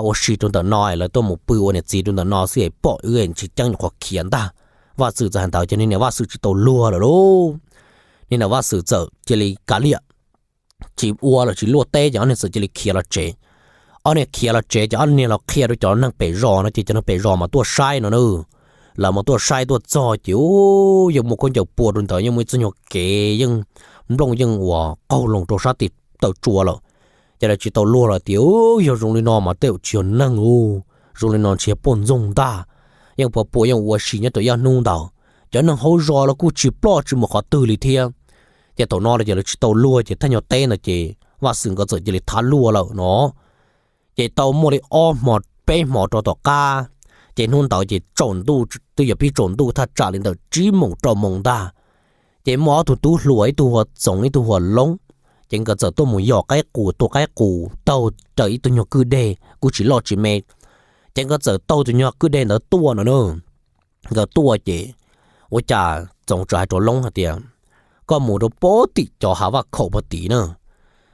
ua si rau ntawm no, lawv tuaj mus pw ua niam txiv rau ntawm no xwb es pom wb tsis ceeb nyuam qhuav khiav ntag. Vaj Xwm txawm hais ntawd ces niag niam Vaj Xwm tsis tau luag lawm lauj. Niag niam Vaj Xwm txawm cia li kav liam tsis ua lawm tsis luaj teb ces ob niag txawm cia li khiav los tsev. Ob niag khiav los tsev ces ob niag los qhia rau cov neeg pem zos no ces cov neeg pem zos mas tuaj saib no na. Lawv mas tuaj saib tuaj txog ces yeej muaj khaub ncaws pua rau ntawd, yeej muaj ib txoj nyuag kev yeej nplooj yeej uas qaug loo rau sab tim taw tsua lawm. Ces lawv tsis tau luag lawm tias, Yog zoo li no mas tej zaum tsis yog neeg ub, zoo li no ntshe yog poj ntxoog ntag. Yeej pua pua yeej ua si nyob rau ib ob hnub ntawd, cov neeg hauv zos los kuj tsis ploj tsis mus qhov twg li thiab. Ces thaum no ces lawv tsis tau luag ces thaj nyuag teb ntawd ces Vaj Xwm nkawd txawm cia li thav luaj lawm no. Ces tau muaj li ob hmo peb hmo rau tom qab, ces hnub ntawd ces tsaus ntuj twb yuav pib tsaus ntuj thaj tsam li ntawm tsib moos rau moos ntag. Ces muaj ob tug tub hluas, ib tug hu ua Txoov ib tug hu ua Loob, ces nkawd txawm tuaj mus yos qaib qus, tua qaib qus taug raws ib tug nyuag kwj deg kuj tsis loj tsis me. Ces nkawd txawm taug tus nyuag kwj deg ntawd tuaj no na. Nkawd tuaj ces ua cas Txoov txawm hais rau Loob hais tias, Koj mus rau pog tim cov hav vaj khaum pog tid na.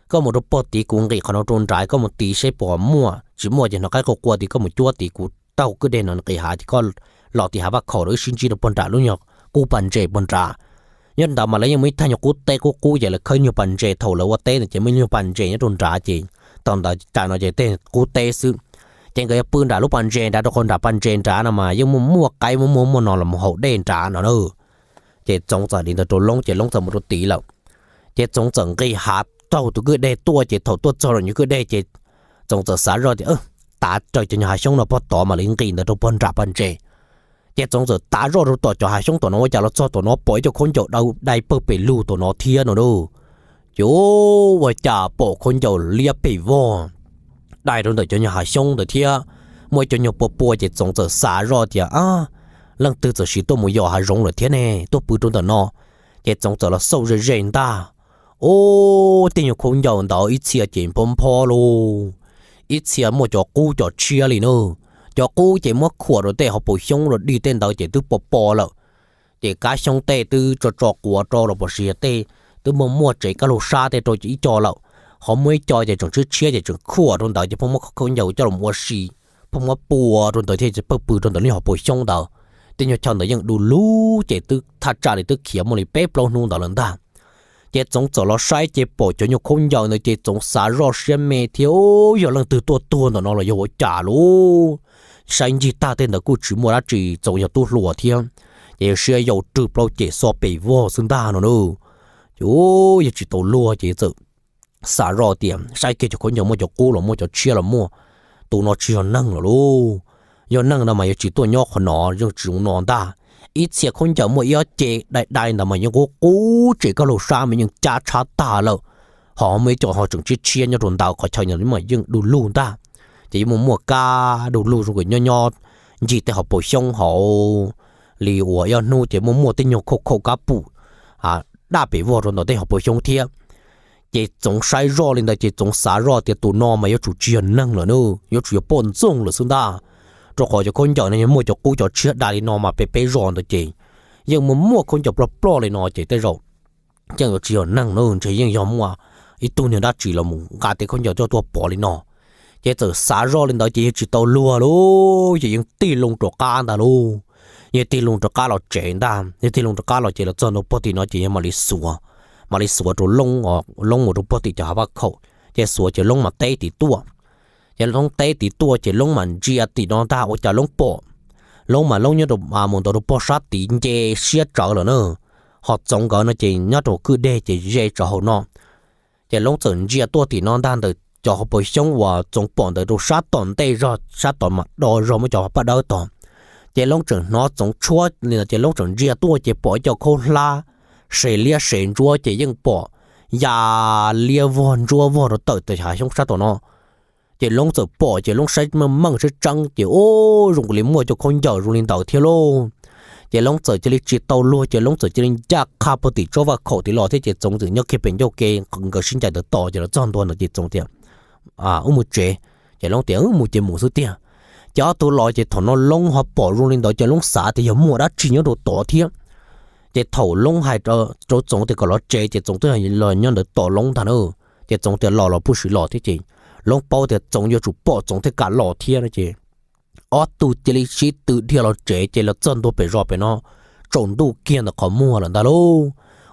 Koj mus rau pog tid, kuv nqis qhov no rau nrad, koj mus tid seb puas muaj, tsis muaj ces hnov qaib qua qua tid koj mus cuab tid, kuv taug kwj deg no nqis hav ces koj los tim hav vaj khaum rau wb sib ntsib rau pog nram lub nyuag qub pas ntses pog nrad. Nyob ntawd mas lawv yeej muaj ib thaj nyuag qub teb qub qub ces lawv khawb nyuag pas ntses, thaum lawv ua teb ntawd ces muaj nyuag pas ntses nyob rau nrad ces thaum ntawd cas no ces tej qub teb xwb. Ces nkawd yuav pw nram lub pas ntses nrad rau qhov nram pas ntses nrad no mas yeej muaj muaj qaib muaj muaj muaj no los mus haus dej nrad no na. Ces Txoov txawm hais li ntawd rau Loob ces Loob txawm mus rau tid lawm. Ces Txoov txawm nqis hav taug tus kwj deg tuaj ces thaum tuaj txog ntawm nyuag kwj deg ces Txoov txawm xav zoj tias, Tav raws cov nyuag hav xyoob no pog tod mam li nqis ntawd rau pog nram pas ntses. Ces Txoov txawm tav zoj rau tom cov hav xyoob tom no ua cas los txog tom no pom ib co khaub ncaws dai pawg pes lug tom no thiab no lauj. Ces ua cas pom khaub ncaws liab pes vog dai rau ntawm cov nyuag hav xyoob ntawd thiab, muaj ib co nyuag pua pua ces Txoov txawm xav zoj tias, Ab, leej twg txawm sim tuaj mus yos hav zoov lawm thiab ne, tuaj pw rau ntawm no. Ces Txoov txawm los xauj ze ze ntag. Ub, tej nyuag khaub ncaws ntawd ib txhia ces nphob nphob lauj, ib txhia muaj cov qub cov tshiab li na. Cov qub ces muab khuam rau tej hauv paus xyoob los dig tej ntawd ces twb pos pos lawm. Ces kab xyoob tej twb tso tso quav rau los puas sis yog tej twb muaj muaj tsev kab laug sab tej rau ib co lawm. Ho muaj ib co ces tseem tshiab tshiab ces tseem khuam rau ntawd ces pheej muab khaub ncaws coj los ua si, pheej muab pua rau ntawd thiab ces pheej pw rau ntawm lub hauv paus xyoob ntawd. Tej nyuag chaw ntawd yeej du lug ces twb thaj tsam li twb khiav muaj li peb plaub hnub ntawd lawm ntag. Ces Txoov txawm los saib ces pom cov nyuag khaub ncaws ntawd ces Txoov xav zoj siab me thiab, Ub, yog leej twg tuaj tuag ntawm no los yog ua cas lauj? Saib ncig tag tej ntawd kuj tsis muaj dab tsi, Txoov yog tub hluas thiab, ces yog siab yau rwg plaub ceg xob pes vog xwb ntag no na. Ces, Ub, yog tsis tau luag ces txawm xav zoj tias saib kiag cov khaub ncaws muaj cov qub los muaj cov tshiab los muaj, tus no tsis yog neeg lawm lauj. Yog neeg no mas yuav tsis tuaj nyob qhov no, yeej tsis zoo no ntag. Ib txhia khaub ncaws muaj ib ob ce dai dai ntawd mas yeej qub qub tsem koj laug sab mas yeej cab tshab tag lawm. Ho muaj ib co ho tseem tshiab tshiab nyob rau ntawd qhov chaw no mas yeej du lug ntag. Ces yeej muaj muaj kab du lug zoo nkaus nyob nyob ncig tej hauv paus xyoob hauv li uas ib ob hnub ces muaj muaj tej nyuag khauj khauj kab pum daj pes vog rau ntawm tej hauv paus xyoob thiab. Ces Txoov saib zoj li ntawd ces Txoov xav zoj tias tus no mas yuav tsum tsis yog neeg lawm na, yuav tsum yog poj ntxoog lawm xwb ntag. Rau qhov cov khaub ncaws no yog muaj cov qub cov tshiab dai li no mas peb peb zos ntawd ces yeej muaj muaj khaub ncaws ploj ploj li no ces tej zaum yeej yuav tsis yog neeg na, ntshe yeej yog muaj ib tug niag dab tsi los mus nqa tej khaub ncaws coj tuaj pov li no. Ces txawm xav zoj li ntawd ces yog tsis tau luag lauj, ces yeej tig loo rov qab ntag lauj. Yog tig loo rov qab los tsev ntag, yog tig loo rov qab los ces los txog ntua puag tim no ces yog mam li xuav, mam li xuav rau Loob, Loob mus rau puag tim cov hav vaj khaum, ces xuav ces Loob mam teb tim tuaj. Ces Loob teb tim tuaj ces Loob mam ntsia tim no ntag ua cas Loob pom, Loob mas Loob nyob rau mus ntawd rau puag sab tid nce siab tsawv lawm na. Ho Txoov nkawd no ces nyob rau kwj deg ces ze tsawv hauv no. Ces Loob txawm ntsia tuaj tim no ntag ntawm cov hauv paus xyoob uas Txoov pom ntawd rau sab tom ntej zog, sab tom mas do zog muaj cov paj dawb tod. Ces Loob tseem hnov Txoov tshuab li ntawd ces Loob tseem ntsia tuaj ces pom ib co khaub hlab sev liab sev ntsuab ces yeej pom ya liab vog ntsuab vog rau tawm tawm hav xyoob sab tom no. Ces Loob txawm pom ces Loob saib meej meej tseeb tseeb ces ub, zoo li muaj cov khaub ncaws zoo li ntawd thiab lauj. Ces Loob txawm cia li tsis tau luag ces Loob txawm cia li ncaj qha puag tim tsob vaj khaum tid los thiab ces Txoov txawm nyob kiag pem ncauj ke, nkawd sib ncaim ntawd tos ces los txog ntua ntawd ces Txoov tias, Wb mus tsev. Ces Loob tias, Wb mus ces mus xwb tiag. Ces ob tug los ces thaum no Loob ho pom zoo li ntawd ces Loob xav tias yog muaj dab tsi nyob rau tod thiab. Ces thaum Loob hais rau Txoov tias kom los tsev ces Txoov twb los nyob ntawd tos Loob ntag na. Ces Txoov tias los los puj sim los thiab ces Loob paub tias Txoov yuav tsum pom Txoov thiaj kam los thiab no ces ob tug cia li sib tw dhia los tsev ces los txog ntua pem zos pem no, tsaus ntuj kiag ntawm qhov muag lawm ntag lauj.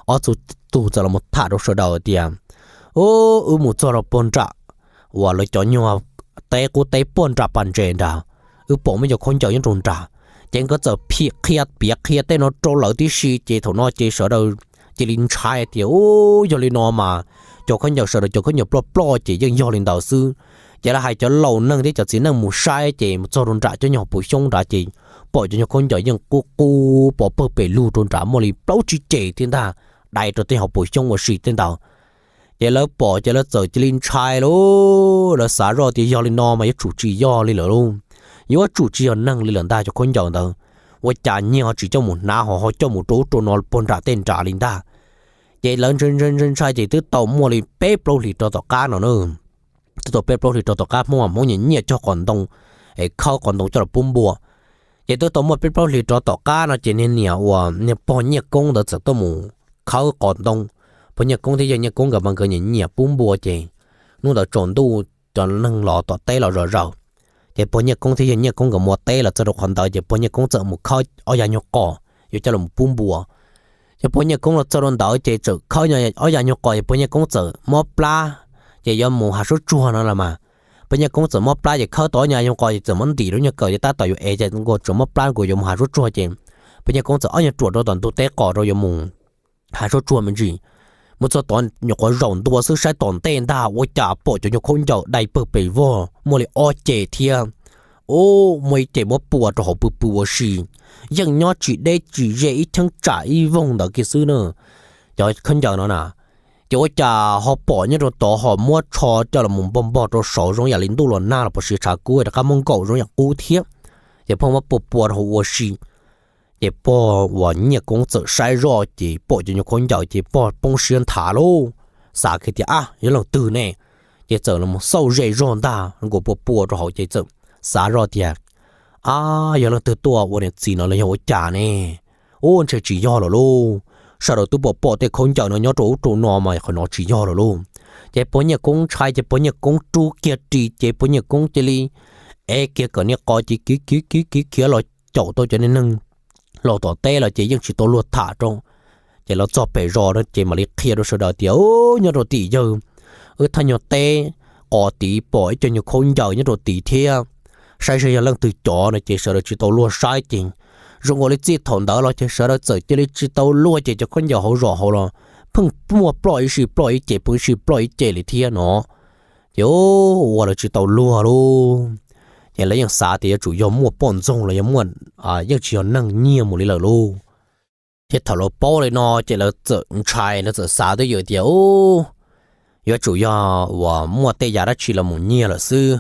Ob tug tug txawm los tham rau sawv daws tias, Wb mus txog rau puag nram uas lawv cov nyuag teb qub teb puag nram pas ntses nrad, wb pom muaj cov khaub ncaws nyob rau nrad. Ces nkawd txawm phim qhia piav qhia tej no rau lawv tib si ces thaum no ces sawv daws cia li ntshai tias, Ub, yog li no mas cov khaub ncaws, sawv daws cov khaub ncaws ploj ploj ces yeej yog li ntawd xwb. Ces lawv hais cov laus neeg thiab cov txiv neej mus saib ces mus txog rau nram cov nyuag hauv paus xyoob nrad ces pom cov nyuag khaub ncaws yeej qub qub pov pawg pes lug rau nrad muaj li plaub tsib ceg thiab ntag, dai rau tej hauv paus xyoob ua si tej ntawd. Ces lawv pom ces lawv txawm cia li ntshai lauj, lawv xav zoj tias yog li no mas yuav tsum tsis yog li lawm lauj, yuav tsum tsis yog neeg li lawm ntag cov khaub ncaws ntawd. Ua cas nyias ho tsis coj mus hnav ho ho coj mus rau ub rau no puag nram tej nrad li ntag. Ces lawv ntshai ntshai ntshai ces twb tau muaj li peb plaub hlis rau tom qab no na, twb tau peb plaub hlis rau tom qab Hmoob mas Hmoob nyiam nyiam cog qos ntoo es khawb qos ntoo coj los pub npua. Ces twb tau muaj peb plaub hlis rau tom qab no ces niag niam uas niag pog Nyiaj Koob ntawd txawm tuaj mus khawb qos ntoo. Pog Nyiaj Koob thiab yawg Nyiaj Koob nkawd mas nkawd nyiam nyiam pub npua ces hnub ntawd tsaus ntuj cov neeg los tom teb los zom zaws. Ces pog Nyiaj Koob thiab yawg Nyiaj Koob nkawd mus ua teb los txog rau qhov ntawd ces pog Nyiaj Koob txawm mus khawb ob yav nyuag qos yuav coj los pub npua. Ces pog Nyiaj Koob los txog rau ntawd ces txawm khawb ob yav nyuag qos es pog Nyiaj Koob txawm mob plab, ces yuav mus hav suab tsuag no los mas. Pog Nyiaj Koob txawm mob plab ces khawb tau ob yav nyuag qos ces txawm muab ntim rau nyuag kawm ces tab tom yuav ev ces nkaus tseem mob plab nkaus yuav mus hav suab tsuag ces pog Nyiaj Koob txawm ob nyuag ruam rau tom ntug teb qos rau yuav mus hav suab tsuag me ntsis. Mus txog tod nyuam qhuav zaum ntua xwb saib tom ntej ntag ua cas pom cov nyuag khaub ncaws dai pawg pes vog muaj li ob ceg thiab. Ub, muaj ib ceg muab pua rau hauv pw pw ua si, yeej nyob tsis deb tsis ze ib cheeb tsam ib voog ntawd kiag xwb na. Cov khaub ncaws no na, ces ua cas ho pom nyob rau tod ho muab tsho coj los mus npog npog rau saud zoo yam li ntuj los nag los puas siav tshav kub rov qab muab nkaum zoo yam qub thiab. Ces pog muab pua pua rau hauv ua si. Ces pog uas Nyiaj Koob txawm saib zoj ces pom cov nyuag khaub ncaws ces pog poob siab nthav lauj, xav kiag tias, Ab, yog leej twg ne? Ces txawm los xauj ze zog ntag nkaus pua pua rau hauv ces txawm xav zoj tias, Ab, yog leej twg tuaj ua niam txiv no los yog ua cas ne? Ub, ntshe tsis yog lawm lauj, sawv daws twb pom pom tej khaub ncaws no nyob rau ub rau no mas qhov no tsis yog lawm lauj. Ces pog Nyiaj Koob ntshai ces pog Nyiaj Koob rub kiag ris ces pog Nyiaj Koob cia li ev kiag kawm niag qos ces khiav khiav khiav khiav khiav los caum tau cov niag neeg los tom teb los ces yeej tsis tau luag tham rau. Ces los txog pem zos no ces mam li qhia rau sawv daws tias, Nyob rau tim yawg wb thaj nyuag teb qos tid pom ib co nyuag khaub ncaws nyob rau tid thiab, saib saib yog leej twg cov no ces sawv daws tsis tau luag saib ces zoo nkaus li txij thaum ntawd los ces sawv daws txawm cia li tsis tau luag ces cov khaub ncaws hauv zos hauv los pheej muaj ploj ib sij ploj ib ce, pheej ib sij ploj ib ce li thiab no. Ces ua lawv tsis tau luag lauj, ces lawv yeej xav tias yuav tsum yog muaj poj ntxoog los yog muaj, yeej tsis yog neeg nyiag mus li lawm lauj. Ces thaum lawv paub li no ces lawv txawm ntshai, lawv txawm xav twj ywm tias, Ub, yuav tsum yog uas muaj tej yam dab tsi los mus nyiag lawm xwb.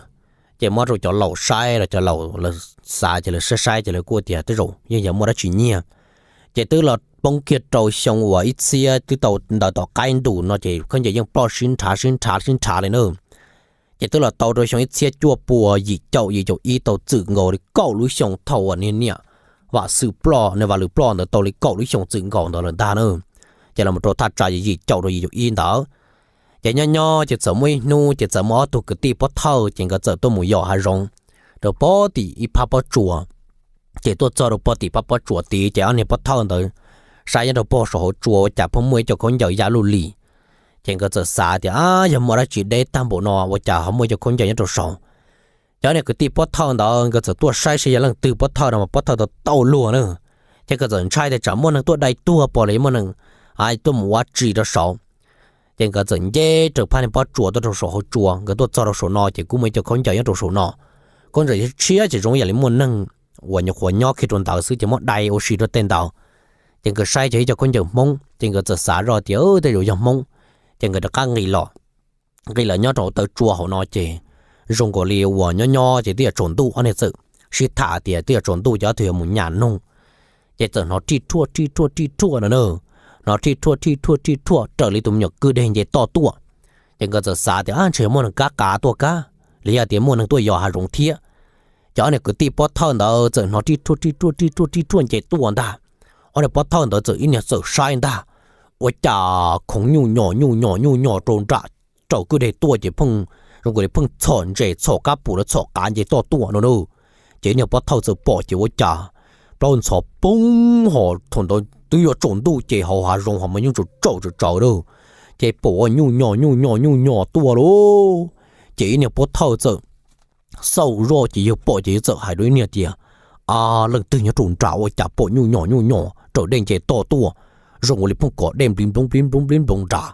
Ces muab rau cov laus saib los cov laus lawv xav ces lawv saib saib ces lawv kuj tias tej zaum yeej yog muaj dab tsi nyiag. Ces twb los poob kiag rau xyoo uas ib txhiab twb tau ntawd tom qaib ntus no ces khaub ncaws yeej ploj sib nrhav sib nrhav sib nrhav li na. Ces twb los tau rau xyoo ib txhiab cuaj pua yim caum yim caum ib tau txwm nkaus li kaum lub xyoo thaum uas niag niam Vam Xwm ploj, niag Vam Lwm ploj ntawd tau li kaum lub xyoo txwm nkaus ntawd lawm ntag na. Ces los rau thaj tsam yim caum rau yim caum ib ntawd. Ces nyob nyob ces txawm muaj ib hnub ces txawm muaj ob tug kwv tij Pob Thawj ces nkawd txawm tuaj mus yos hav zoov rau pob tim ib phab pob tsuas. Ces tuaj txog rau pob tim phab pob tsuas tid ces ob niag Pob Thawj ntawd saib nyob rau pob saum hauv tsua ua cas pheej muaj ib co khaub ncaws ya luj li. Ces nkawd txawm xav tias, Ab, yog muaj dab tsi deb tag npaum no ua cas ho muaj ib co khaub ncaws nyob rau saud? Ces ob niag kwv tij Pob Thawj ntawd nkawd txawm tuaj saib saib yog leej twg Pob Thawj no mas Pob Thawj tau tau luag na. Ces nkawd txawm ntshai tias tsam muaj neeg tuaj dai tuag pom los yog muaj neeg tuaj mus ua tsi rau saud. Ces nkawd txawm nce raws phab niag pob tsuas tuaj rau saum hauv tsua, nkawd tuaj txog rau saum no ces kuj muaj ib co khaub ncaws nyob rau saum no. Khaub ncaws tshiab ces zoo yam li muaj neeg uas nyuam qhuav nyob kiag rau ntawd xwb ces muab dai ua si rau tej ntawd. Ces nkawd saib ces ib co khaub ncaws Hmoob ces nkawd txawm xav zoj tias tej zaum yog Hmoob. Ces nkawd rov qab nqis los, nqis los nyob rau taw tsua hauv no ces zoo nkaus li uas nyob nyob ces twb yuav tsaus ntuj, ob niag txawm sib tham tias twb yuav tsaus ntuj ces ob tug yuav mus nyas noog. Ces txawm hnov rij rhuaj rij rhuaj rij rhuaj no na, hnov rij rhuaj rij rhuaj rij rhuaj raws li tus me nyuam kwj deg nce toj tuaj. Ces nkawd txawm xav tias ntshe yog muaj neeg kab qav tuaj kab, los yog tias muaj neeg tuaj yos hav zoov thiab. Ces ob niag kwv tij Pob Thawj ntawd txawm hnov rij rhuaj rij rhuaj rij rhuaj rij rhuaj nce tuaj ntag. Ob niag Pob Thawj ntawd txawm ib niag txawm saib ntag, ua cas khoov nyuj nyos nyuj nyos nyuj nyos rau nram raws kwj deg tuaj ces pheej zoo nkaus li pheej txhom ntses txhom kab pum lawv txhom qav nce toj tuaj no na. Ces ib niag Pob Thawj txawm pom ces ua cas plaub ntxhov poob ho thaum ntawd twb yuav tsaus ntuj ces hauv hav zoov ho mas yeej tsaus tsaus tsaus tsaus lawm. Ces pom ua nyuj nyos nyuj nyos nyuj nyos tuaj lauj. Ces ib niag Pob Thawj txawm xauj zoj ces yawg pom ces yawg txawm hais rau ib niag tias, A, leej twg nyob rau nram ua cas pom nyuj nyos nyuj nyos raws dej nce toj tuaj, zoo ua li pheej kov dej npli nploov npli nploov npli nploov nrad.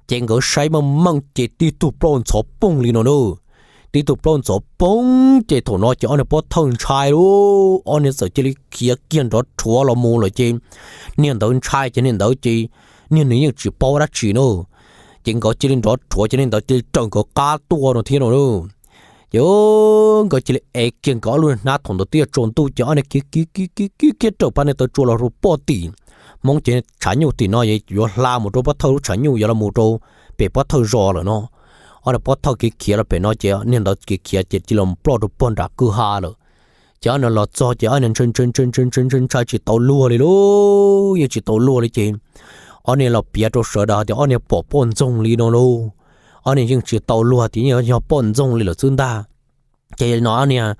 Ces nkawd saib meej meej ces tib tug plaub ntxhov poob li no na. Tib tug plaub ntxhov poob ces thaum no ces ob niag Pob Thawj ntshai lauj, ob niag txawm cia li khiav kiag nrov rhuav los mus lawm ces niag ntawd ntshai ces niag ntawd ces niag nws yeej tsis paub dab tsi na. Ces nkawd cia li nrov rhuav ces niag ntawd cia li raws nkawd qab tuaj no thiab no na. Ces nkawd cia li ev kiag nkawd ob lub hnab, thaum ntawd twb yuav tsaus ntuj ces ob niag khiav khiav khiav khiav khiav raws phab niag taw tsua los rau pob tim Hmoob ces tshav nyuj tim no yuav hla mus rau Pob Thawj lub tshav nyuj yuav los mus rau pem Pob Thawj zos lawm no. Ob niag Pob Thawj khiav khiav los pem no ces niag ntawd khiav khiav ces cia li los ploj rau pog nram kwj ha lawm. Ces ob niag los txog ces ob niag ntshai ntshai ntshai ntshai ntshai ntshai ntshai tsis tau luag li lauj, yeej tsis tau luag li ces ob niag los piav rau sawv daws tias ob niag pom poj ntxoog li no lauj. Ob niag yeej tsis tau luag tias yeej yog poj ntxoog li lawm xwb ntag. Ces no ob niag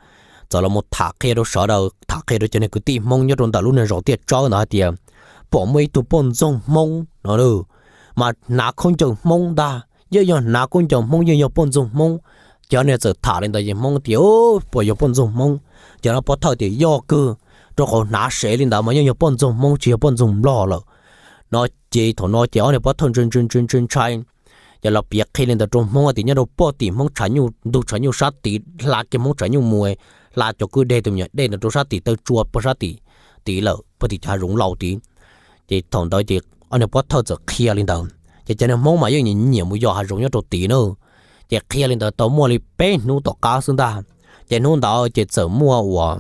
txawm los mus tham qhia rau sawv daws, tham qhia rau cov niag kwv tij Hmoob nyob rau ntawm lub niag zos Tiaj Tsawb ntawd hais tias pom muaj ib tug poj ntxoog Hmoob no mas hnav khaub ncaws Hmoob ntag, yeej yog hnav khaub ncaws Hmoob, yeej yog poj ntxoog Hmoob. Ces ob niag txawm tham li ntawd ces Hmoob tias, Puas yog poj ntxoog Hmoob? Ces no Pob Thawj tias, Yog kawg, rau qhov hnav sev li ntawd mas yeej yog poj ntxoog Hmoob tsis yog poj ntxoog Nplog lawm. No ces thaum no ces ob niag Pob Thawj ntshai ntshai ntshai ntshai ntshai, ces los piav qhia li ntawd rau Hmoob tias nyob rau pog tim Hmoob tshav nyuj, ntug tshav nyuj sab tid, hla kiag Hmoob tshav nyuj mus, hla cov kwj deg tus me nyuam dej ntawd rau sab tim taw tsua pog sab tid lawm, pog tim cov hav zoov laus tid. Ces thaum ntawd ces ob niag Pob Thawj txawm qhia li ntawd ces cov niag Hmoob mas yeej nyiam mus yos hav zoov nyob rau tid na. Ces qhia li ntawd tau muaj li peb hnub tom qab xwb ntag. Ces hnub ntawd ces txawm muaj uas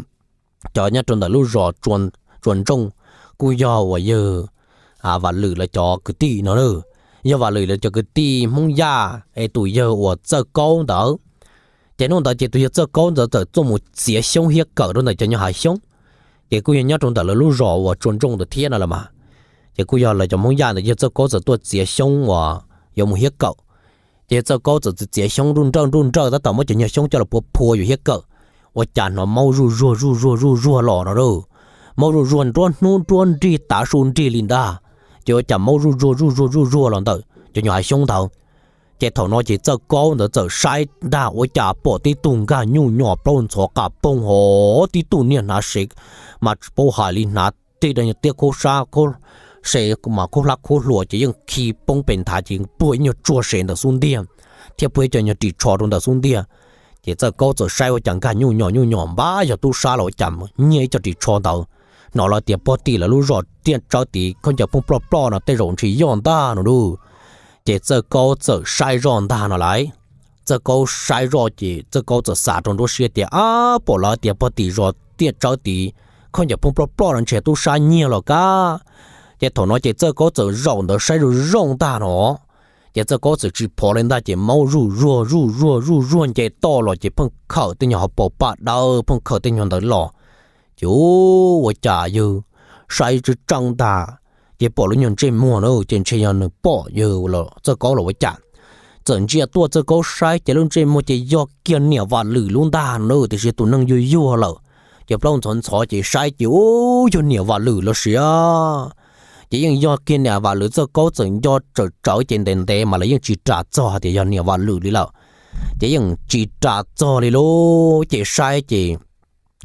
cov nyob rau ntawm lub zos Tsua Ntsooj, kuj yog uas yawg Vam Lwm lawv cov kwv tij no, yog Vam Lwm lawv cov kwv tij Hmoob Yaj es tus yawg uas Txawj Kaub ntawd. Ces hnub ntawd ces tus yawg Txawj Kaub ntawd txawm tuaj mus txiav xyoob hiab kawm rau ntawm cov nyuag hav xyoob. Ces kuj yog nyob rau ntawm lawv lub zos uas Tsua Ntsooj ntawd thiab no los mas. Ces kuj yog lawv cov Hmoob Yaj ntawd yawg Txawj Kaub txawm tuaj txiav xyoob uas yuav mus hiab kawm. Ces yawg Txawj Kaub txawm txiav xyoob nruj nrawj nruj nrawj tab tom muab cov nyuag xyoob coj los phua phua yuav hiab kawm, ua cas hnov maub zuj zuag zuj zuag zuj zuag los no. Maub zuj zuag nruab hnub nruab nrig tav su nrig li ntag. Ces ua cas maub zuj zuag zuj zuag zuj zuag los ntawm cov nyuag hav xyoob ntawd. Ces thaum no ces Txawj Kaub ntawd txawm saib ntag ua cas pom tib tug nkag nyuj nyom plaub ntxhov qas poog hov, tib tug niag hnav sev mas tsis paub hais li, hnav tib daim tiab khaub sab, se mas khaub hlab khaub hluas ces yeej khi poob pem nthav ces puag ib nyuag tsuag sev ntawm xub ntiag thiab puag ib co nyuag ris tsho rau ntawm xub ntiag. Ces Txawj Kaub txawm saib ua cas nkag nyuj nyom nyuj nyom npab yog tub sab los ua cas nyiag ib co ris tsho ntawd. Hnov lawv tias pog tim lawv lub zos tiaj tsawb tid khaub ncaws phooj ploj ploj no tej zaum ntshe yog ntag no lauj. Ces Txawj Kaub txawm saib zoj ntag no lauj. Txawj Kaub saib zoj ces Txawj Kaub txawm xav rau nruab siab tias, ab, pom lawv tias pog tim zos tiaj tsawb tid khaub ncaws phooj ploj ploj no ntshe tub sab nyiag los kab. Ces thaum no ces Txawj Kaub txawm zaum ntawd saib zoo zoo ntag no. Ces Txawj Kaub txawm tsis phov li ntag ces maub zuj zuag zuj zuag zuj zuag nce toj los ces pheej khawm tej nyuag hauv paus paj dawb pheej khawm tej nyuag ntawd los. Ces ua cas yawg saib tsw tseeb ntag, ces pom lub nyuag ntsej muag na ces ntshe yog nws pom yawg Txawj Kaub los ua cas. Txawm ntsia tuaj Txawj Kaub saib ces lub ntsej muag ces yog kiag niam Vam Lwm lub ntag no na, tiam sis tus neeg yuag yuag lawm. Ces plaub ntxhov ntxhov ces saib ces ub, yog niam Vam Lwm los sis. Ces yeej yog kiag niam Vam Lwm, Txawj Kaub txawm nco tsawm tsawv ces ntev ntev mas lawv yeej tsis ras txog hais tias yog niam Vam Lwm li lawm. Ces yeej tsis ras txog li lauj, ces saib ces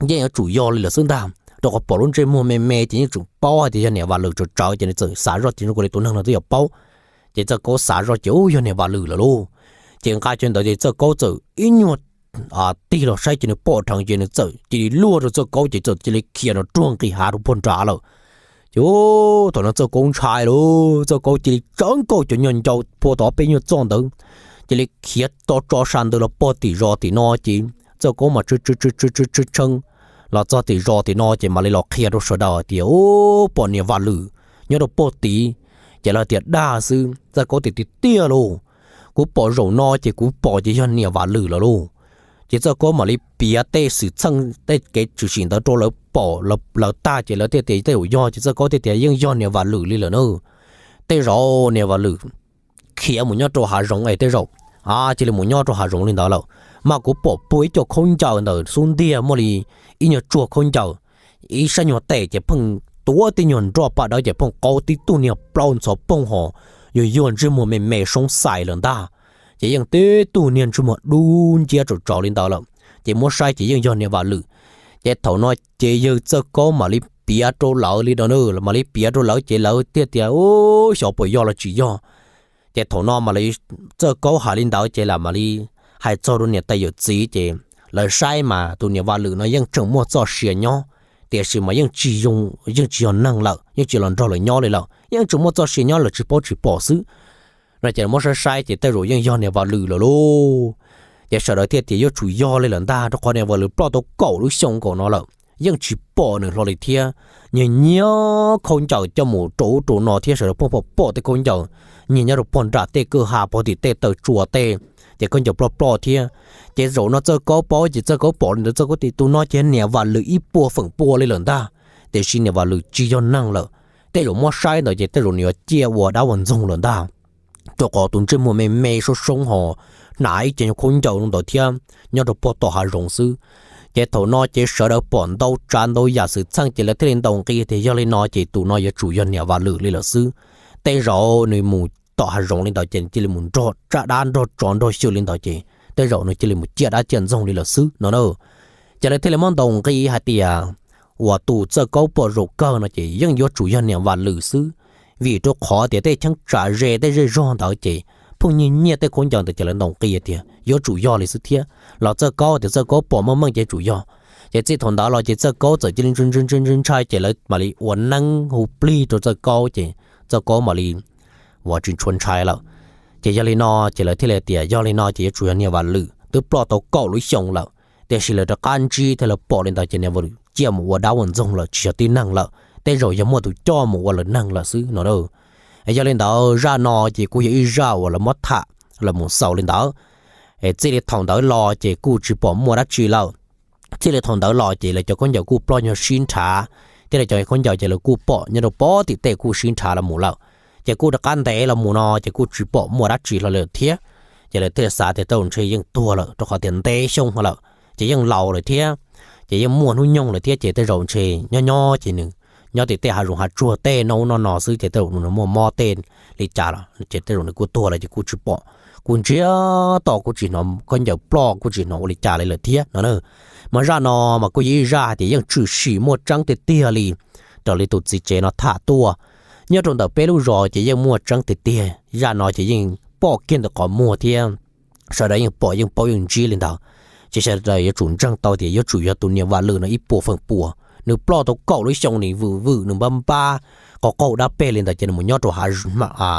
yeej yuav tsum yog li lawm xwb ntag, rau qhov pom lub ntsej muag me me ces yeej tsum paub hais tias yog niam Vam Lwm tsawv tsawv ces nws txawm xav zoj tias zoo li tus neeg no twb yuav paub. Ces Txawj Kaub xav zoj ces ub, yog niam Vam Lwm lawm lauj. Ces nqa cov ntawd ces Txawj Kaub txawm ib nyuag tig los saib ces nws pom dheev ces nws txawm cia li luaj rau Txawj Kaub ces txawm cia li khiav no ruag nqis hav rau puag nrad lawm. Ces thaum no Txawj Kaub ntshai lauj, Txawj Kaub cia li tsawv nkaus cov nyuag ncau phua tau ob peb nyuag txoj ntawd, cia li khiav to tso sa ntawd los pog tim zos tim no ces Txawj Kaub mas tshee tshee tshee tshee los txog tim zos tim no ces mam li los qhia rau sawv daws tias, ub, pom niam Vam Lwm nyob rau pog tid. Ces lawv tias dag xwb, Txawj Kaub tias tiag tiag lauj, kuv pom zaum no ces kuv pom ces yog niam Vam Lwm lawm lauj. Ces Txawj Kaub mam li piav tej xwm txheej tej kev tshwm sim ntawd rau lawv pom lawv tag ces lawv thiaj tias tej zaum yog, ces Txawj Kaub thiaj tias yeej yog niam Vam Lwm li lawm na. Tej zaum niam Vam Lwm khiav mus nyob rau hav zoov es tej zaum cia li mus nyob rau hav zoov li ntawd lawm. Mas kuv pom puag ib co khaub ncaws ntawm xub ntiag muaj li ib nyuag tsuag khaub ncaws, ib sab nyuag tes ces pheej tuav tib nyuag nroj paj dawb ces pheej qaug tib tug niag plaub ntxhov poog hos, yuag yuag ntsej muag me me soob xais lawm ntag. Ces yeej tib tug niag ntsej muag dub nciab tsawv tsawv li ntawd lawm. Ces muab saib ces yeej yog niam Vam Lwm. Ces thaum no ces yawg Txawj Kaub mam li piav rau lawv li no na, mam li piav rau lawv ces lawv thiaj tias, ub, xyov puas yog los tsis yog. Ces thaum no mam li Txawj Kaub hais li ntawd ces lam mam li hais txog rau niam tais yawm txiv ces lawv saib mas tus niam Vam Lwm no yeej tseem muaj txoj sia nyob, tiam sis mas yeej tsis, yeej tsis yog neeg lawm, yeej tsis los nrog lawv nyob li lawm, yeej tseem muaj txoj sia nyob lawv tsis paub tsis pom xwb no. Ces muab saib saib ces tej zaum yeej yog niam Vam Lwm lawm lauj. Ces sawv daws thiaj tias yuav tsum yog li lawm ntag, rau qhov niam Vam Lwm ploj tau kaum lub xyoo nkaus no lawm, yeej tsis pom nws hlo li thiab. Nyiag nyiag khaub ncaws coj mus rau ub rau no thiab sawv daws pheej pom pom tej khaub ncaws nyiag nyob rau pog nram tej kwj ha pog tim tej taw tsua tej, ces khaub ncaws ploj ploj thiab. Ces zaum no Txawj Kaub paub ces Txawj Kaub pom li ntawd Txawj Kaub tias tus no ces niam Vam Lwm ib puas feem pua li lawm ntag, tiam sis niam Vam Lwm tsis yog neeg lawm. Tej zaum muab saib ntawd ces tej zaum nws yuav ciaj ua dab ua ntxoog lawm ntag, rau qhov tus ntsej muag me me soob soob hos hnav ib ce nyuag khaub ncaws ntawd thiab nyob rau pog tom hav zoov xwb. Ces thaum no ces sawv daws pom ntau tsav ntau yam xwm txheej ces lawv thiaj li ntaus nqi tias yog li no ces tus no yuav tsum yog niam Vam Lwm li lawm xwb. Tej zaum nws mus tom hav zoov li ntawd ces cia li mus nrog tsab dab nrog tsov nrog xyw li ntawd ces tej zaum nws cia li mus ciaj dab ciaj ntxoog li lawm xwb no na. Ces lawv thiaj li muab ntaus nqi hais tias uas tus Txawj Kaub pom zaum kawg no ces yeej yuav tsum yog niam Vam Lwm xwb, vim rau qhov tias tej cheeb tsam ze tej zej zog ntawd ces pheej nyiag nyiag tej khaub ncaws ntawd ces lawv ntaus nqi tias yuav tsum yog li xwb thiab. Los Txawj Kaub tias Txawj Kaub pom meej meej ces tsum yog. Ces txij thaum ntawd los ces Txawj Kaub txawm cia li ntshai ntshai ntshai ntshai ces lawv mam li ua neeb hu plig rau Txawj Kaub ces Txawj Kaub mam li uas tsis tshua ntshai lawm. Ces yog li no ces lawv thiaj li tias yog li no ces yuav tsum yog niam Vam Lwm twb ploj tau kaum lub xyoo lawm, tiam sis lawv rov qab ntsib thiab lawv pom li ntawd ces niam Vam Lwm ciaj mus ua dab ua ntxoog lawm tsis yog tib neeg lawm, tej zaum yog muaj tus coj mus ua lawv neeg lawm xwb no. Yog li ntawd zaj no ces kuj yog ib zaj uas lawv muab tham los mus xaus li ntawd. Txij li thaum ntawd los ces kuj tsis pom muaj dab tsi lawm. Txij li thaum ntawd los ces lawv cov khaub ncaws kuj ploj nyuag sib nrhav, thiab lawv cov khaub ncaws ces lawv kuj pom nyob rau pog tim tej kuj sib nrhav los mus lawm. Ces kuj rov qab ntev los mus no ces kuj tsis pom muaj dab tsi hlo li lawm thiab. Ces lawv thiaj li xav tias tej zaum ntshe yeej tuag lawm rau qhov tias ntev xyoo lawm, ces yeej laus lawm thiab, ces yeej muaj hnub nyoog lawm thiab ces tej zaum ntshe nyob nyob ces nws nyob tim tej hav zoov hav tsuag tej no ub no no xwb ces tej zaum nws muaj mob tej li cas los ces tej zaum nws kuj tuag lawm ces kuj tsis pom. Kuv ntsiag to kuj tsis hnov khaub ncaws ploj kuj tsis hnov ua li cas li lawm thiab no na. Mas zaj no mas kuj yog ib zaj hais tias yeej tshwm sim muaj tseeb tiag tiag li, raws li tus txiv tsev no tham tuaj. Nyob rau ntawm peb lub zos ces yeej muaj tseeb tiag tiag, zaj no ces yeej pom kiag ntawm qhov muag thiab sawv daws yeej pom yeej paub yeej ntsib li ntawd. Ces sawv daws yuav tsum ntseeg tau tias yuav tsum yog tus niam Vam Lwm no ib puas feem pua, nws ploj tau kaum lub xyoo nws vwm vwm nws npab npab, qaug qaug dab peg li ntawd ces nws mus nyob rau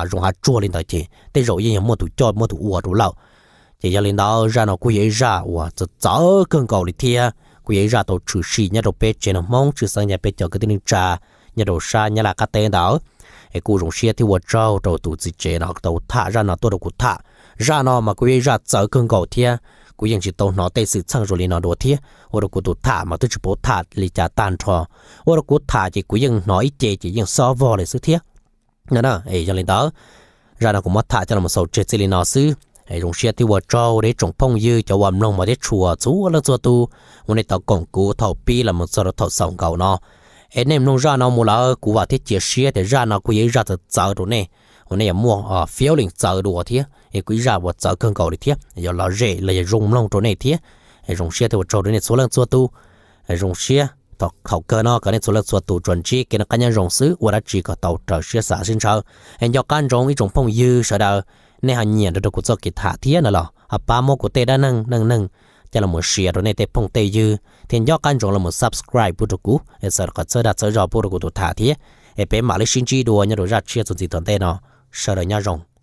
zoov hav tsuag li ntawd ces tej zaum yeej yog muaj tus coj muaj tus ua rau lawm. Ces yog li ntawd zaj no kuj yog ib zaj uas txawv txawv kawg nkaus li thiab kuj yog ib zaj tau tshwm sim nyob rau peb tsev neeg Hmoob tshwj xeeb nyob peb cov kwv tij neej tsa nyob rau sab Nyab Laj qab teb ntawd. Es kuj zoo siab thiab ua tsaug rau tus txiv tsev no tau tham zaj no tuaj rau kuv tham. Zaj no mas kuj yog ib zaj txawv kawg nkaus thiab kuv yeej tsis tau hnov tej xwm txheej zoo li no dua thiab ua rau kuv tus tham mas twb tsis paub tham li cas tag nrho. Ua rau kuv tham ces kuv yeej hnov ib ce ces yeej xob vog li xwb thiab. Yog li ntawd, zaj no kuv muab tham coj los xaus tseg txij li no xwb. Zoo siab thiab ua tsaug rau ib tsoom phooj ywg cov uas mloog mas thiab tshua txhua leej txhua tus uas nej tau koom kuv thaum pib los mus txog rau thaum xaus nkaus no. Es nej mloog zaj no mus lawm kuv vam thiab cia siab tias zaj no kuj yog ib zaj txawv txawv rau nej uas nej yuav muaj feeling txawv dua thiab es kuj ib zaj uas txawv kawg nkaus li thiab yuav lom zem los yog zoo mloog rau nej thiab. Zoo siab thiab ua tsaug rau nej txhua leej txhua tus. Zoo siab, thaum kawg no kom nej txhua leej txhua tus tsuas ntsib kev noj qab nyob zoo xwb ua dab tsi kom tau raws siab xav siab ntshaw. Es nco qab ntsoov ib tsoom phooj ywg sawv daws, nej ho nyiam nrog rau kuv txoj kev tham thiab no los ho pab muab kuv tej dab neeg neej neeg coj los mus share rau nej tej phooj tej ywg thiab nco qab ntsoov los mus subscribe pub rau kuv es txhawb dag txhawb zog pub rau kuv tus tham thiab. Es peb mam li sib ntsib dua nyob rau zaj tshiab txuas ntxiv tom ntej no. Sawv daws nyob zoo.